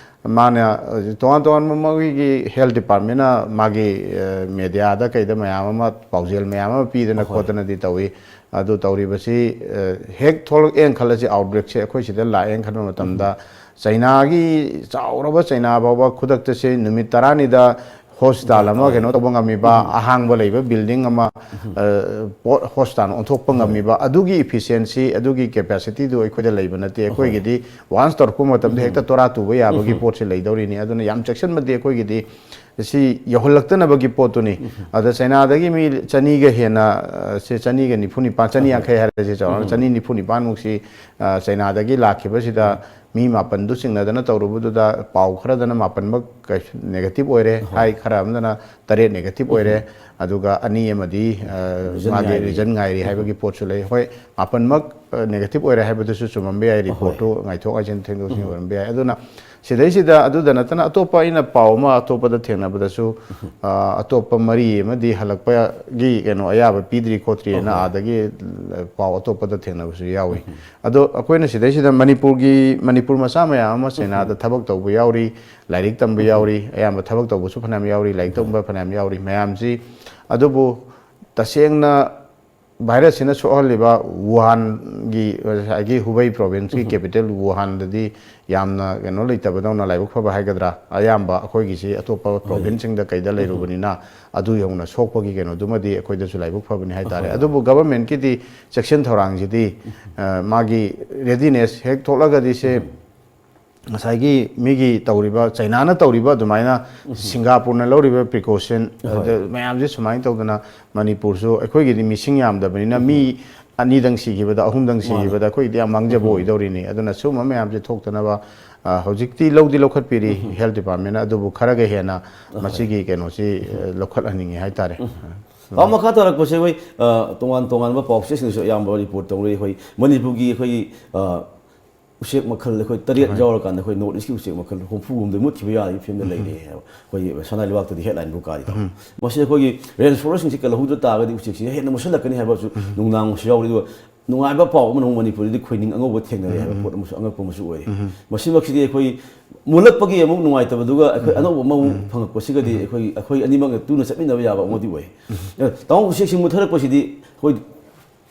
ꯃꯥꯅ, ꯑ, ꯇꯣꯉꯥꯟ ꯇꯣꯉꯥꯟꯕ ꯃꯣꯏꯒꯤ ꯍꯦꯜꯊ ꯗꯤꯄꯥꯔꯠꯃꯦꯟꯅ ꯃꯥꯒꯤ, ꯑ, ꯃꯦꯗꯤꯌꯥꯗ ꯀꯩꯗ ꯃꯌꯥꯝ ꯑꯃ ꯄꯥꯎꯖꯦꯜ ꯃꯌꯥꯝ ꯑꯃ ꯄꯤꯗꯅ ꯈꯣꯠꯇꯅꯗꯤ ꯇꯧꯏ꯫ ꯑꯗꯨ ꯇꯧꯔꯤꯕꯁꯤ, ꯑ, ꯍꯦꯛ ꯊꯣꯛꯂꯛꯑꯦꯅ ꯈꯜꯂꯁꯤ, ꯑꯥꯎꯠꯕ꯭ꯔꯦꯛꯁꯦ ꯑꯩꯈꯣꯏ ꯁꯤꯗ ꯂꯥꯛꯑꯦꯅ ꯈꯟꯕ ꯃꯇꯝꯗ, ꯆꯩꯅꯥꯒꯤ ꯆꯥꯎꯔꯕ ꯆꯩꯅꯥ ꯐꯥꯎꯕ ꯈꯨꯗꯛꯇ ꯁꯤ ꯅꯨꯃꯤꯠ ꯇꯔꯥꯅꯤꯗ ꯍꯣꯁꯄꯤꯇꯥꯜ ꯑꯃ ꯀꯩꯅꯣ ꯇꯧꯕ ꯉꯝꯃꯤꯕ, ꯑꯍꯥꯡꯕ ꯂꯩꯕ ꯕꯤꯜꯗꯤꯡ ꯑꯃ, ꯑ, ꯄꯣꯠ ꯍꯣꯁꯄꯤꯇꯥꯜ ꯑꯣꯟꯊꯣꯛꯄ ꯉꯝꯃꯤꯕ, ꯑꯗꯨꯒꯤ ꯏꯐꯤꯁꯤꯌꯦꯟꯁꯤ, ꯑꯗꯨꯒꯤ ꯀꯦꯄꯥꯁꯤꯇꯤꯗꯨ ꯑꯩꯈꯣꯏꯗ ꯂꯩꯕ ꯅꯠꯇꯦ꯫ ꯑꯩꯈꯣꯏꯒꯤꯗꯤ ꯋꯥꯟꯁ ꯇꯧꯔꯛꯄ ꯃꯇꯝꯗ ꯍꯦꯛꯇ ꯇꯣꯔꯥ ꯇꯨꯕ ꯌꯥꯕꯒꯤ ꯄꯣꯠꯁꯤ ꯂꯩꯗꯧꯔꯤꯅꯤ꯫ ꯑꯗꯨꯅ ꯌꯥꯝ ꯆꯦꯛꯁꯤꯟꯕꯗꯤ ꯑꯩꯈꯣꯏꯒꯤꯗꯤ ꯁꯤ ꯌꯧꯍꯜꯂꯛꯇꯅꯕꯒꯤ ꯄꯣꯠꯇꯨꯅꯤ꯫ ꯑꯗ ꯆꯩꯅꯥꯗꯒꯤ ꯃꯤ ꯆꯅꯤꯒ ꯍꯦꯟꯅ, ꯑ, ꯁꯦ ꯆꯅꯤꯒ ꯅꯤꯐꯨ ꯅꯤꯄꯥꯟ, ꯆꯅꯤ ꯌꯥꯡꯈꯩ ꯍꯥꯏꯔꯁꯤ ꯆꯥꯎꯔꯥꯛꯅ, ꯆꯅꯤ ꯅꯤꯐꯨ ꯅꯤꯄꯥꯟꯃꯨꯛꯁꯤ, ꯑ, ꯆꯩꯅꯥꯗꯒꯤ ꯂꯥꯛꯈꯤꯕꯁꯤꯗ ꯃꯤ ꯃꯥꯄꯟꯗꯨ ꯆꯤꯡꯅꯗꯅ ꯇꯧꯔꯨꯕꯗꯨꯗ ꯄꯥꯎ ꯈꯔꯗꯅ ꯃꯥꯄꯟꯃꯛ ꯀꯩꯁꯨ ꯅꯦꯒꯦꯇꯤꯚ ꯑꯣꯏꯔꯦ ꯍꯥꯏ, ꯈꯔ ꯑꯃꯗꯅ ꯇꯔꯦꯠ ꯅꯦꯒꯦꯇꯤꯚ ꯑꯣꯏꯔꯦ, ꯑꯗꯨꯒ ꯑꯅꯤ ꯑꯃꯗꯤ, ꯑ, ꯔꯤꯖꯟ ꯃꯥꯒꯤ ꯉꯥꯏꯔꯤ꯫ ꯔꯤꯖꯟ ꯉꯥꯏꯔꯤ ꯍꯥꯏꯕꯒꯤ ꯄꯣꯠꯁꯨ ꯂꯩ꯫ ꯍꯣꯏ, ꯃꯥꯄꯟꯃꯛ, ꯑ, ꯅꯦꯒꯦꯇꯤꯚ ꯑꯣꯏꯔꯦ ꯍꯥꯏꯕꯗꯨꯁꯨ ꯆꯨꯝꯃꯝꯕ ꯌꯥꯏ, ꯔꯤꯄꯣꯔꯠꯇꯨ ꯉꯥꯏꯊꯣꯛ ꯉꯥꯏꯁꯤꯟ ꯊꯦꯡꯗꯣꯛ ꯊꯦꯡꯖꯤꯟ ꯑꯣꯏꯔꯝꯕ ꯌꯥꯏ꯫ ꯑꯗꯨꯅ ꯁꯤꯗꯩꯁꯤꯗ ꯑꯗꯨꯗ ꯅꯠꯇꯅ ꯑꯇꯣꯞꯄ ꯑꯩꯅ ꯄꯥꯎ ꯑꯃ ꯑꯇꯣꯞꯄꯗ ꯊꯦꯡꯅꯕꯗꯁꯨ, ꯑ, ꯑꯇꯣꯞꯄ ꯃꯔꯤ ꯑꯃꯗꯤ ꯍꯜꯂꯛꯄꯒꯤ ꯀꯩꯅꯣ ꯑꯌꯥꯕ ꯄꯤꯗ꯭ꯔꯤ ꯈꯣꯠꯇ꯭ꯔꯤꯅ ꯑꯥꯗꯒꯤ ꯄꯥꯎ ꯑꯇꯣꯞꯄꯗ ꯊꯦꯡꯅꯕꯁꯨ ꯌꯥꯎꯏ꯫ ꯑꯗꯣ ꯑꯩꯈꯣꯏꯅ ꯁꯤꯗꯩꯁꯤꯗ ꯃꯅꯤꯄꯨꯔꯒꯤ, ꯃꯅꯤꯄꯨꯔ ꯃꯆꯥ ꯃꯌꯥꯝ ꯑꯃ ꯆꯩꯅꯥꯗ ꯊꯕꯛ ꯇꯧꯕ ꯌꯥꯎꯔꯤ, ꯂꯥꯏꯔꯤꯛ ꯇꯝꯕ ꯌꯥꯎꯔꯤ, ꯑꯌꯥꯝꯕ ꯊꯕꯛ ꯇꯧꯕꯁꯨ ꯐꯅꯌꯥꯝ ꯌꯥꯎꯔꯤ, ꯂꯥꯏꯔꯤꯛ ꯇꯝꯕ ꯐꯅꯌꯥꯝ ꯌꯥꯎꯔꯤ ꯃꯌꯥꯝꯁꯤ꯫ ꯑꯗꯨꯕꯨ ꯇꯁꯦꯡꯅ ꯚꯥꯏꯔꯁꯁꯤꯅ ꯁꯣꯛꯍꯜꯂꯤꯕ ꯋꯨꯍꯥꯟꯒꯤ, ꯉꯁꯥꯏꯒꯤ ꯍꯨꯕꯩ ꯄ꯭ꯔꯣꯚꯤꯟꯁꯀꯤ ꯀꯦꯄꯤꯇꯦꯜ ꯋꯨꯍꯥꯟꯗꯗꯤ ꯌꯥꯝꯅ ꯀꯩꯅꯣ ꯂꯩꯇꯕꯗꯧꯅ, ꯂꯥꯏꯕꯛ ꯐꯕ ꯍꯥꯏꯒꯗ꯭ꯔꯥ, ꯑꯌꯥꯝꯕ ꯑꯩꯈꯣꯏꯒꯤꯁꯤ ꯑꯇꯣꯞꯄ ꯄ꯭ꯔꯣꯚꯤꯟꯁꯁꯤꯡꯗ ꯀꯩꯗ ꯂꯩꯔꯨꯕꯅꯤꯅ ꯑꯗꯨ ꯌꯧꯅ ꯁꯣꯛꯄꯒꯤ ꯀꯩꯅꯣꯗꯨꯃꯗꯤ ꯑꯩꯈꯣꯏꯗꯁꯨ ꯂꯥꯏꯕꯛ ꯐꯕꯅꯤ ꯍꯥꯏꯇꯥꯔꯦ꯫ ꯑꯗꯨꯕꯨ ꯒꯚꯔꯟꯃꯦꯟꯠꯀꯤꯗꯤ ꯆꯦꯛꯁꯤꯟ ꯊꯧꯔꯥꯡꯁꯤꯗꯤ, ꯑ, ꯃꯥꯒꯤ ꯔꯦꯗꯤꯅꯦꯁ ꯍꯦꯛ ꯊꯣꯛꯂꯒꯗꯤ ꯁꯦ ꯉꯁꯥꯏꯒꯤ ꯃꯤꯒꯤ ꯇꯧꯔꯤꯕ, ꯆꯩꯅꯥꯅ ꯇꯧꯔꯤꯕ ꯑꯗꯨꯃꯥꯏꯅ ꯁꯤꯡꯒꯥꯄꯨꯔꯅ ꯂꯧꯔꯤꯕ ꯄ꯭ꯔꯤꯀꯣꯁꯟ, ꯍꯣꯏ꯫ ꯑꯗ ꯃꯌꯥꯝꯁꯦ ꯁꯨꯃꯥꯏꯅ ꯇꯧꯗꯅ, ꯃꯅꯤꯄꯨꯔꯁꯨ ꯑꯩꯈꯣꯏꯒꯤꯗꯤ ꯃꯤꯁꯤꯡ ꯌꯥꯝꯗꯕꯅꯤꯅ, ꯃꯤ ꯑꯅꯤꯗꯪ ꯁꯤꯈꯤꯕꯗ, ꯑꯍꯨꯝꯗꯪ ꯃꯥꯅꯦ꯫ ꯁꯤꯈꯤꯕꯗ ꯑꯩꯈꯣꯏꯒꯤꯗꯤ ꯌꯥꯝ ꯃꯥꯡꯖꯕ ꯑꯣꯏꯗꯧꯔꯤꯅꯤ꯫ ꯑꯗꯨꯅ ꯁꯤꯒꯨꯝꯕ ꯃꯌꯥꯝꯁꯦ ꯊꯣꯛꯇꯅꯕ, ꯑ, ꯍꯧꯖꯤꯛꯇꯤ ꯂꯧꯗꯤ ꯂꯧꯈꯠꯄꯤꯔꯤ health department ꯅ, ꯑꯗꯨꯕꯨ ꯈꯔꯒ ꯍꯦꯟꯅ ꯃꯁꯤꯒꯤ ꯀꯩꯅꯣꯁꯤ, ꯑ, ꯂꯧꯈꯠꯍꯟꯅꯤꯡꯉꯤ ꯍꯥꯏꯇꯥꯔꯦ꯫ ꯄꯥꯎ ꯃꯈꯥ ꯇꯥꯔꯛꯄꯁꯦ ꯑꯩꯈꯣꯏ, ꯑ, ꯇꯣꯉꯥꯟ ꯇꯣꯉꯥꯟꯕ ꯄꯥꯎꯆꯦꯁꯤꯡꯗꯁꯨ ꯑꯌꯥꯝꯕ ꯔꯤꯄꯣꯔꯠ ꯇꯧꯔꯤ꯫ ꯑꯩꯈꯣꯏ ꯃꯅꯤꯄꯨꯔꯒꯤ ꯑꯩꯈꯣꯏꯒꯤ, ꯑ, ꯎꯆꯦꯛ ꯃꯈꯜ ꯑꯩꯈꯣꯏ ꯇꯔꯦꯠ ꯍꯣꯏ꯫ ꯌꯥꯎꯔꯀꯥꯟꯗ ꯑꯩꯈꯣꯏ North East ꯀꯤ ꯎꯆꯦꯛ ꯃꯈꯜ ꯍꯨꯝꯐꯨ ꯍꯨꯝꯗꯣꯏ ꯃꯨꯠꯈꯤꯕ ꯌꯥꯕꯒꯤ ꯐꯤꯕꯝꯗ ꯂꯩꯔꯦ ꯍꯥꯏꯕ꯫ ꯑꯩꯈꯣꯏꯒꯤ ꯁꯅꯥ ꯂꯩꯕꯥꯛꯇꯗꯤ headline ꯕꯨ ꯀꯥꯔꯤ ꯇꯧ꯫ ꯃꯁꯤ ꯑꯩꯈꯣꯏꯒꯤ rain forest ꯁꯤꯡꯁꯤ ꯀꯜꯍꯧꯗ ꯇꯥꯔꯒꯗꯤ ꯎꯆꯦꯛꯁꯤ ꯍꯦꯟꯅ ꯃꯨꯠꯁꯤꯜꯂꯛꯀꯅꯤ ꯍꯥꯏꯕꯁꯨ ꯅꯨꯡꯅꯥꯡ ꯑꯃꯁꯨ ꯌꯥꯎꯔꯤ꯫ ꯑꯗꯨꯒ ꯅꯨꯡꯉꯥꯏꯕ ꯄꯥꯎ ꯑꯃꯅ ꯑꯃꯨꯛ ꯃꯅꯤꯄꯨꯔꯗꯗꯤ ꯈꯣꯏꯅꯤꯡ ꯑꯉꯧꯕ ꯊꯦꯡꯅꯔꯦ ꯍꯥꯏꯕ ꯄꯣꯠ ꯑꯃꯁꯨ, ꯑꯉꯛꯄ ꯑꯃꯁꯨ ꯑꯣꯏꯔꯤ꯫ ꯃꯁꯤꯃꯛꯁꯤꯗꯤ ꯑꯩꯈꯣꯏ ꯃꯨꯠꯂꯛꯄꯒꯤ ꯑꯃꯨꯛ ꯅꯨꯡꯉꯥꯏꯇꯕꯗꯨꯒ ꯑꯩꯈꯣꯏ ꯑꯅꯧꯕ ꯑꯃꯃꯨꯛ ꯐꯪꯉꯛꯄꯁꯤꯒꯗꯤ ꯑꯩꯈꯣꯏ, ꯑꯩꯈꯣꯏ ꯑꯅꯤꯃꯛꯅ ꯇꯨꯅ ꯆꯠꯃꯤꯟꯅꯕ ꯌꯥꯕ ꯑꯃꯗꯤ ꯑꯣꯏ꯫ ꯑ, ꯇꯥꯃꯣ, ꯎꯆꯦꯛꯁꯤꯡ ꯃꯨꯠꯊꯔꯛꯄꯁꯤꯗꯤ ꯑꯩꯈꯣꯏ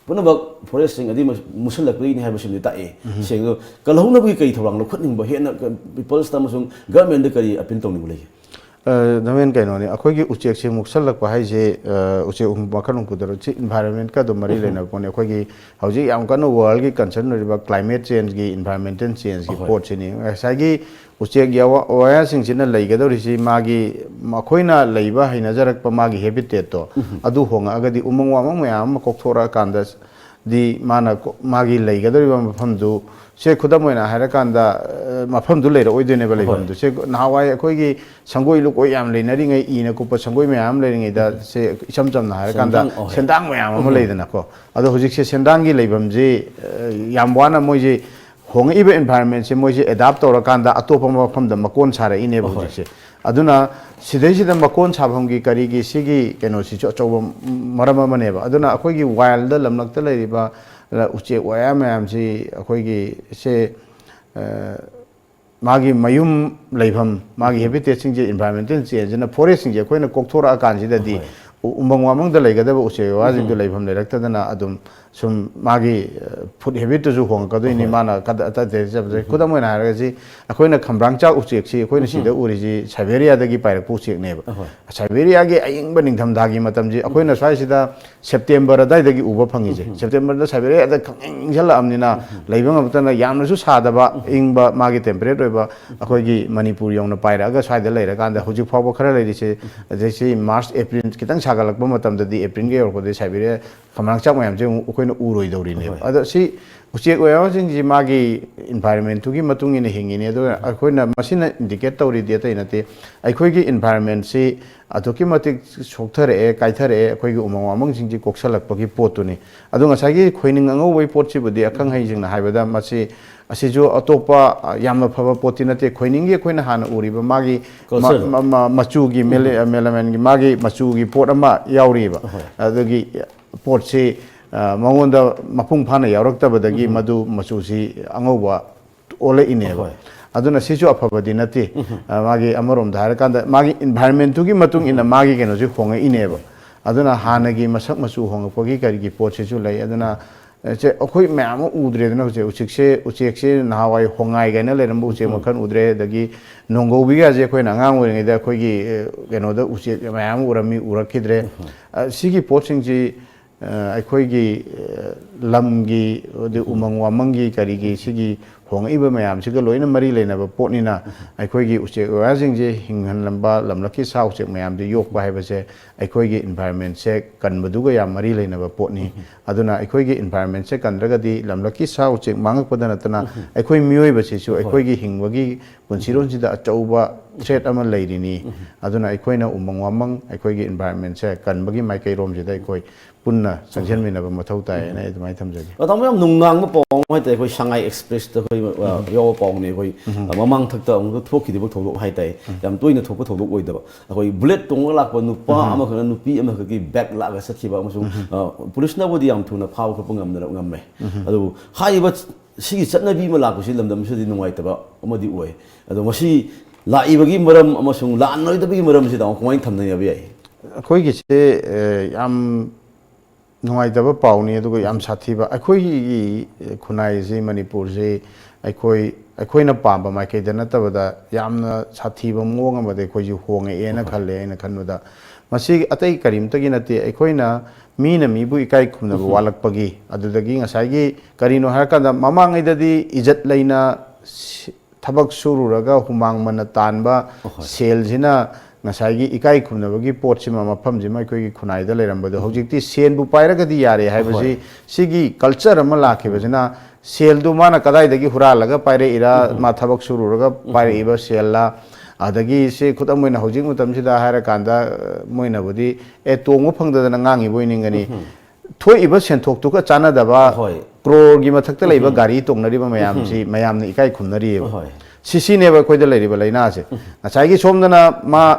ꯄꯨꯝꯅꯃꯛ forest ꯁꯤꯡ ꯑꯗꯩ ꯃꯁ-, ꯃꯨꯠꯁꯤꯜꯂꯛꯄꯒꯤꯅꯤ ꯍꯥꯏꯕꯁꯤꯃꯗꯤ ꯇꯥꯛꯑꯦ꯫ ꯁꯦꯡꯅ ꯀꯜꯍꯧꯅꯕꯒꯤ ꯀꯔꯤ ꯊꯧꯔꯥꯡ ꯂꯧꯈꯠꯅꯤꯡꯕ, ꯍꯦꯟꯅ ꯀ-, people's ꯇ ꯑꯃꯁꯨꯡ government ꯗ ꯀꯔꯤ appeal ꯇꯧꯅꯤꯡꯕ ꯂꯩꯒꯦ? ꯑ, ꯅꯃꯦꯟ, ꯀꯩꯅꯣꯅꯤ, ꯑꯩꯈꯣꯏꯒꯤ ꯎꯆꯦꯛꯁꯦ ꯃꯨꯠꯁꯜꯂꯛꯄ ꯍꯥꯏꯁꯦ, ꯑ, ꯎꯆꯦꯛ ꯃꯈꯜ ꯍꯨꯝꯐꯨ ꯇꯔꯨꯛ ꯁꯤ environment ꯀ ꯑꯗꯨꯝ ꯃꯔꯤ ꯂꯩꯅꯕ ꯄꯣꯠꯅꯤ꯫ ꯑꯩꯈꯣꯏꯒꯤ ꯍꯧꯖꯤꯛ ꯌꯥꯝ ꯀꯟꯅ world ꯒꯤ concern ꯑꯣꯏꯔꯤꯕ climate change ꯒꯤ, environmental change ꯒꯤ ꯍꯣꯏ꯫ ꯄꯣꯠꯁꯤꯅꯤ꯫ ꯉꯁꯥꯏꯒꯤ ꯎꯆꯦꯛ ꯌꯥꯋꯥ-, ꯋꯥꯌꯥꯁꯤꯡꯁꯤꯅ ꯂꯩꯒꯗꯧꯔꯤꯁꯤ ꯃꯥꯒꯤ, ꯃꯈꯣꯏꯅ ꯂꯩꯕ ꯍꯩꯅꯖꯔꯛꯄ ꯃꯥꯒꯤ habitat ꯇꯣ, ꯑꯗꯨ ꯍꯣꯡꯉꯛꯑꯒꯗꯤ ꯎꯃꯪ ꯋꯥꯃꯪ ꯃꯌꯥꯝ ꯑꯃ ꯀꯣꯛꯊꯣꯔꯛꯑꯀꯥꯟꯗ ꯗꯤ ꯃꯥꯅ ꯀꯣ-, ꯃꯥꯒꯤ ꯂꯩꯒꯗꯧꯔꯤꯕ ꯃꯐꯝꯗꯨ, ꯁꯦ ꯈꯨꯗꯝ ꯑꯣꯏꯅ ꯍꯥꯏꯔꯀꯥꯟꯗ, ꯑ, ꯃꯐꯝꯗꯨ ꯂꯩꯔꯛꯑꯣꯏꯗꯣꯏꯅꯦꯕ, ꯍꯣꯏ꯫ ꯂꯩꯐꯝꯗꯨ꯫ ꯁꯦ ꯅꯍꯥꯟꯋꯥꯏ ꯑꯩꯈꯣꯏꯒꯤ ꯁꯪꯒꯣꯏ ꯂꯨꯀꯣꯏ ꯌꯥꯝ ꯂꯩꯅꯔꯤꯉꯩ, ꯏꯅ ꯀꯨꯞꯄ ꯁꯪꯒꯣꯏ ꯃꯌꯥꯝ ꯑꯃ ꯂꯩꯔꯤꯉꯩꯗ, ꯁꯦ ꯏꯁꯝ ꯆꯝꯅ ꯍꯥꯏꯔꯀꯥꯟꯗ ꯁꯦꯟꯗ꯭ꯔꯥꯡ, ꯑꯣ, ꯍꯣꯏ꯫ ꯁꯦꯟꯗ꯭ꯔꯥꯡ ꯃꯌꯥꯝ ꯑꯃ ꯂꯩꯗꯅꯀꯣ꯫ ꯑꯗꯣ ꯍꯧꯖꯤꯛꯁꯦ ꯁꯦꯟꯗ꯭ꯔꯥꯡꯒꯤ ꯂꯩꯐꯝꯁꯤ, ꯑ, ꯌꯥꯝ ꯋꯥꯅ ꯃꯣꯏꯁꯦ ꯍꯣꯡꯉꯛꯏꯕ environment ꯁꯦ ꯃꯣꯏꯁꯦ adapt ꯇꯧꯔꯀꯥꯟꯗ ꯑꯇꯣꯞꯄ ꯃꯐꯝꯗ ꯃꯀꯣꯟ ꯁꯥꯔꯛꯏꯅꯦꯕ ꯍꯣꯏ꯫ ꯍꯧꯖꯤꯛꯁꯦ꯫ ꯑꯗꯨꯅ ꯁꯤꯗꯩꯁꯤꯗ ꯃꯀꯣꯟ ꯁꯥꯐꯝꯒꯤ ꯀꯔꯤꯒꯤ ꯁꯤꯒꯤ ꯀꯩꯅꯣꯁꯤꯁꯨ ꯑꯆꯧꯕ ꯃꯔꯝ ꯑꯃꯅꯦꯕ꯫ ꯑꯗꯨꯅ ꯑꯩꯈꯣꯏꯒꯤ wild ꯗ, ꯂꯝꯂꯛꯇ ꯂꯩꯔꯤꯕ, ꯑ, ꯎꯆꯦꯛ ꯋꯥꯌꯥ ꯃꯌꯥꯝꯁꯤ ꯑꯩꯈꯣꯏꯒꯤ ꯁꯦ, ꯑ, ꯃꯥꯒꯤ ꯃꯌꯨꯝ ꯂꯩꯐꯝ, ꯃꯥꯒꯤ habitat ꯁꯤꯡꯁꯦ environmental change ꯁꯤꯅ forest ꯁꯤꯡꯁꯦ ꯑꯩꯈꯣꯏꯅ ꯀꯣꯛꯊꯣꯔꯛꯑꯀꯥꯟꯁꯤꯗꯗꯤ ꯍꯣꯏ꯫ ꯎ-, ꯎꯃꯪ ꯋꯥꯃꯪꯗ ꯂꯩꯒꯗꯕ ꯎꯆꯦꯛ ꯋꯥꯌꯥꯁꯤꯡꯗꯨ ꯂꯩꯐꯝ ꯂꯩꯔꯛꯇꯗꯅ ꯑꯗꯨꯝ ꯁꯨꯝ ꯃꯥꯒꯤ ꯐꯨꯗ ꯍꯦꯕꯤꯠꯇꯨꯁꯨ ꯍꯣꯡꯉꯛꯀꯗꯣꯏꯅꯤ꯫ ꯃꯥꯅ ꯀꯗ- ꯑꯇꯩ ꯑꯇꯩ ꯆꯠꯄꯁꯦ꯫ ꯈꯨꯗꯝ ꯑꯣꯏꯅ ꯍꯥꯏꯔꯒꯗꯤ, ꯑꯩꯈꯣꯏꯅ ꯈꯝꯕ꯭ꯔꯥꯡ ꯆꯥꯛ ꯎꯆꯦꯛꯁꯤ ꯑꯩꯈꯣꯏꯅ ꯁꯤꯗ ꯎꯔꯤꯁꯤ ꯁꯥꯏꯕꯦꯔꯤꯌꯥꯗꯒꯤ ꯄꯥꯏꯔꯛꯄ ꯎꯆꯦꯛꯅꯦꯕ꯫ ꯁꯥꯏꯕꯦꯔꯤꯌꯥꯒꯤ ꯑꯏꯪꯕ ꯅꯤꯡꯊꯝꯊꯥꯒꯤ ꯃꯇꯝꯁꯤ ꯑꯩꯈꯣꯏꯅ ꯁ꯭ꯋꯥꯏꯁꯤꯗ ꯁꯦꯞꯇꯦꯝꯕꯔ ꯑꯗꯥꯏꯗꯒꯤ ꯎꯕ ꯐꯪꯉꯤꯁꯦ꯫ ꯁꯦꯞꯇꯦꯝꯕꯔꯗ ꯁꯥꯏꯕꯦꯔꯤꯌꯥꯗ ꯈꯪ ꯏꯪꯁꯜꯂꯛꯑꯕꯅꯤꯅ, ꯂꯩꯕ ꯉꯝꯃꯛꯇꯅ, ꯌꯥꯝꯅꯁꯨ ꯁꯥꯗꯕ, ꯏꯪꯕ, ꯃꯥꯒꯤ ꯇꯦꯝꯄꯔꯦꯠ ꯑꯣꯏꯕ ꯑꯩꯈꯣꯏꯒꯤ ꯃꯅꯤꯄꯨꯔ ꯌꯧꯅ ꯄꯥꯏꯔꯛꯑꯒ ꯁ꯭ꯋꯥꯏꯗ ꯂꯩꯔꯀꯥꯟꯗ ꯍꯧꯖꯤꯛ ꯐꯥꯎꯕ ꯈꯔ ꯂꯩꯔꯤꯁꯦ꯫ ꯑꯗꯩ ꯁꯤ ꯃꯥꯔꯆ, ꯑꯦꯄ꯭ꯔꯤꯜ ꯈꯤꯇꯪ ꯁꯥꯒꯠꯂꯛꯄ ꯃꯇꯝꯗꯗꯤ, ꯑꯦꯄ꯭ꯔꯤꯜꯒ ꯌꯧꯔꯛꯄꯗꯗꯤ ꯁꯥꯏꯕꯦꯔꯤꯌꯥ ꯈꯝꯕ꯭ꯔꯥꯡ ꯆꯥꯛ ꯃꯌꯥꯝꯁꯦ ꯑꯃꯨꯛ ꯑꯩꯈꯣꯏꯅ ꯎꯔꯣꯏꯗꯧꯔꯤꯅꯦꯕ꯫ ꯑꯗꯣ ꯁꯤ ꯎꯆꯦꯛ ꯑꯣꯌꯥꯁꯤꯡꯁꯤ ꯃꯥꯒꯤ ꯏꯟꯚꯥꯏꯔꯣꯟꯃꯦꯟꯇꯨꯒꯤ ꯃꯇꯨꯡ ꯏꯟꯅ ꯍꯤꯡꯉꯤꯅꯦ꯫ ꯑꯗꯨꯒ ꯑꯩꯈꯣꯏꯅ ꯃꯁꯤꯅ ꯏꯟꯗꯤꯀꯦꯠ ꯇꯧꯔꯤꯗꯤ ꯑꯇꯩ ꯅꯠꯇꯦ, ꯑꯩꯈꯣꯏꯒꯤ ꯏꯟꯚꯥꯏꯔꯣꯟꯃꯦꯟꯁꯤ ꯑꯗꯨꯛꯀꯤ ꯃꯇꯤꯛ ꯁꯣꯛꯊꯔꯛꯑꯦ, ꯀꯥꯏꯊꯔꯛꯑꯦ, ꯑꯩꯈꯣꯏꯒꯤ ꯎꯃꯪ ꯋꯥꯃꯪꯁꯤꯡꯁꯤ ꯀꯣꯛꯁꯜꯂꯛꯄꯒꯤ ꯄꯣꯠꯇꯨꯅꯤ꯫ ꯑꯗꯣ ꯉꯁꯥꯏꯒꯤ ꯈꯣꯏꯅꯤꯡ ꯑꯉꯧꯕꯒꯤ ꯄꯣꯠꯁꯤꯕꯨꯗꯤ, ꯑꯈꯪ ꯑꯍꯩꯁꯤꯡꯅ ꯍꯥꯏꯕꯗ, ꯃꯁꯤ, ꯑꯁꯤꯁꯨ ꯑꯇꯣꯞꯄ, ꯑ, ꯌꯥꯝꯅ ꯐꯕ ꯄꯣꯠꯇꯤ ꯅꯠꯇꯦ꯫ ꯈꯣꯏꯅꯤꯡꯒꯤ ꯑꯩꯈꯣꯏꯅ ꯍꯥꯟꯅ ꯎꯔꯤꯕ ꯃꯥꯒꯤ ꯃ- ꯀꯜꯆꯔꯗꯣ꯫ ꯃ- ꯃ- ꯃꯆꯨꯒꯤ, ꯃꯦꯂꯦ- ꯃꯦꯂꯥꯃꯦꯟꯒꯤ ꯃꯥꯒꯤ ꯃꯆꯨꯒꯤ ꯄꯣꯠ ꯑꯃ ꯌꯥꯎꯔꯤꯕ꯫ ꯑꯗꯨꯒꯤ ꯄꯣꯠꯁꯤ, ꯑ, ꯃꯉꯣꯟꯗ ꯃꯄꯨꯡ ꯐꯥꯅ ꯌꯥꯎꯔꯛꯇꯕꯗꯒꯤ ꯃꯗꯨ ꯃꯆꯨꯁꯤ ꯑꯉꯧꯕ ꯑꯣꯜꯂꯛꯏꯅꯦꯕ꯫ ꯑꯗꯨꯅ ꯁꯤꯁꯨ ꯑꯐꯕꯗꯤ ꯅꯠꯇꯦ꯫ ꯑ, ꯃꯥꯒꯤ ꯑꯃꯔꯣꯝꯗ ꯍꯥꯏꯔꯀꯥꯟꯗ ꯃꯥꯒꯤ ꯏꯟꯚꯥꯏꯔꯣꯟꯃꯦꯟꯇꯨꯒꯤ ꯃꯇꯨꯡ ꯏꯟꯅ ꯃꯥꯒꯤ ꯀꯩꯅꯣꯁꯤ ꯍꯣꯡꯉꯛꯏꯅꯦꯕ꯫ ꯑꯗꯨꯅ ꯍꯥꯟꯅꯒꯤ ꯃꯁꯛ ꯃꯆꯨ ꯍꯣꯡꯉꯛꯄꯒꯤ ꯀꯔꯤꯒꯤ ꯄꯣꯠꯁꯤꯁꯨ ꯂꯩ꯫ ꯑꯗꯨꯅ, ꯑ, ꯁꯦ ꯑꯩꯈꯣꯏ ꯃꯌꯥꯝ ꯑꯃ ꯎꯗ꯭ꯔꯦꯗꯅ ꯍꯧꯖꯤꯛ꯫ ꯎꯆꯦꯛꯁꯦ, ꯎꯆꯦꯛꯁꯦ ꯅꯍꯥꯟꯋꯥꯏ ꯍꯣꯡꯉꯥꯏ ꯀꯥꯏꯅ ꯂꯩꯔꯝꯕ ꯎꯆꯦꯛ ꯃꯈꯜ ꯎꯗ꯭ꯔꯦ꯫ ꯑꯗꯒꯤ ꯅꯣꯡꯒꯧꯕꯤꯒꯁꯦ ꯑꯩꯈꯣꯏꯅ ꯑꯉꯥꯡ ꯑꯣꯏꯔꯤꯉꯩꯗ ꯑꯩꯈꯣꯏꯒꯤ, ꯑ, ꯀꯩꯅꯣꯗ ꯎꯆꯦꯛ ꯃꯌꯥꯝ ꯑꯃ ꯎꯔꯝꯃꯤ, ꯎꯔꯛꯈꯤꯗ꯭ꯔꯦ꯫ ꯑ, ꯁꯤꯒꯤ ꯄꯣꯠꯁꯤꯡꯁꯤ ꯑ, ꯑꯩꯈꯣꯏꯒꯤ, ꯑ, ꯂꯝꯒꯤ, ꯑꯗꯩ ꯎꯃꯪ ꯋꯥꯃꯪꯒꯤ, ꯀꯔꯤꯒꯤ, ꯁꯤꯒꯤ ꯍꯣꯡꯉꯛꯏꯕ ꯃꯌꯥꯝꯁꯤꯒ ꯂꯣꯏꯅ ꯃꯔꯤ ꯂꯩꯅꯕ ꯄꯣꯠꯅꯤꯅ, ꯑꯩꯈꯣꯏꯒꯤ ꯎꯆꯦꯛ ꯋꯥꯌꯥꯁꯤꯡꯁꯦ ꯍꯤꯡꯍꯜꯂꯝꯕ, ꯂꯝꯂꯛꯀꯤ ꯁꯥ ꯎꯆꯦꯛ ꯃꯌꯥꯝꯁꯦ ꯌꯣꯛꯄ ꯍꯥꯏꯕꯁꯦ ꯑꯩꯈꯣꯏꯒꯤ ꯏꯟꯚꯥꯏꯔꯣꯟꯃꯦꯟꯁꯦ ꯀꯟꯕꯗꯨꯒ ꯌꯥꯝ ꯃꯔꯤ ꯂꯩꯅꯕ ꯄꯣꯠꯅꯤ꯫ ꯑꯗꯨꯅ ꯑꯩꯈꯣꯏꯒꯤ ꯏꯟꯚꯥꯏꯔꯣꯟꯃꯦꯟꯁꯦ ꯀꯟꯗ꯭ꯔꯒꯗꯤ ꯂꯝꯂꯛꯀꯤ ꯁꯥ ꯎꯆꯦꯛ ꯃꯥꯡꯉꯛꯄꯗ ꯅꯠꯇꯅ, ꯑꯩꯈꯣꯏ ꯃꯤꯑꯣꯏꯕꯁꯤꯁꯨ ꯑꯩꯈꯣꯏꯒꯤ ꯍꯤꯡꯕꯒꯤ ꯄꯨꯟꯁꯤꯔꯣꯟꯁꯤꯗ ꯑꯆꯧꯕ ꯊ꯭ꯔꯦꯠ ꯑꯃ ꯂꯩꯔꯤꯅꯤ꯫ ꯑꯗꯨꯅ ꯑꯩꯈꯣꯏꯅ ꯎꯃꯪ ꯋꯥꯃꯪ, ꯑꯩꯈꯣꯏꯒꯤ ꯏꯟꯚꯥꯏꯔꯣꯟꯃꯦꯟꯁꯦ ꯀꯟꯕꯒꯤ ꯃꯥꯏꯀꯩꯔꯣꯝꯁꯤꯗ ꯑꯩꯈꯣꯏ ꯄꯨꯟꯅ ꯆꯪꯁꯤꯟꯃꯤꯟꯅꯕ ꯃꯊꯧ ꯇꯥꯏ ꯍꯥꯏꯅ ꯑꯩ ꯑꯗꯨꯃꯥꯏꯅ ꯊꯝꯖꯒꯦ꯫ ꯑꯗꯣ ꯌꯥꯝ ꯅꯨꯡꯅꯥꯡꯕ ꯄꯥꯎ ꯑꯃ ꯍꯥꯏꯇꯥꯔꯦ, ꯑꯩꯈꯣꯏ ꯁꯉꯥꯏ ꯑꯦꯛꯁꯄ꯭ꯔꯦꯁꯇ ꯑꯩꯈꯣꯏ, ꯑ, ꯌꯥꯎꯕ ꯄꯥꯎꯅꯦ꯫ ꯑꯩꯈꯣꯏ, ꯑ, ꯃꯃꯥꯡ ꯊꯛꯇ ꯑꯃꯨꯛꯇ ꯊꯣꯛꯈꯤꯗꯕ ꯊꯧꯗꯣꯛ ꯍꯥꯏꯇꯥꯔꯦ, ꯌꯥꯝ ꯇꯣꯏꯅ ꯊꯣꯛꯄ ꯊꯧꯗꯣꯛ ꯑꯣꯏꯗꯕ, ꯑꯩꯈꯣꯏ ꯕꯨꯂꯦꯠ ꯇꯣꯡꯉꯒ ꯂꯥꯛꯄ ꯅꯨꯄꯥ ꯑꯃꯈꯛꯅ ꯅꯨꯄꯤ ꯑꯃꯈꯛꯀꯤ ꯕꯦꯛ ꯂꯥꯛꯑꯒ ꯆꯠꯈꯤꯕ ꯑꯃꯁꯨꯡ, ꯑ, ꯄꯨꯂꯤꯁꯅꯕꯨꯗꯤ ꯌꯥꯝ ꯊꯨꯅ ꯐꯥꯕ ꯈꯣꯠꯄ ꯉꯝꯗꯅ, ꯉꯝꯃꯦ꯫ ꯑꯗꯨꯕꯨ ꯍꯥꯏꯔꯤꯕ ꯁꯤꯒꯤ ꯆꯠꯅꯕꯤ ꯑꯃ ꯂꯥꯛꯄꯁꯤ ꯂꯝꯗꯝꯁꯤꯗꯗꯤ ꯅꯨꯡꯉꯥꯏꯇꯕ ꯑꯃꯗꯤ ꯑꯣꯏ꯫ ꯑꯗꯣ ꯃꯁꯤ ꯂꯥꯛꯏꯕꯒꯤ ꯃꯔꯝ ꯑꯃꯁꯨꯡ ꯂꯥꯛꯑꯔꯣꯏꯗꯕꯒꯤ ꯃꯔꯝꯁꯤ ꯇꯥꯃꯣ ꯀꯃꯥꯏꯅ ꯊꯝꯅꯕ ꯌꯥꯏ? ꯑꯩꯈꯣꯏꯒꯤꯁꯦ, ꯑ, ꯌꯥꯝ ꯅꯨꯡꯉꯥꯏꯇꯕ ꯄꯥꯎꯅꯤ, ꯑꯗꯨꯒ ꯌꯥꯝ ꯁꯥꯊꯤꯕ꯫ ꯑꯩꯈꯣꯏꯒꯤ ꯈꯨꯟꯅꯥꯏꯁꯤ, ꯃꯅꯤꯄꯨꯔꯁꯤ, ꯑꯩꯈꯣꯏ, ꯑꯩꯈꯣꯏꯅ ꯄꯥꯝꯕ ꯃꯥꯏꯀꯩꯗ ꯅꯠꯇꯕꯗ ꯌꯥꯝꯅ ꯁꯥꯊꯤꯕ ꯃꯑꯣꯡ ꯑꯃꯗ ꯑꯩꯈꯣꯏꯁꯤ ꯍꯣꯡꯉꯛꯑꯦꯅ ꯈꯜꯂꯦ꯫ ꯑꯩꯅ ꯈꯟꯕꯗ ꯃꯁꯤ ꯑꯇꯩ ꯀꯔꯤꯝꯇꯒꯤ ꯅꯠꯇꯦ, ꯑꯩꯈꯣꯏꯅ ꯃꯤꯅ ꯃꯤꯕꯨ ꯏꯀꯥꯏ ꯈꯨꯝꯅꯕ ꯋꯥꯠꯂꯛꯄꯒꯤ꯫ ꯑꯗꯨꯗꯒꯤ ꯉꯁꯥꯏꯒꯤ ꯀꯔꯤꯅꯣ ꯍꯥꯏꯔꯀꯥꯟꯗ, ꯃꯃꯥꯡꯉꯩꯗꯗꯤ ꯏꯖꯠ ꯂꯩꯅ ꯁꯤ-, ꯊꯕꯛ ꯁꯨꯔꯨꯔꯒ ꯍꯨꯃꯥꯡ ꯃꯟꯅ ꯇꯥꯟꯕ ꯁꯦꯜꯁꯤꯅ ꯉꯁꯥꯏꯒꯤ ꯏꯀꯥꯏ ꯈꯨꯝꯅꯕꯒꯤ ꯄꯣꯠꯁꯤꯃ, ꯃꯐꯝꯁꯤꯃ ꯑꯩꯈꯣꯏꯒꯤ ꯈꯨꯟꯅꯥꯏꯗ ꯂꯩꯔꯝꯕꯗꯣ, ꯍꯧꯖꯤꯛꯇꯤ ꯁꯦꯟꯕꯨ ꯄꯥꯏꯔꯒꯗꯤ ꯌꯥꯔꯦ ꯍꯥꯏꯕꯁꯤ, ꯁꯤꯒꯤ ꯀꯜꯆꯔ ꯑꯃ ꯂꯥꯛꯈꯤꯕꯁꯤꯅ, ꯁꯦꯜꯗꯨ ꯃꯥꯅ ꯀꯗꯥꯏꯗꯒꯤ ꯍꯨꯔꯥꯜꯂꯒ ꯄꯥꯏꯔꯛꯏꯔꯥ, ꯃꯥ ꯊꯕꯛ ꯁꯨꯔꯨꯔꯒ ꯄꯥꯏꯔꯛꯏꯕ ꯁꯦꯜꯂ, ꯑꯗꯒꯤ ꯁꯤ ꯈꯨꯗꯝ ꯑꯣꯏꯅ ꯍꯧꯖꯤꯛ ꯃꯇꯝꯁꯤꯗ ꯍꯥꯏꯔꯀꯥꯟꯗ, ꯑ, ꯃꯣꯏꯅꯕꯨꯗꯤ, "ꯑꯦ, ꯇꯣꯡꯕ ꯐꯪꯗꯗꯅ ꯉꯥꯡꯉꯤꯕ ꯑꯣꯏꯅꯤꯡꯒꯅꯤ"꯫ ꯊꯣꯛꯏꯕ ꯁꯦꯟꯊꯣꯛꯇꯨꯒ ꯆꯥꯟꯅꯗꯕ, ꯀ꯭ꯔꯣꯔꯒꯤ ꯃꯊꯛꯇ ꯂꯩꯕ ꯒꯥꯔꯤ ꯇꯣꯡꯅꯔꯤꯕ ꯃꯌꯥꯝꯁꯤ ꯃꯌꯥꯝꯅ ꯏꯀꯥꯏ ꯈꯨꯝꯅꯔꯤꯑꯕ꯫ ꯁꯤꯁꯤꯅꯦꯕ ꯑꯩꯈꯣꯏꯗ ꯂꯩꯔꯤꯕ ꯂꯥꯏꯅꯥꯁꯦ꯫ ꯉꯁꯥꯏꯒꯤ ꯁꯣꯝꯗꯅ ꯃꯥ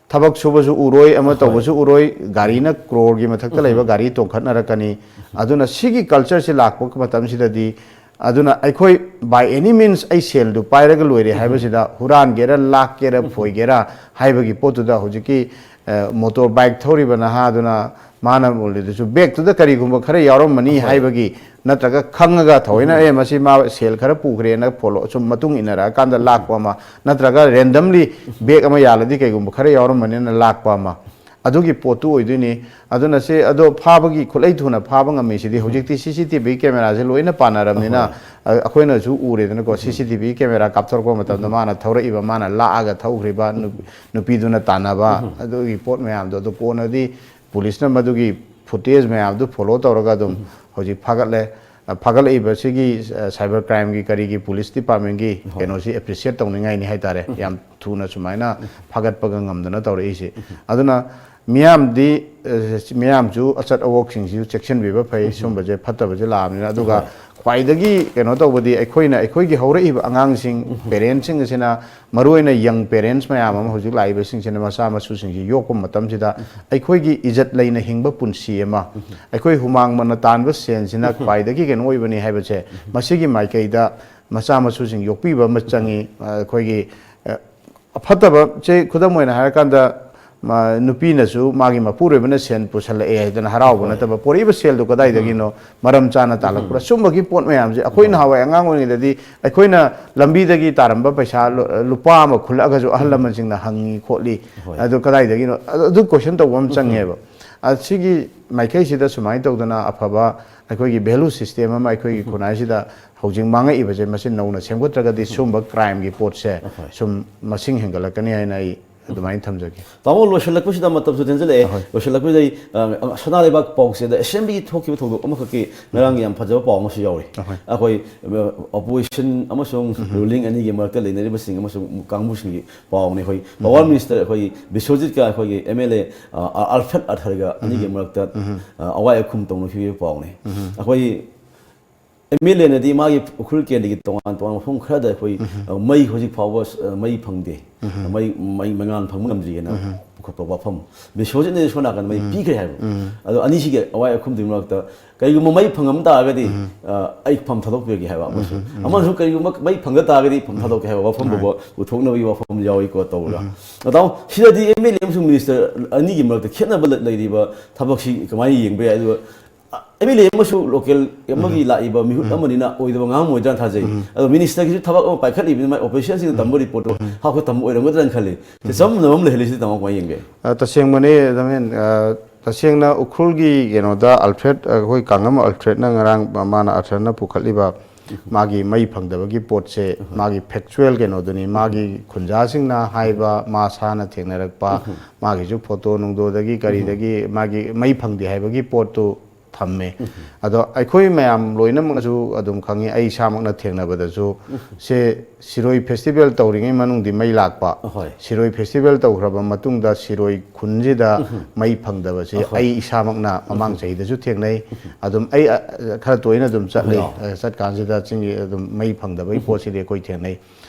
ꯊꯕꯛ ꯁꯨꯕꯁꯨ ꯎꯔꯣꯏ, ꯑꯃ ꯇꯧꯕꯁꯨ ꯎꯔꯣꯏ, ꯒꯥꯔꯤꯅ ꯀ꯭ꯔꯣꯔꯒꯤ ꯃꯊꯛꯇ ꯂꯩꯕ ꯒꯥꯔꯤ ꯇꯣꯡꯈꯠꯅꯔꯛꯀꯅꯤ꯫ ꯑꯗꯨꯅ ꯁꯤꯒꯤ ꯀꯜꯆꯔꯁꯤ ꯂꯥꯛꯄ ꯃꯇꯝꯁꯤꯗꯗꯤ, ꯑꯗꯨꯅ ꯑꯩꯈꯣꯏ by any means ꯑꯩ ꯁꯦꯜꯗꯨ ꯄꯥꯏꯔꯒ ꯂꯣꯏꯔꯦ ꯍꯥꯏꯕꯁꯤꯗ, ꯍꯨꯔꯥꯟꯒꯦꯔꯥ, ꯂꯥꯛꯀꯦꯔꯥ, ꯐꯣꯏꯒꯦꯔꯥ ꯍꯥꯏꯕꯒꯤ ꯄꯣꯠꯇꯨꯗ ꯍꯧꯖꯤꯛꯀꯤ, ꯑ, ꯃꯣꯇꯣꯔ ꯕꯥꯏꯛ ꯊꯧꯔꯤꯕ ꯅꯍꯥꯗꯨꯅ ꯃꯥꯅ ꯎꯔꯤꯗꯨꯁꯨ ꯕꯦꯒꯇꯨꯗ ꯀꯔꯤꯒꯨꯝꯕ ꯈꯔ ꯌꯥꯎꯔꯝꯃꯅꯤ ꯍꯥꯏꯕꯒꯤ, ꯅꯠꯇ꯭ꯔꯒ ꯈꯪꯉꯒ ꯊꯑꯣꯏꯅ, "ꯑꯦ, ꯃꯁꯤ ꯃꯥ ꯁꯦꯜ ꯈꯔ ꯄꯨꯈ꯭ꯔꯦꯅ ꯐꯣꯂꯣ ꯁꯨꯝ ꯃꯇꯨꯡ ꯏꯟꯅꯔꯛꯑꯀꯥꯟꯗ ꯂꯥꯛꯄ ꯑꯃ", ꯅꯠꯇ꯭ꯔꯒ ꯔꯦꯟꯗꯝꯂꯤ ꯕꯦꯒ ꯑꯃ ꯌꯥꯜꯂꯗꯤ ꯀꯩꯒꯨꯝꯕ ꯈꯔ ꯌꯥꯎꯔꯝꯃꯅꯤꯅ ꯂꯥꯛꯄ ꯑꯃ, ꯑꯗꯨꯒꯤ ꯄꯣꯠꯇꯨ ꯑꯣꯏꯗꯣꯏꯅꯤ꯫ ꯑꯗꯨꯅ ꯁꯦ, ꯑꯗꯣ ꯐꯥꯕꯒꯤ, ꯈꯨꯠꯂꯩ ꯊꯨꯅ ꯐꯥꯕ ꯉꯝꯃꯤꯁꯤꯗꯤ ꯍꯧꯖꯤꯛꯇꯤ ꯁꯤ ꯁꯤ ꯇꯤ ꯚꯤ ꯀꯦꯃꯦꯔꯥꯁꯦ ꯂꯣꯏꯅ ꯄꯥꯟꯅꯔꯕꯅꯤꯅ, ꯑ-, ꯑꯩꯈꯣꯏꯅꯁꯨ ꯎꯔꯦꯗꯅꯀꯣ, ꯁꯤ ꯁꯤ ꯇꯤ ꯚꯤ ꯀꯦꯃꯦꯔꯥ ꯀꯥꯞꯊꯣꯔꯛꯄ ꯃꯇꯝꯗ ꯃꯥꯅ ꯊꯧꯔꯛꯏꯕ, ꯃꯥꯅ ꯂꯥꯛꯑꯒ ꯊꯧꯈ꯭ꯔꯤꯕ, ꯅꯨ-, ꯅꯨꯄꯤꯗꯨꯅ ꯇꯥꯟꯅꯕ, ꯑꯗꯨꯒꯤ ꯄꯣꯠ ꯃꯌꯥꯝꯗꯣ, ꯑꯗꯨ ꯀꯣꯟꯅꯗꯤ ꯄꯨꯂꯤꯁꯅ ꯃꯗꯨꯒꯤ ꯐꯨꯇꯦꯖ ꯃꯌꯥꯝꯗꯨ ꯐꯣꯂꯣ ꯇꯧꯔꯒ ꯑꯗꯨꯝ ꯍꯧꯖꯤꯛ ꯐꯥꯒꯠꯂꯦ꯫ ꯑ, ꯐꯥꯒꯠꯂꯛꯏꯕꯁꯤꯒꯤ, ꯑ, ꯁꯥꯏꯕꯔ ꯀ꯭ꯔꯥꯏꯝꯒꯤ ꯀꯔꯤꯒꯤ ꯄꯨꯂꯤꯁ ꯗꯤꯄꯥꯔꯠꯃꯦꯟꯒꯤ ꯀꯩꯅꯣꯁꯤ ꯑꯦꯄ꯭ꯔꯤꯁꯤꯌꯦꯠ ꯇꯧꯅꯤꯡꯉꯥꯏꯅꯤ ꯍꯥꯏꯇꯥꯔꯦ, ꯌꯥꯝ ꯊꯨꯅ ꯁꯨꯃꯥꯏꯅ ꯐꯥꯒꯠꯄꯒ ꯉꯝꯗꯅ ꯇꯧꯔꯛꯏꯁꯦ꯫ ꯑꯗꯨꯅ ꯃꯤꯌꯥꯝꯗꯤ, ꯑ, ꯃꯤꯌꯥꯝꯁꯨ ꯑꯆꯠ ꯑꯋꯣꯛꯁꯤꯡꯁꯤꯁꯨ ꯆꯦꯛꯁꯤꯟꯕꯤꯕ ꯐꯩ, ꯁꯨꯝꯕꯁꯦ ꯐꯠꯇꯕꯁꯦ ꯂꯥꯛꯑꯕꯅꯤꯅ꯫ ꯑꯗꯨꯒ ꯈ꯭ꯋꯥꯏꯗꯒꯤ ꯀꯩꯅꯣ ꯇꯧꯕꯗꯤ, ꯑꯩꯈꯣꯏꯅ, ꯑꯩꯈꯣꯏꯒꯤ ꯍꯧꯔꯛꯏꯕ ꯑꯉꯥꯡꯁꯤꯡ, ꯄꯦꯔꯦꯟꯁꯁꯤꯡ ꯑꯁꯤꯅ, ꯃꯔꯨꯑꯣꯏꯅ ꯌꯪ ꯄꯦꯔꯦꯟꯁ ꯃꯌꯥꯝ ꯑꯃ ꯍꯧꯖꯤꯛ ꯂꯥꯛꯏꯕꯁꯤꯡꯁꯤꯅ ꯃꯆꯥ ꯃꯁꯨꯁꯤꯡꯁꯤ ꯌꯣꯛꯄ ꯃꯇꯝꯁꯤꯗ, ꯑꯩꯈꯣꯏꯒꯤ ꯏꯖꯠ ꯂꯩꯅ ꯍꯤꯡꯕ ꯄꯨꯟꯁꯤ ꯑꯃ, ꯑꯩꯈꯣꯏ ꯍꯨꯃꯥꯡ ꯃꯟꯅ ꯇꯥꯟꯕ ꯁꯦꯟꯁꯤꯅ ꯈ꯭ꯋꯥꯏꯗꯒꯤ ꯀꯩꯅꯣ ꯑꯣꯏꯕꯅꯤ ꯍꯥꯏꯕꯁꯦ, ꯃꯁꯤꯒꯤ ꯃꯥꯏꯀꯩꯗ ꯃꯆꯥ ꯃꯁꯨꯁꯤꯡ ꯌꯣꯛꯄꯤꯕ ꯑꯃ ꯆꯪꯉꯤ꯫ ꯑꯩꯈꯣꯏꯒꯤ, ꯑ, ꯑꯐꯠꯇꯕꯁꯦ ꯈꯨꯗꯝ ꯑꯣꯏꯅ ꯍꯥꯏꯔꯀꯥꯟꯗ, ꯃꯥ-, ꯅꯨꯄꯤꯅꯁꯨ ꯃꯥꯒꯤ ꯃꯄꯨꯔꯣꯏꯕꯅ ꯁꯦꯟ ꯄꯨꯁꯜꯂꯛꯑꯦ ꯍꯥꯏꯗꯅ ꯍꯔꯥꯎꯕ ꯍꯣꯏ꯫ ꯅꯠꯇꯕ, ꯄꯣꯔꯛꯏꯕ ꯁꯦꯜꯗꯨ ꯀꯗꯥꯏꯗꯒꯤꯅꯣ, ꯃꯔꯝ ꯆꯥꯅ ꯇꯥꯜꯂꯛꯄ꯭ꯔꯥ? ꯁꯨꯝꯕꯒꯤ ꯄꯣꯠ ꯃꯌꯥꯝꯁꯦ ꯑꯩꯈꯣꯏ ꯍꯣꯏ꯫ ꯅꯍꯥꯟꯋꯥꯏ ꯑꯉꯥꯡ ꯑꯣꯏꯔꯤꯉꯩꯗꯗꯤ ꯑꯩꯈꯣꯏꯅ ꯂꯝꯕꯤꯗꯒꯤ ꯇꯥꯔꯝꯕ ꯄꯩꯁꯥ ꯂꯨ-, ꯂꯨꯄꯥ ꯑꯃ ꯈꯨꯜꯂꯛꯑꯒꯁꯨ ꯑꯍꯜ ꯂꯃꯟꯁꯤꯡꯅ ꯍꯪꯉꯤ ꯈꯣꯠꯂꯤ, ꯍꯣꯏ꯫ ꯑꯗꯨ ꯀꯗꯥꯏꯗꯒꯤꯅꯣ? ꯑꯗꯨ, ꯑꯗꯨ question ꯇꯧꯕ ꯑꯃ ꯆꯪꯉꯦꯕ꯫ ꯑ, ꯁꯤꯒꯤ ꯃꯥꯏꯀꯩꯁꯤꯗ ꯁꯨꯃꯥꯏꯅ ꯇꯧꯗꯅ ꯑꯐꯕ ꯑꯩꯈꯣꯏꯒꯤ value system ꯑꯃ ꯑꯩꯈꯣꯏꯒꯤ ꯈꯨꯟꯅꯥꯏꯁꯤꯗ ꯍꯧꯖꯤꯛ ꯃꯥꯡꯉꯛꯏꯕꯁꯦ, ꯃꯁꯤ ꯅꯧꯅ ꯁꯦꯝꯒꯠꯇ꯭ꯔꯒꯗꯤ ꯁꯨꯝꯕ crimeꯒꯤ ꯄꯣꯠꯁꯦ ꯑꯍꯣꯏ꯫ ꯁꯨꯝ ꯃꯁꯤꯡ ꯍꯦꯟꯒꯠꯂꯛꯀꯅꯤ ꯍꯥꯏꯅ ꯑꯩ ꯑꯗꯨꯃꯥꯏꯅ ꯊꯝꯖꯒꯦ꯫ ꯇꯥꯃꯣ, ꯂꯣꯏꯁꯤꯜꯂꯛꯄꯁꯤꯗ ꯃꯇꯝꯁꯨ ꯊꯦꯡꯖꯤꯜꯂꯛꯑꯦ꯫ ꯑꯍꯣꯏ꯫ ꯂꯣꯏꯁꯤꯜꯂꯛꯄꯁꯤꯗ ꯑꯩ, ꯑ, ꯁꯅꯥ ꯂꯩꯕꯥꯛ ꯄꯥꯎꯆꯦꯗ assemblyꯒꯤ ꯊꯣꯛꯈꯤꯕ ꯊꯧꯗꯣꯛ ꯑꯃꯈꯛꯀꯤ ꯉꯔꯥꯡ ꯌꯥꯝ ꯐꯖꯕ ꯄꯥꯎ ꯑꯃꯁꯨ ꯌꯥꯎꯔꯤ꯫ ꯑꯍꯣꯏ꯫ ꯑꯩꯈꯣꯏ, ꯑ, opposition ꯑꯃꯁꯨꯡ ruling ꯑꯅꯤꯒꯤ ꯃꯔꯛꯇ ꯂꯩꯅꯔꯤꯕꯁꯤꯡ ꯑꯃꯁꯨꯡ ꯀꯥꯡꯕꯨꯁꯤꯡꯒꯤ ꯄꯥꯎꯅꯤ꯫ ꯑꯩꯈꯣꯏ power minister ꯑꯩꯈꯣꯏꯒꯤ ꯕꯤꯁ꯭ꯋꯖꯤꯠꯀ ꯑꯩꯈꯣꯏꯒꯤ MLA, ꯑ, ꯑ, Alfred Arthurꯒ ꯑꯅꯤꯒꯤ ꯃꯔꯛꯇ, ꯑ, ꯑꯋꯥꯏ ꯑꯈꯨꯝ ꯇꯧꯅꯈꯤꯕꯒꯤ ꯄꯥꯎꯅꯤ꯫ ꯑꯩꯈꯣꯏ MLAꯅꯗꯤ ꯃꯥꯒꯤ ꯎꯈ꯭ꯔꯨꯜ ꯀꯦꯟꯗ꯭ꯔꯒꯤ ꯇꯣꯉꯥꯟ ꯇꯣꯉꯥꯟꯕ ꯃꯐꯝ ꯈꯔꯗ ꯑꯩꯈꯣꯏ, ꯑ, ꯃꯩ ꯍꯧꯖꯤꯛ ꯐꯥꯎꯕ, ꯑ, ꯃꯩ ꯐꯪꯗꯦ꯫ ꯃꯩ, ꯃꯩ ꯃꯉꯥꯜ ꯐꯪꯕ ꯉꯝꯗ꯭ꯔꯤꯑꯅ ꯄꯨꯈꯠꯄ ꯋꯥꯐꯝ꯫ ꯕꯤꯁ꯭ꯋꯖꯤꯠꯅꯗꯤ ꯁꯣꯝ ꯅꯥꯀꯟꯗ ꯃꯩ ꯄꯤꯈ꯭ꯔꯦ ꯍꯥꯏꯕ꯫ ꯑꯗꯣ ꯑꯅꯤꯁꯤꯒꯤ ꯑꯋꯥꯏ ꯑꯈꯨꯝꯗꯨꯒꯤ ꯃꯔꯛꯇ ꯀꯔꯤꯒꯨꯝꯕ ꯃꯩ ꯐꯪꯉꯝ ꯇꯥꯔꯒꯗꯤ, ꯑ, ꯑꯩ ꯐꯝ ꯊꯥꯗꯣꯛꯄꯤꯔꯒꯦ ꯍꯥꯏꯕ ꯑꯃꯁꯨ꯫ ꯑꯃꯁꯨ ꯀꯔꯤꯒꯨꯝꯕ ꯃꯩ ꯐꯪꯗ ꯇꯥꯔꯒꯗꯤ ꯐꯝ ꯊꯥꯗꯣꯛꯀꯦ ꯍꯥꯏꯕ ꯋꯥꯐꯝ ꯐꯥꯎꯕ ꯄꯨꯊꯣꯛꯅꯕꯒꯤ ꯋꯥꯐꯝ ꯌꯥꯎꯔꯤꯀꯣ ꯇꯧꯔꯒ꯫ ꯑꯗꯣ ꯁꯤꯗꯗꯤ MLA ꯑꯃꯁꯨꯡ minister ꯑꯅꯤꯒꯤ ꯃꯔꯛꯇ ꯈꯦꯠꯅꯕ ꯂꯩ-, ꯂꯩꯔꯤꯕ ꯊꯕꯛꯁꯤ ꯀꯃꯥꯏꯅ ꯌꯦꯡꯕ ꯌꯥꯏ? ꯑꯗꯨꯒ MLA ꯑꯃꯁꯨ local ꯑꯃꯒꯤ ꯂꯥꯛꯏꯕ ꯃꯤꯍꯨꯠ ꯑꯃꯅꯤꯅ ꯑꯣꯏꯗꯕ ꯉꯥꯡꯉꯝꯃꯣꯏꯗ꯭ꯔꯥꯅ ꯊꯥꯖꯩ꯫ ꯑꯗꯣ ministerꯒꯤꯁꯨ ꯊꯕꯛ ꯑꯃ ꯄꯥꯏꯈꯠꯂꯤꯕꯅꯤꯅ ꯃꯥꯏ operationꯁꯤꯡꯅ ꯇꯝꯕ reportꯇꯣ ꯍꯥꯞꯄ ꯇꯝꯕ ꯑꯣꯏꯔꯝꯒꯗ꯭ꯔꯥꯅ ꯈꯜꯂꯤ꯫ ꯆꯃꯝꯅꯕ ꯑꯃ ꯂꯩꯍꯜꯂꯤꯁꯤꯗ ꯇꯥꯃꯣ ꯀꯃꯥꯏꯅ ꯌꯦꯡꯒꯦ? ꯑ, ꯇꯁꯦꯡꯕꯅꯦ, ꯗꯃꯦꯟ, ꯑ, ꯇꯁꯦꯡꯅ ꯎꯈ꯭ꯔꯨꯜꯒꯤ ꯀꯩꯅꯣꯗ Alfred, ꯑ, ꯑꯩꯈꯣꯏ ꯀꯥꯡꯉꯝ Alfredꯅ ꯉꯔꯥꯡ ꯃꯥꯅ Arthurꯅ ꯄꯨꯈꯠꯂꯤꯕ ꯃꯥꯒꯤ ꯃꯩ ꯐꯪꯗꯕꯒꯤ ꯄꯣꯠꯁꯦ ꯃꯥꯒꯤ factual ꯀꯩꯅꯣꯗꯨꯅꯤ, ꯃꯥꯒꯤ ꯈꯨꯟꯖꯥꯁꯤꯡꯅ ꯍꯥꯏꯕ, ꯃꯥ ꯁꯥꯅ ꯊꯦꯡꯅꯔꯛꯄ, ꯃꯥꯒꯤꯁꯨ photo ꯅꯨꯡꯗꯣꯗꯒꯤ ꯀꯔꯤꯗꯒꯤ ꯃꯥꯒꯤ ꯃꯩ ꯐꯪꯗꯦ ꯍꯥꯏꯕꯒꯤ ꯄꯣꯠꯇꯨ ꯊꯝꯃꯦ꯫ ꯑꯗꯣ ꯑꯩꯈꯣꯏ ꯃꯌꯥꯝ ꯂꯣꯏꯅꯃꯛꯅꯁꯨ ꯑꯗꯨꯝ ꯈꯪꯉꯤ, ꯑꯩ ꯏꯁꯥꯃꯛꯅ ꯊꯦꯡꯅꯕꯗꯁꯨ ꯁꯦ ꯁꯤꯔꯣꯏ festival ꯇꯧꯔꯤꯉꯩ ꯃꯅꯨꯡꯗꯤ ꯃꯩ ꯂꯥꯛꯄ, ꯑꯍꯣꯏ꯫ ꯁꯤꯔꯣꯏ festival ꯇꯧꯈ꯭ꯔꯕ ꯃꯇꯨꯡꯗ ꯁꯤꯔꯣꯏ ꯈꯨꯟꯁꯤꯗ ꯃꯩ ꯐꯪꯗꯕꯁꯦ ꯑꯍꯣꯏ꯫ ꯑꯩ ꯏꯁꯥꯃꯛꯅ ꯃꯃꯥꯡ ꯆꯍꯤꯗꯁꯨ ꯊꯦꯡꯅꯩ꯫ ꯑꯗꯨꯝ ꯑꯩ, ꯑ, ꯈꯔ ꯇꯣꯏꯅ ꯑꯗꯨꯝ ꯆꯠꯂꯤ꯫ ꯑꯍꯣꯏ꯫ ꯑ, ꯆꯠꯀꯥꯟꯁꯤꯗ ꯆꯤꯡꯒꯤ ꯑꯗꯨꯝ ꯃꯩ ꯐꯪꯗꯕꯒꯤ ꯄꯣꯠꯁꯤꯗꯤ ꯑꯩꯈꯣꯏ ꯊꯦꯡꯅꯩ꯫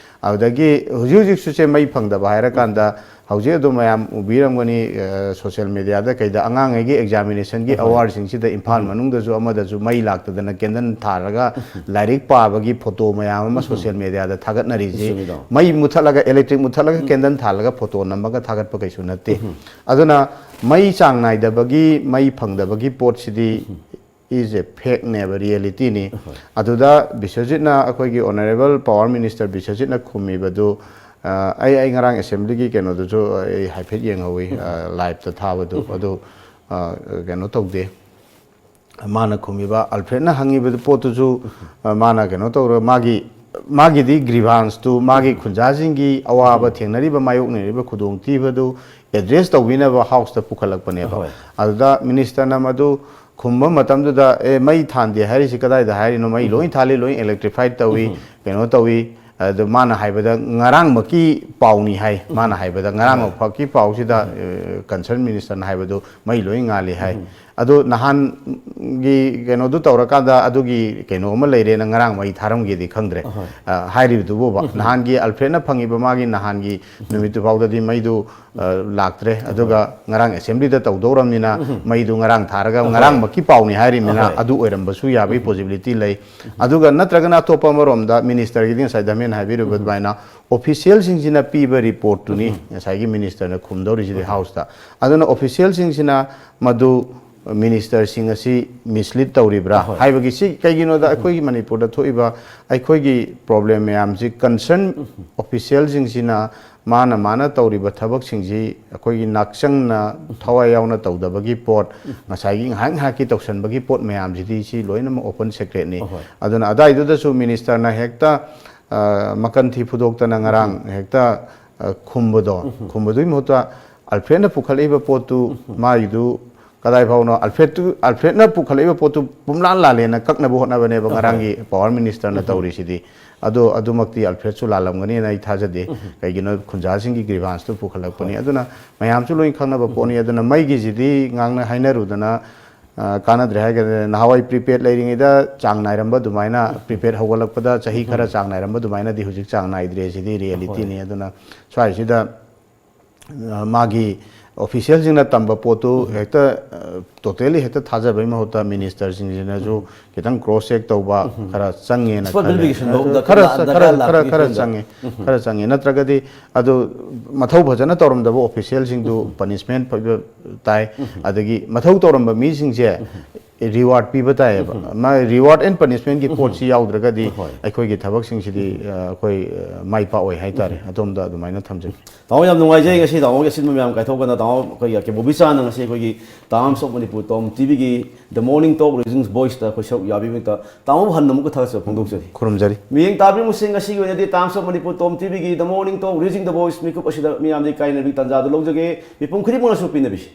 ꯑꯗꯨꯗꯒꯤ ꯍꯧꯖꯤꯛ ꯍꯧꯖꯤꯛꯁꯨ ꯁꯦ ꯃꯩ ꯐꯪꯗꯕ ꯍꯥꯏꯔꯀꯥꯟꯗ, ꯍꯧꯖꯤꯛ ꯑꯗꯨꯝ ꯃꯌꯥꯝ ꯎꯕꯤꯔꯝꯒꯅꯤ, ꯁꯣꯁꯤꯌꯦꯜ ꯃꯤꯗꯤꯌꯥꯗ ꯀꯩꯗ, ꯑꯉꯥꯡꯉꯩꯒꯤ ꯑꯦꯛꯖꯥꯃꯤꯅꯦꯁꯟꯒꯤ ꯑꯋꯥꯔꯁꯤꯡꯁꯤꯗ ꯏꯝꯐꯥꯜ ꯃꯅꯨꯡꯗꯁꯨ ꯑꯃꯗꯁꯨ ꯃꯩ ꯂꯥꯛꯇꯗꯅ ꯀꯦꯟꯗꯜ ꯊꯥꯜꯂꯒ ꯂꯥꯏꯔꯤꯛ ꯄꯥꯕꯒꯤ ꯐꯣꯇꯣ ꯃꯌꯥꯝ ꯑꯃ ꯁꯣꯁꯤꯌꯦꯜ ꯃꯤꯗꯤꯌꯥꯗ ꯊꯥꯒꯠꯅꯔꯤꯁꯤ꯫ ꯃꯩ ꯃꯨꯠꯊꯠꯂꯒ, ꯏꯂꯦꯛꯇ꯭ꯔꯤꯛ ꯃꯨꯠꯊꯠꯂꯒ ꯀꯦꯟꯗꯜ ꯊꯥꯜꯂꯒ ꯐꯣꯇꯣ ꯅꯝꯃꯒ ꯊꯥꯒꯠꯄ ꯀꯩꯁꯨ ꯅꯠꯇꯦ꯫ ꯑꯗꯨꯅ ꯃꯩ ꯆꯥꯡ ꯅꯥꯏꯗꯕꯒꯤ, ꯃꯩ ꯐꯪꯗꯕꯒꯤ ꯄꯣꯠꯁꯤꯗꯤ is a fact ꯅꯦꯕ, ꯔꯤꯌꯦꯂꯤꯇꯤꯅꯤ꯫ ꯑꯗꯨꯗ ꯕꯤꯁ꯭ꯋꯖꯤꯠꯅ, ꯑꯩꯈꯣꯏꯒꯤ ꯑꯣꯅꯔꯦꯕꯜ ꯄꯥꯋꯔ ꯃꯤꯅꯤꯁꯇꯔ ꯕꯤꯁ꯭ꯋꯖꯤꯠꯅ ꯈꯨꯝꯃꯤꯕꯗꯨ, ꯑ, ꯑꯩ, ꯑꯩ ꯉꯔꯥꯡ ꯑꯦꯁꯦꯝꯕ꯭ꯂꯤꯒꯤ ꯀꯩꯅꯣꯗꯨꯁꯨ ꯑꯩ ꯍꯥꯏꯐꯦꯠ ꯌꯦꯡꯍꯧꯋꯤ, ꯑ, ꯂꯥꯏꯞꯇ ꯊꯥꯕꯗꯨ꯫ ꯑꯗꯨ, ꯑ, ꯀꯩꯅꯣ ꯇꯧꯗꯦ꯫ ꯃꯥꯅ ꯈꯨꯝꯃꯤꯕ, ꯑꯜꯐ꯭ꯔꯦꯗꯅ ꯍꯪꯉꯤꯕ ꯄꯣꯠꯇꯨꯁꯨ, ꯑ, ꯃꯥꯅ ꯀꯩꯅꯣ ꯇꯧꯔ, ꯃꯥꯒꯤ, ꯃꯥꯒꯤꯗꯤ ꯒ꯭ꯔꯤꯚꯥꯟꯁꯇꯨ, ꯃꯥꯒꯤ ꯈꯨꯟꯖꯥꯁꯤꯡꯒꯤ ꯑꯋꯥꯕ ꯊꯦꯡꯅꯔꯤꯕ, ꯃꯥꯌꯣꯛꯅꯔꯤꯕ ꯈꯨꯗꯣꯡꯊꯤꯕꯗꯨ ꯑꯦꯗ꯭ꯔꯦꯁ ꯇꯧꯕꯤꯅꯕ ꯍꯥꯎꯁꯇ ꯄꯨꯈꯠꯂꯛꯄꯅꯦꯕ꯫ ꯑꯗꯨꯗ ꯃꯤꯅꯤꯁꯇꯔꯅ ꯃꯗꯨ ꯈꯨꯝꯕ ꯃꯇꯝꯗꯨꯗ, "ꯑꯦ, ꯃꯩ ꯊꯥꯟꯗꯦ ꯍꯥꯏꯔꯤꯁꯤ ꯀꯗꯥꯏꯗ ꯍꯥꯏꯔꯤꯅꯣ? ꯃꯩ ꯂꯣꯏ ꯊꯥꯜꯂꯤ, ꯂꯣꯏ ꯏꯂꯦꯛꯇ꯭ꯔꯤꯐꯥꯏꯠ ꯇꯧꯏ, ꯀꯩꯅꯣ ꯇꯧꯏ"꯫ ꯑꯗꯨ ꯃꯥꯅ ꯍꯥꯏꯕꯗ ꯉꯔꯥꯡꯃꯛꯀꯤ ꯄꯥꯎꯅꯤ ꯍꯥꯏ꯫ ꯃꯥꯅ ꯍꯥꯏꯕꯗ ꯉꯔꯥꯡꯃꯛꯀꯤ ꯄꯥꯎꯁꯤꯗ, ꯑ, ꯀꯟꯁꯔꯟ ꯃꯤꯅꯤꯁꯇꯔꯅ ꯍꯥꯏꯕꯗꯨ ꯃꯩ ꯂꯣꯏ ꯉꯥꯜꯂꯤ ꯍꯥꯏ꯫ ꯑꯗꯨ ꯅꯍꯥꯟꯒꯤ ꯀꯩꯅꯣꯗꯨ ꯇꯧꯔꯀꯥꯟꯗ ꯑꯗꯨꯒꯤ ꯀꯩꯅꯣ ꯑꯃ ꯂꯩꯔꯦꯅ ꯉꯔꯥꯡ ꯃꯩ ꯊꯥꯔꯝꯒꯦꯗꯤ ꯈꯪꯗ꯭ꯔꯦ꯫ ꯑ, ꯍꯥꯏꯔꯤꯕꯗꯨ ꯕꯣꯕ꯫ ꯅꯍꯥꯟꯒꯤ ꯑꯜꯐ꯭ꯔꯦꯗꯅ ꯐꯪꯉꯤꯕ ꯃꯥꯒꯤ ꯅꯍꯥꯟꯒꯤ ꯅꯨꯃꯤꯠꯇꯨ ꯐꯥꯎꯗꯗꯤ ꯃꯩꯗꯨ, ꯑ, ꯂꯥꯛꯇ꯭ꯔꯦ꯫ ꯑꯗꯨꯒ ꯉꯔꯥꯡ ꯑꯦꯁꯦꯝꯕ꯭ꯂꯤꯗ ꯇꯧꯗꯧꯔꯕꯅꯤꯅ ꯃꯩꯗꯨ ꯉꯔꯥꯡ ꯊꯥꯔꯒ ꯉꯔꯥꯡꯃꯛꯀꯤ ꯄꯥꯎꯅꯤ ꯍꯥꯏꯔꯤꯕꯅꯤꯅ ꯑꯗꯨ ꯑꯣꯏꯔꯝꯕꯁꯨ ꯌꯥꯕꯒꯤ ꯄꯣꯁꯤꯕꯤꯂꯤꯇꯤ ꯂꯩ꯫ ꯑꯗꯨꯒ ꯅꯠꯇ꯭ꯔꯒꯅ ꯑꯇꯣꯞꯄ ꯑꯃꯔꯣꯝꯗ ꯃꯤꯅꯤꯁꯇꯔꯒꯤꯗꯤ ꯉꯁꯥꯏ ꯗꯃꯦꯟ ꯍꯥꯏꯕꯤꯔꯨꯕ ꯑꯗꯨꯃꯥꯏꯅ ꯑꯣꯐꯤꯁꯤꯌꯦꯜꯁꯤꯡꯁꯤꯅ ꯄꯤꯕ ꯔꯤꯄꯣꯔꯠꯇꯨꯅꯤ ꯉꯁꯥꯏꯒꯤ ꯃꯤꯅꯤꯁꯇꯔꯅ ꯈꯨꯝꯗꯧꯔꯤꯁꯤꯗꯤ ꯍꯥꯎꯁꯇ꯫ ꯑꯗꯨꯅ ꯑꯣꯐꯤꯁꯤꯌꯦꯜꯁꯤꯡꯁꯤꯅ ꯃꯗꯨ ꯃꯤꯅꯤꯁꯇꯔꯁꯤꯡ ꯑꯁꯤ ꯃꯤꯁꯂꯤꯠ ꯇꯧꯔꯤꯕ꯭ꯔꯥ ꯍꯥꯏꯕꯒꯤ, ꯁꯤ ꯀꯩꯒꯤꯅꯣꯗ ꯑꯩꯈꯣꯏꯒꯤ ꯃꯅꯤꯄꯨꯔꯗ ꯊꯣꯛꯏꯕ ꯑꯩꯈꯣꯏꯒꯤ ꯄ꯭ꯔꯣꯕ꯭ꯂꯦꯝ ꯃꯌꯥꯝꯁꯤ ꯀꯟꯁꯔꯟ ꯑꯣꯐꯤꯁꯤꯌꯦꯜꯁꯤꯡꯁꯤꯅ ꯃꯥꯅ, ꯃꯥꯅ ꯇꯧꯔꯤꯕ ꯊꯕꯛꯁꯤꯡꯁꯤ ꯑꯩꯈꯣꯏꯒꯤ ꯅꯥꯛꯆꯪꯅ ꯊꯋꯥꯏ ꯌꯥꯎꯅ ꯇꯧꯗꯕꯒꯤ ꯄꯣꯠ, ꯉꯁꯥꯏꯒꯤ ꯉꯥꯏꯍꯥꯛ ꯉꯥꯏꯍꯥꯛꯀꯤ ꯇꯧꯁꯟꯕꯒꯤ ꯄꯣꯠ ꯃꯌꯥꯝꯁꯤꯗꯤ ꯁꯤ ꯂꯣꯏꯅꯃꯛ ꯑꯣꯄꯟ ꯁꯦꯀ꯭ꯔꯦꯠꯅꯤ꯫ ꯑꯗꯨꯅ ꯑꯗꯥꯏꯗꯨꯗꯁꯨ ꯃꯤꯅꯤꯁꯇꯔꯅ ꯍꯦꯛꯇ, ꯑ, ꯃꯀꯟ ꯊꯤ ꯐꯨꯗꯣꯛꯇꯅ ꯉꯔꯥꯡ ꯍꯦꯛꯇ, ꯑ, ꯈꯨꯝꯕꯗꯣ, ꯈꯨꯝꯕꯗꯨꯒꯤ ꯃꯍꯨꯠꯇ ꯑꯜꯐ꯭ꯔꯦꯗꯅ ꯄꯨꯈꯠꯂꯛꯏꯕ ꯄꯣꯠꯇꯨ, ꯃꯥꯒꯤꯗꯨ ꯀꯗꯥꯏ ꯐꯥꯎꯅꯣ, ꯑꯜꯐ꯭ꯔꯦꯗꯇꯨ, ꯑꯜꯐ꯭ꯔꯦꯗꯅ ꯄꯨꯈꯠꯂꯛꯏꯕ ꯄꯣꯠꯇꯨ ꯄꯨꯝꯂꯥꯟ ꯂꯥꯜꯂꯦꯅ ꯀꯛꯅꯕ ꯍꯣꯠꯅꯕꯅꯦꯕ ꯉꯔꯥꯡꯒꯤ ꯄꯥꯋꯔ ꯃꯤꯅꯤꯁꯇꯔꯅ ꯇꯧꯔꯤꯁꯤꯗꯤ꯫ ꯑꯗꯣ ꯑꯗꯨꯃꯛꯇꯤ ꯑꯜꯐ꯭ꯔꯦꯗꯁꯨ ꯂꯥꯜꯂꯝꯒꯅꯤꯅ ꯑꯩ ꯊꯥꯖꯗꯦ꯫ ꯀꯩꯒꯤꯅꯣ, ꯈꯨꯟꯖꯥꯁꯤꯡꯒꯤ ꯒ꯭ꯔꯤꯚꯥꯟꯁꯇꯨ ꯄꯨꯈꯠꯂꯛꯄꯅꯤ꯫ ꯑꯗꯨꯅ ꯃꯌꯥꯝꯁꯨ ꯂꯣꯏ ꯈꯪꯅꯕ ꯄꯣꯠꯅꯤ꯫ ꯑꯗꯨꯅ ꯃꯩꯒꯤꯁꯤꯗꯤ ꯉꯥꯡꯅ ꯍꯥꯏꯅꯔꯨꯗꯅ ꯑ, ꯀꯥꯟꯅꯗ꯭ꯔꯦ ꯍꯥꯏꯒꯗ꯭ꯔꯥ, ꯅꯍꯥꯟꯋꯥꯏ ꯄ꯭ꯔꯤꯄꯦꯗ ꯂꯩꯔꯤꯉꯩꯗ ꯆꯥꯡ ꯅꯥꯏꯔꯝꯕ ꯑꯗꯨꯃꯥꯏꯅ, ꯄ꯭ꯔꯤꯄꯦꯗ ꯍꯧꯒꯠꯂꯛꯄꯗ ꯆꯍꯤ ꯈꯔ ꯆꯥꯡ ꯅꯥꯏꯔꯝꯕ ꯑꯗꯨꯃꯥꯏꯅꯗꯤ ꯍꯧꯖꯤꯛ ꯆꯥꯡ ꯅꯥꯏꯗ꯭ꯔꯦ꯫ ꯁꯤꯗꯤ ꯔꯤꯌꯦꯂꯤꯇꯤꯅꯤ꯫ ꯑꯗꯨꯅ ꯁ꯭ꯋꯥꯏꯁꯤꯗ, ꯑ, ꯃꯥꯒꯤ ꯑꯣꯐꯤꯁꯤꯌꯦꯜꯁꯤꯡꯅ ꯇꯝꯕ ꯄꯣꯠꯇꯨ ꯍꯦꯛꯇ, ꯑ, ꯇꯣꯇꯦꯂꯤ ꯍꯦꯛꯇ ꯊꯥꯖꯕꯩ ꯃꯍꯨꯠꯇ ꯃꯤꯅꯤꯁꯇꯔꯁꯤꯡꯁꯤꯅꯁꯨ ꯈꯤꯇꯪ ꯀ꯭ꯔꯣꯁ ꯆꯦꯛ ꯇꯧꯕ ꯈꯔ ꯆꯪꯉꯦꯅ ꯈꯜꯂꯦ꯫ ꯈꯔ, ꯈꯔ, ꯈꯔ, ꯈꯔ ꯆꯪꯉꯦ꯫ ꯈꯔ ꯆꯪꯉꯦ꯫ ꯅꯠꯇ꯭ꯔꯒꯗꯤ ꯑꯗꯨ ꯃꯊꯧ ꯐꯖꯅ ꯇꯧꯔꯝꯗꯕ ꯑꯣꯐꯤꯁꯤꯌꯦꯜꯁꯤꯡꯗꯨ ꯄꯅꯤꯁꯃꯦꯟ ꯄꯤꯕ ꯇꯥꯏ꯫ ꯑꯗꯒꯤ ꯃꯊꯧ ꯇꯧꯔꯝꯕ ꯃꯤꯁꯤꯡꯁꯦ ꯔꯤꯋꯥꯔꯗ ꯄꯤꯕ ꯇꯥꯏꯌꯦꯕ꯫ ꯃꯥ ꯔꯤꯋꯥꯔꯗ ꯑꯦꯟ ꯄꯅꯤꯁꯃꯦꯟꯒꯤ ꯄꯣꯠꯁꯤ ꯌꯥꯎꯗ꯭ꯔꯒꯗꯤ ꯑꯩꯈꯣꯏꯒꯤ ꯊꯕꯛꯁꯤꯡꯁꯤꯗꯤ, ꯑ, ꯑꯩꯈꯣꯏ, ꯑ, ꯃꯥꯏ ꯄꯥꯛꯑꯣꯏ ꯍꯥꯏꯇꯥꯔꯦ꯫ ꯑꯗꯣꯝꯗ ꯑꯗꯨꯃꯥꯏꯅ ꯊꯝꯖꯒꯦ꯫ ꯇꯥꯃꯣ, ꯌꯥꯝ ꯅꯨꯡꯉꯥꯏꯖꯩ ꯉꯁꯤ ꯇꯥꯃꯣꯒꯤ ꯑꯁꯤꯟꯕ ꯃꯌꯥꯝ ꯀꯥꯏꯊꯣꯛꯀꯅ ꯇꯥꯃꯣ ꯑꯩꯈꯣꯏꯒꯤ ꯀꯦꯕꯣꯕꯤꯆꯥꯅ ꯉꯁꯤ ꯑꯩꯈꯣꯏꯒꯤ ꯇꯥꯏꯝꯁ ꯑꯣꯐ ꯃꯅꯤꯄꯨꯔ ꯇꯣꯝ ꯇꯤꯚꯤꯒꯤ The Morning Talk Reading Voiceꯇ ꯑꯩꯈꯣꯏ ꯁꯔꯨꯛ ꯌꯥꯕꯤꯕꯒꯤꯗꯃꯛꯇ ꯇꯥꯃꯣꯕꯨ ꯍꯟꯅ ꯑꯃꯨꯛꯀ ꯊꯥꯒꯠꯆꯕ ꯐꯣꯡꯗꯣꯛꯆꯔꯤ꯫ ꯈꯨꯔꯨꯝꯖꯔꯤ꯫ ꯃꯤꯠꯌꯦꯡ ꯇꯥꯕꯤꯔꯤꯕꯁꯤꯡ, ꯉꯁꯤꯒꯤ ꯑꯣꯏꯅꯗꯤ ꯇꯥꯏꯝꯁ ꯑꯣꯐ ꯃꯅꯤꯄꯨꯔ ꯇꯣꯝ ꯇꯤꯚꯤꯒꯤ The Morning Talk Reading the Voice ꯃꯤꯀꯨꯞ ꯑꯁꯤꯗ ꯃꯤꯌꯥꯝꯗꯒꯤ ꯀꯥꯏꯅꯕꯒꯤ ꯇꯥꯟꯖꯥꯗꯨ ꯂꯧꯖꯒꯦ꯫ ꯃꯤꯄꯨꯝ ꯈꯨꯗꯤꯡꯃꯛꯅꯁꯨ ꯄꯤꯅꯕꯤꯁꯤ꯫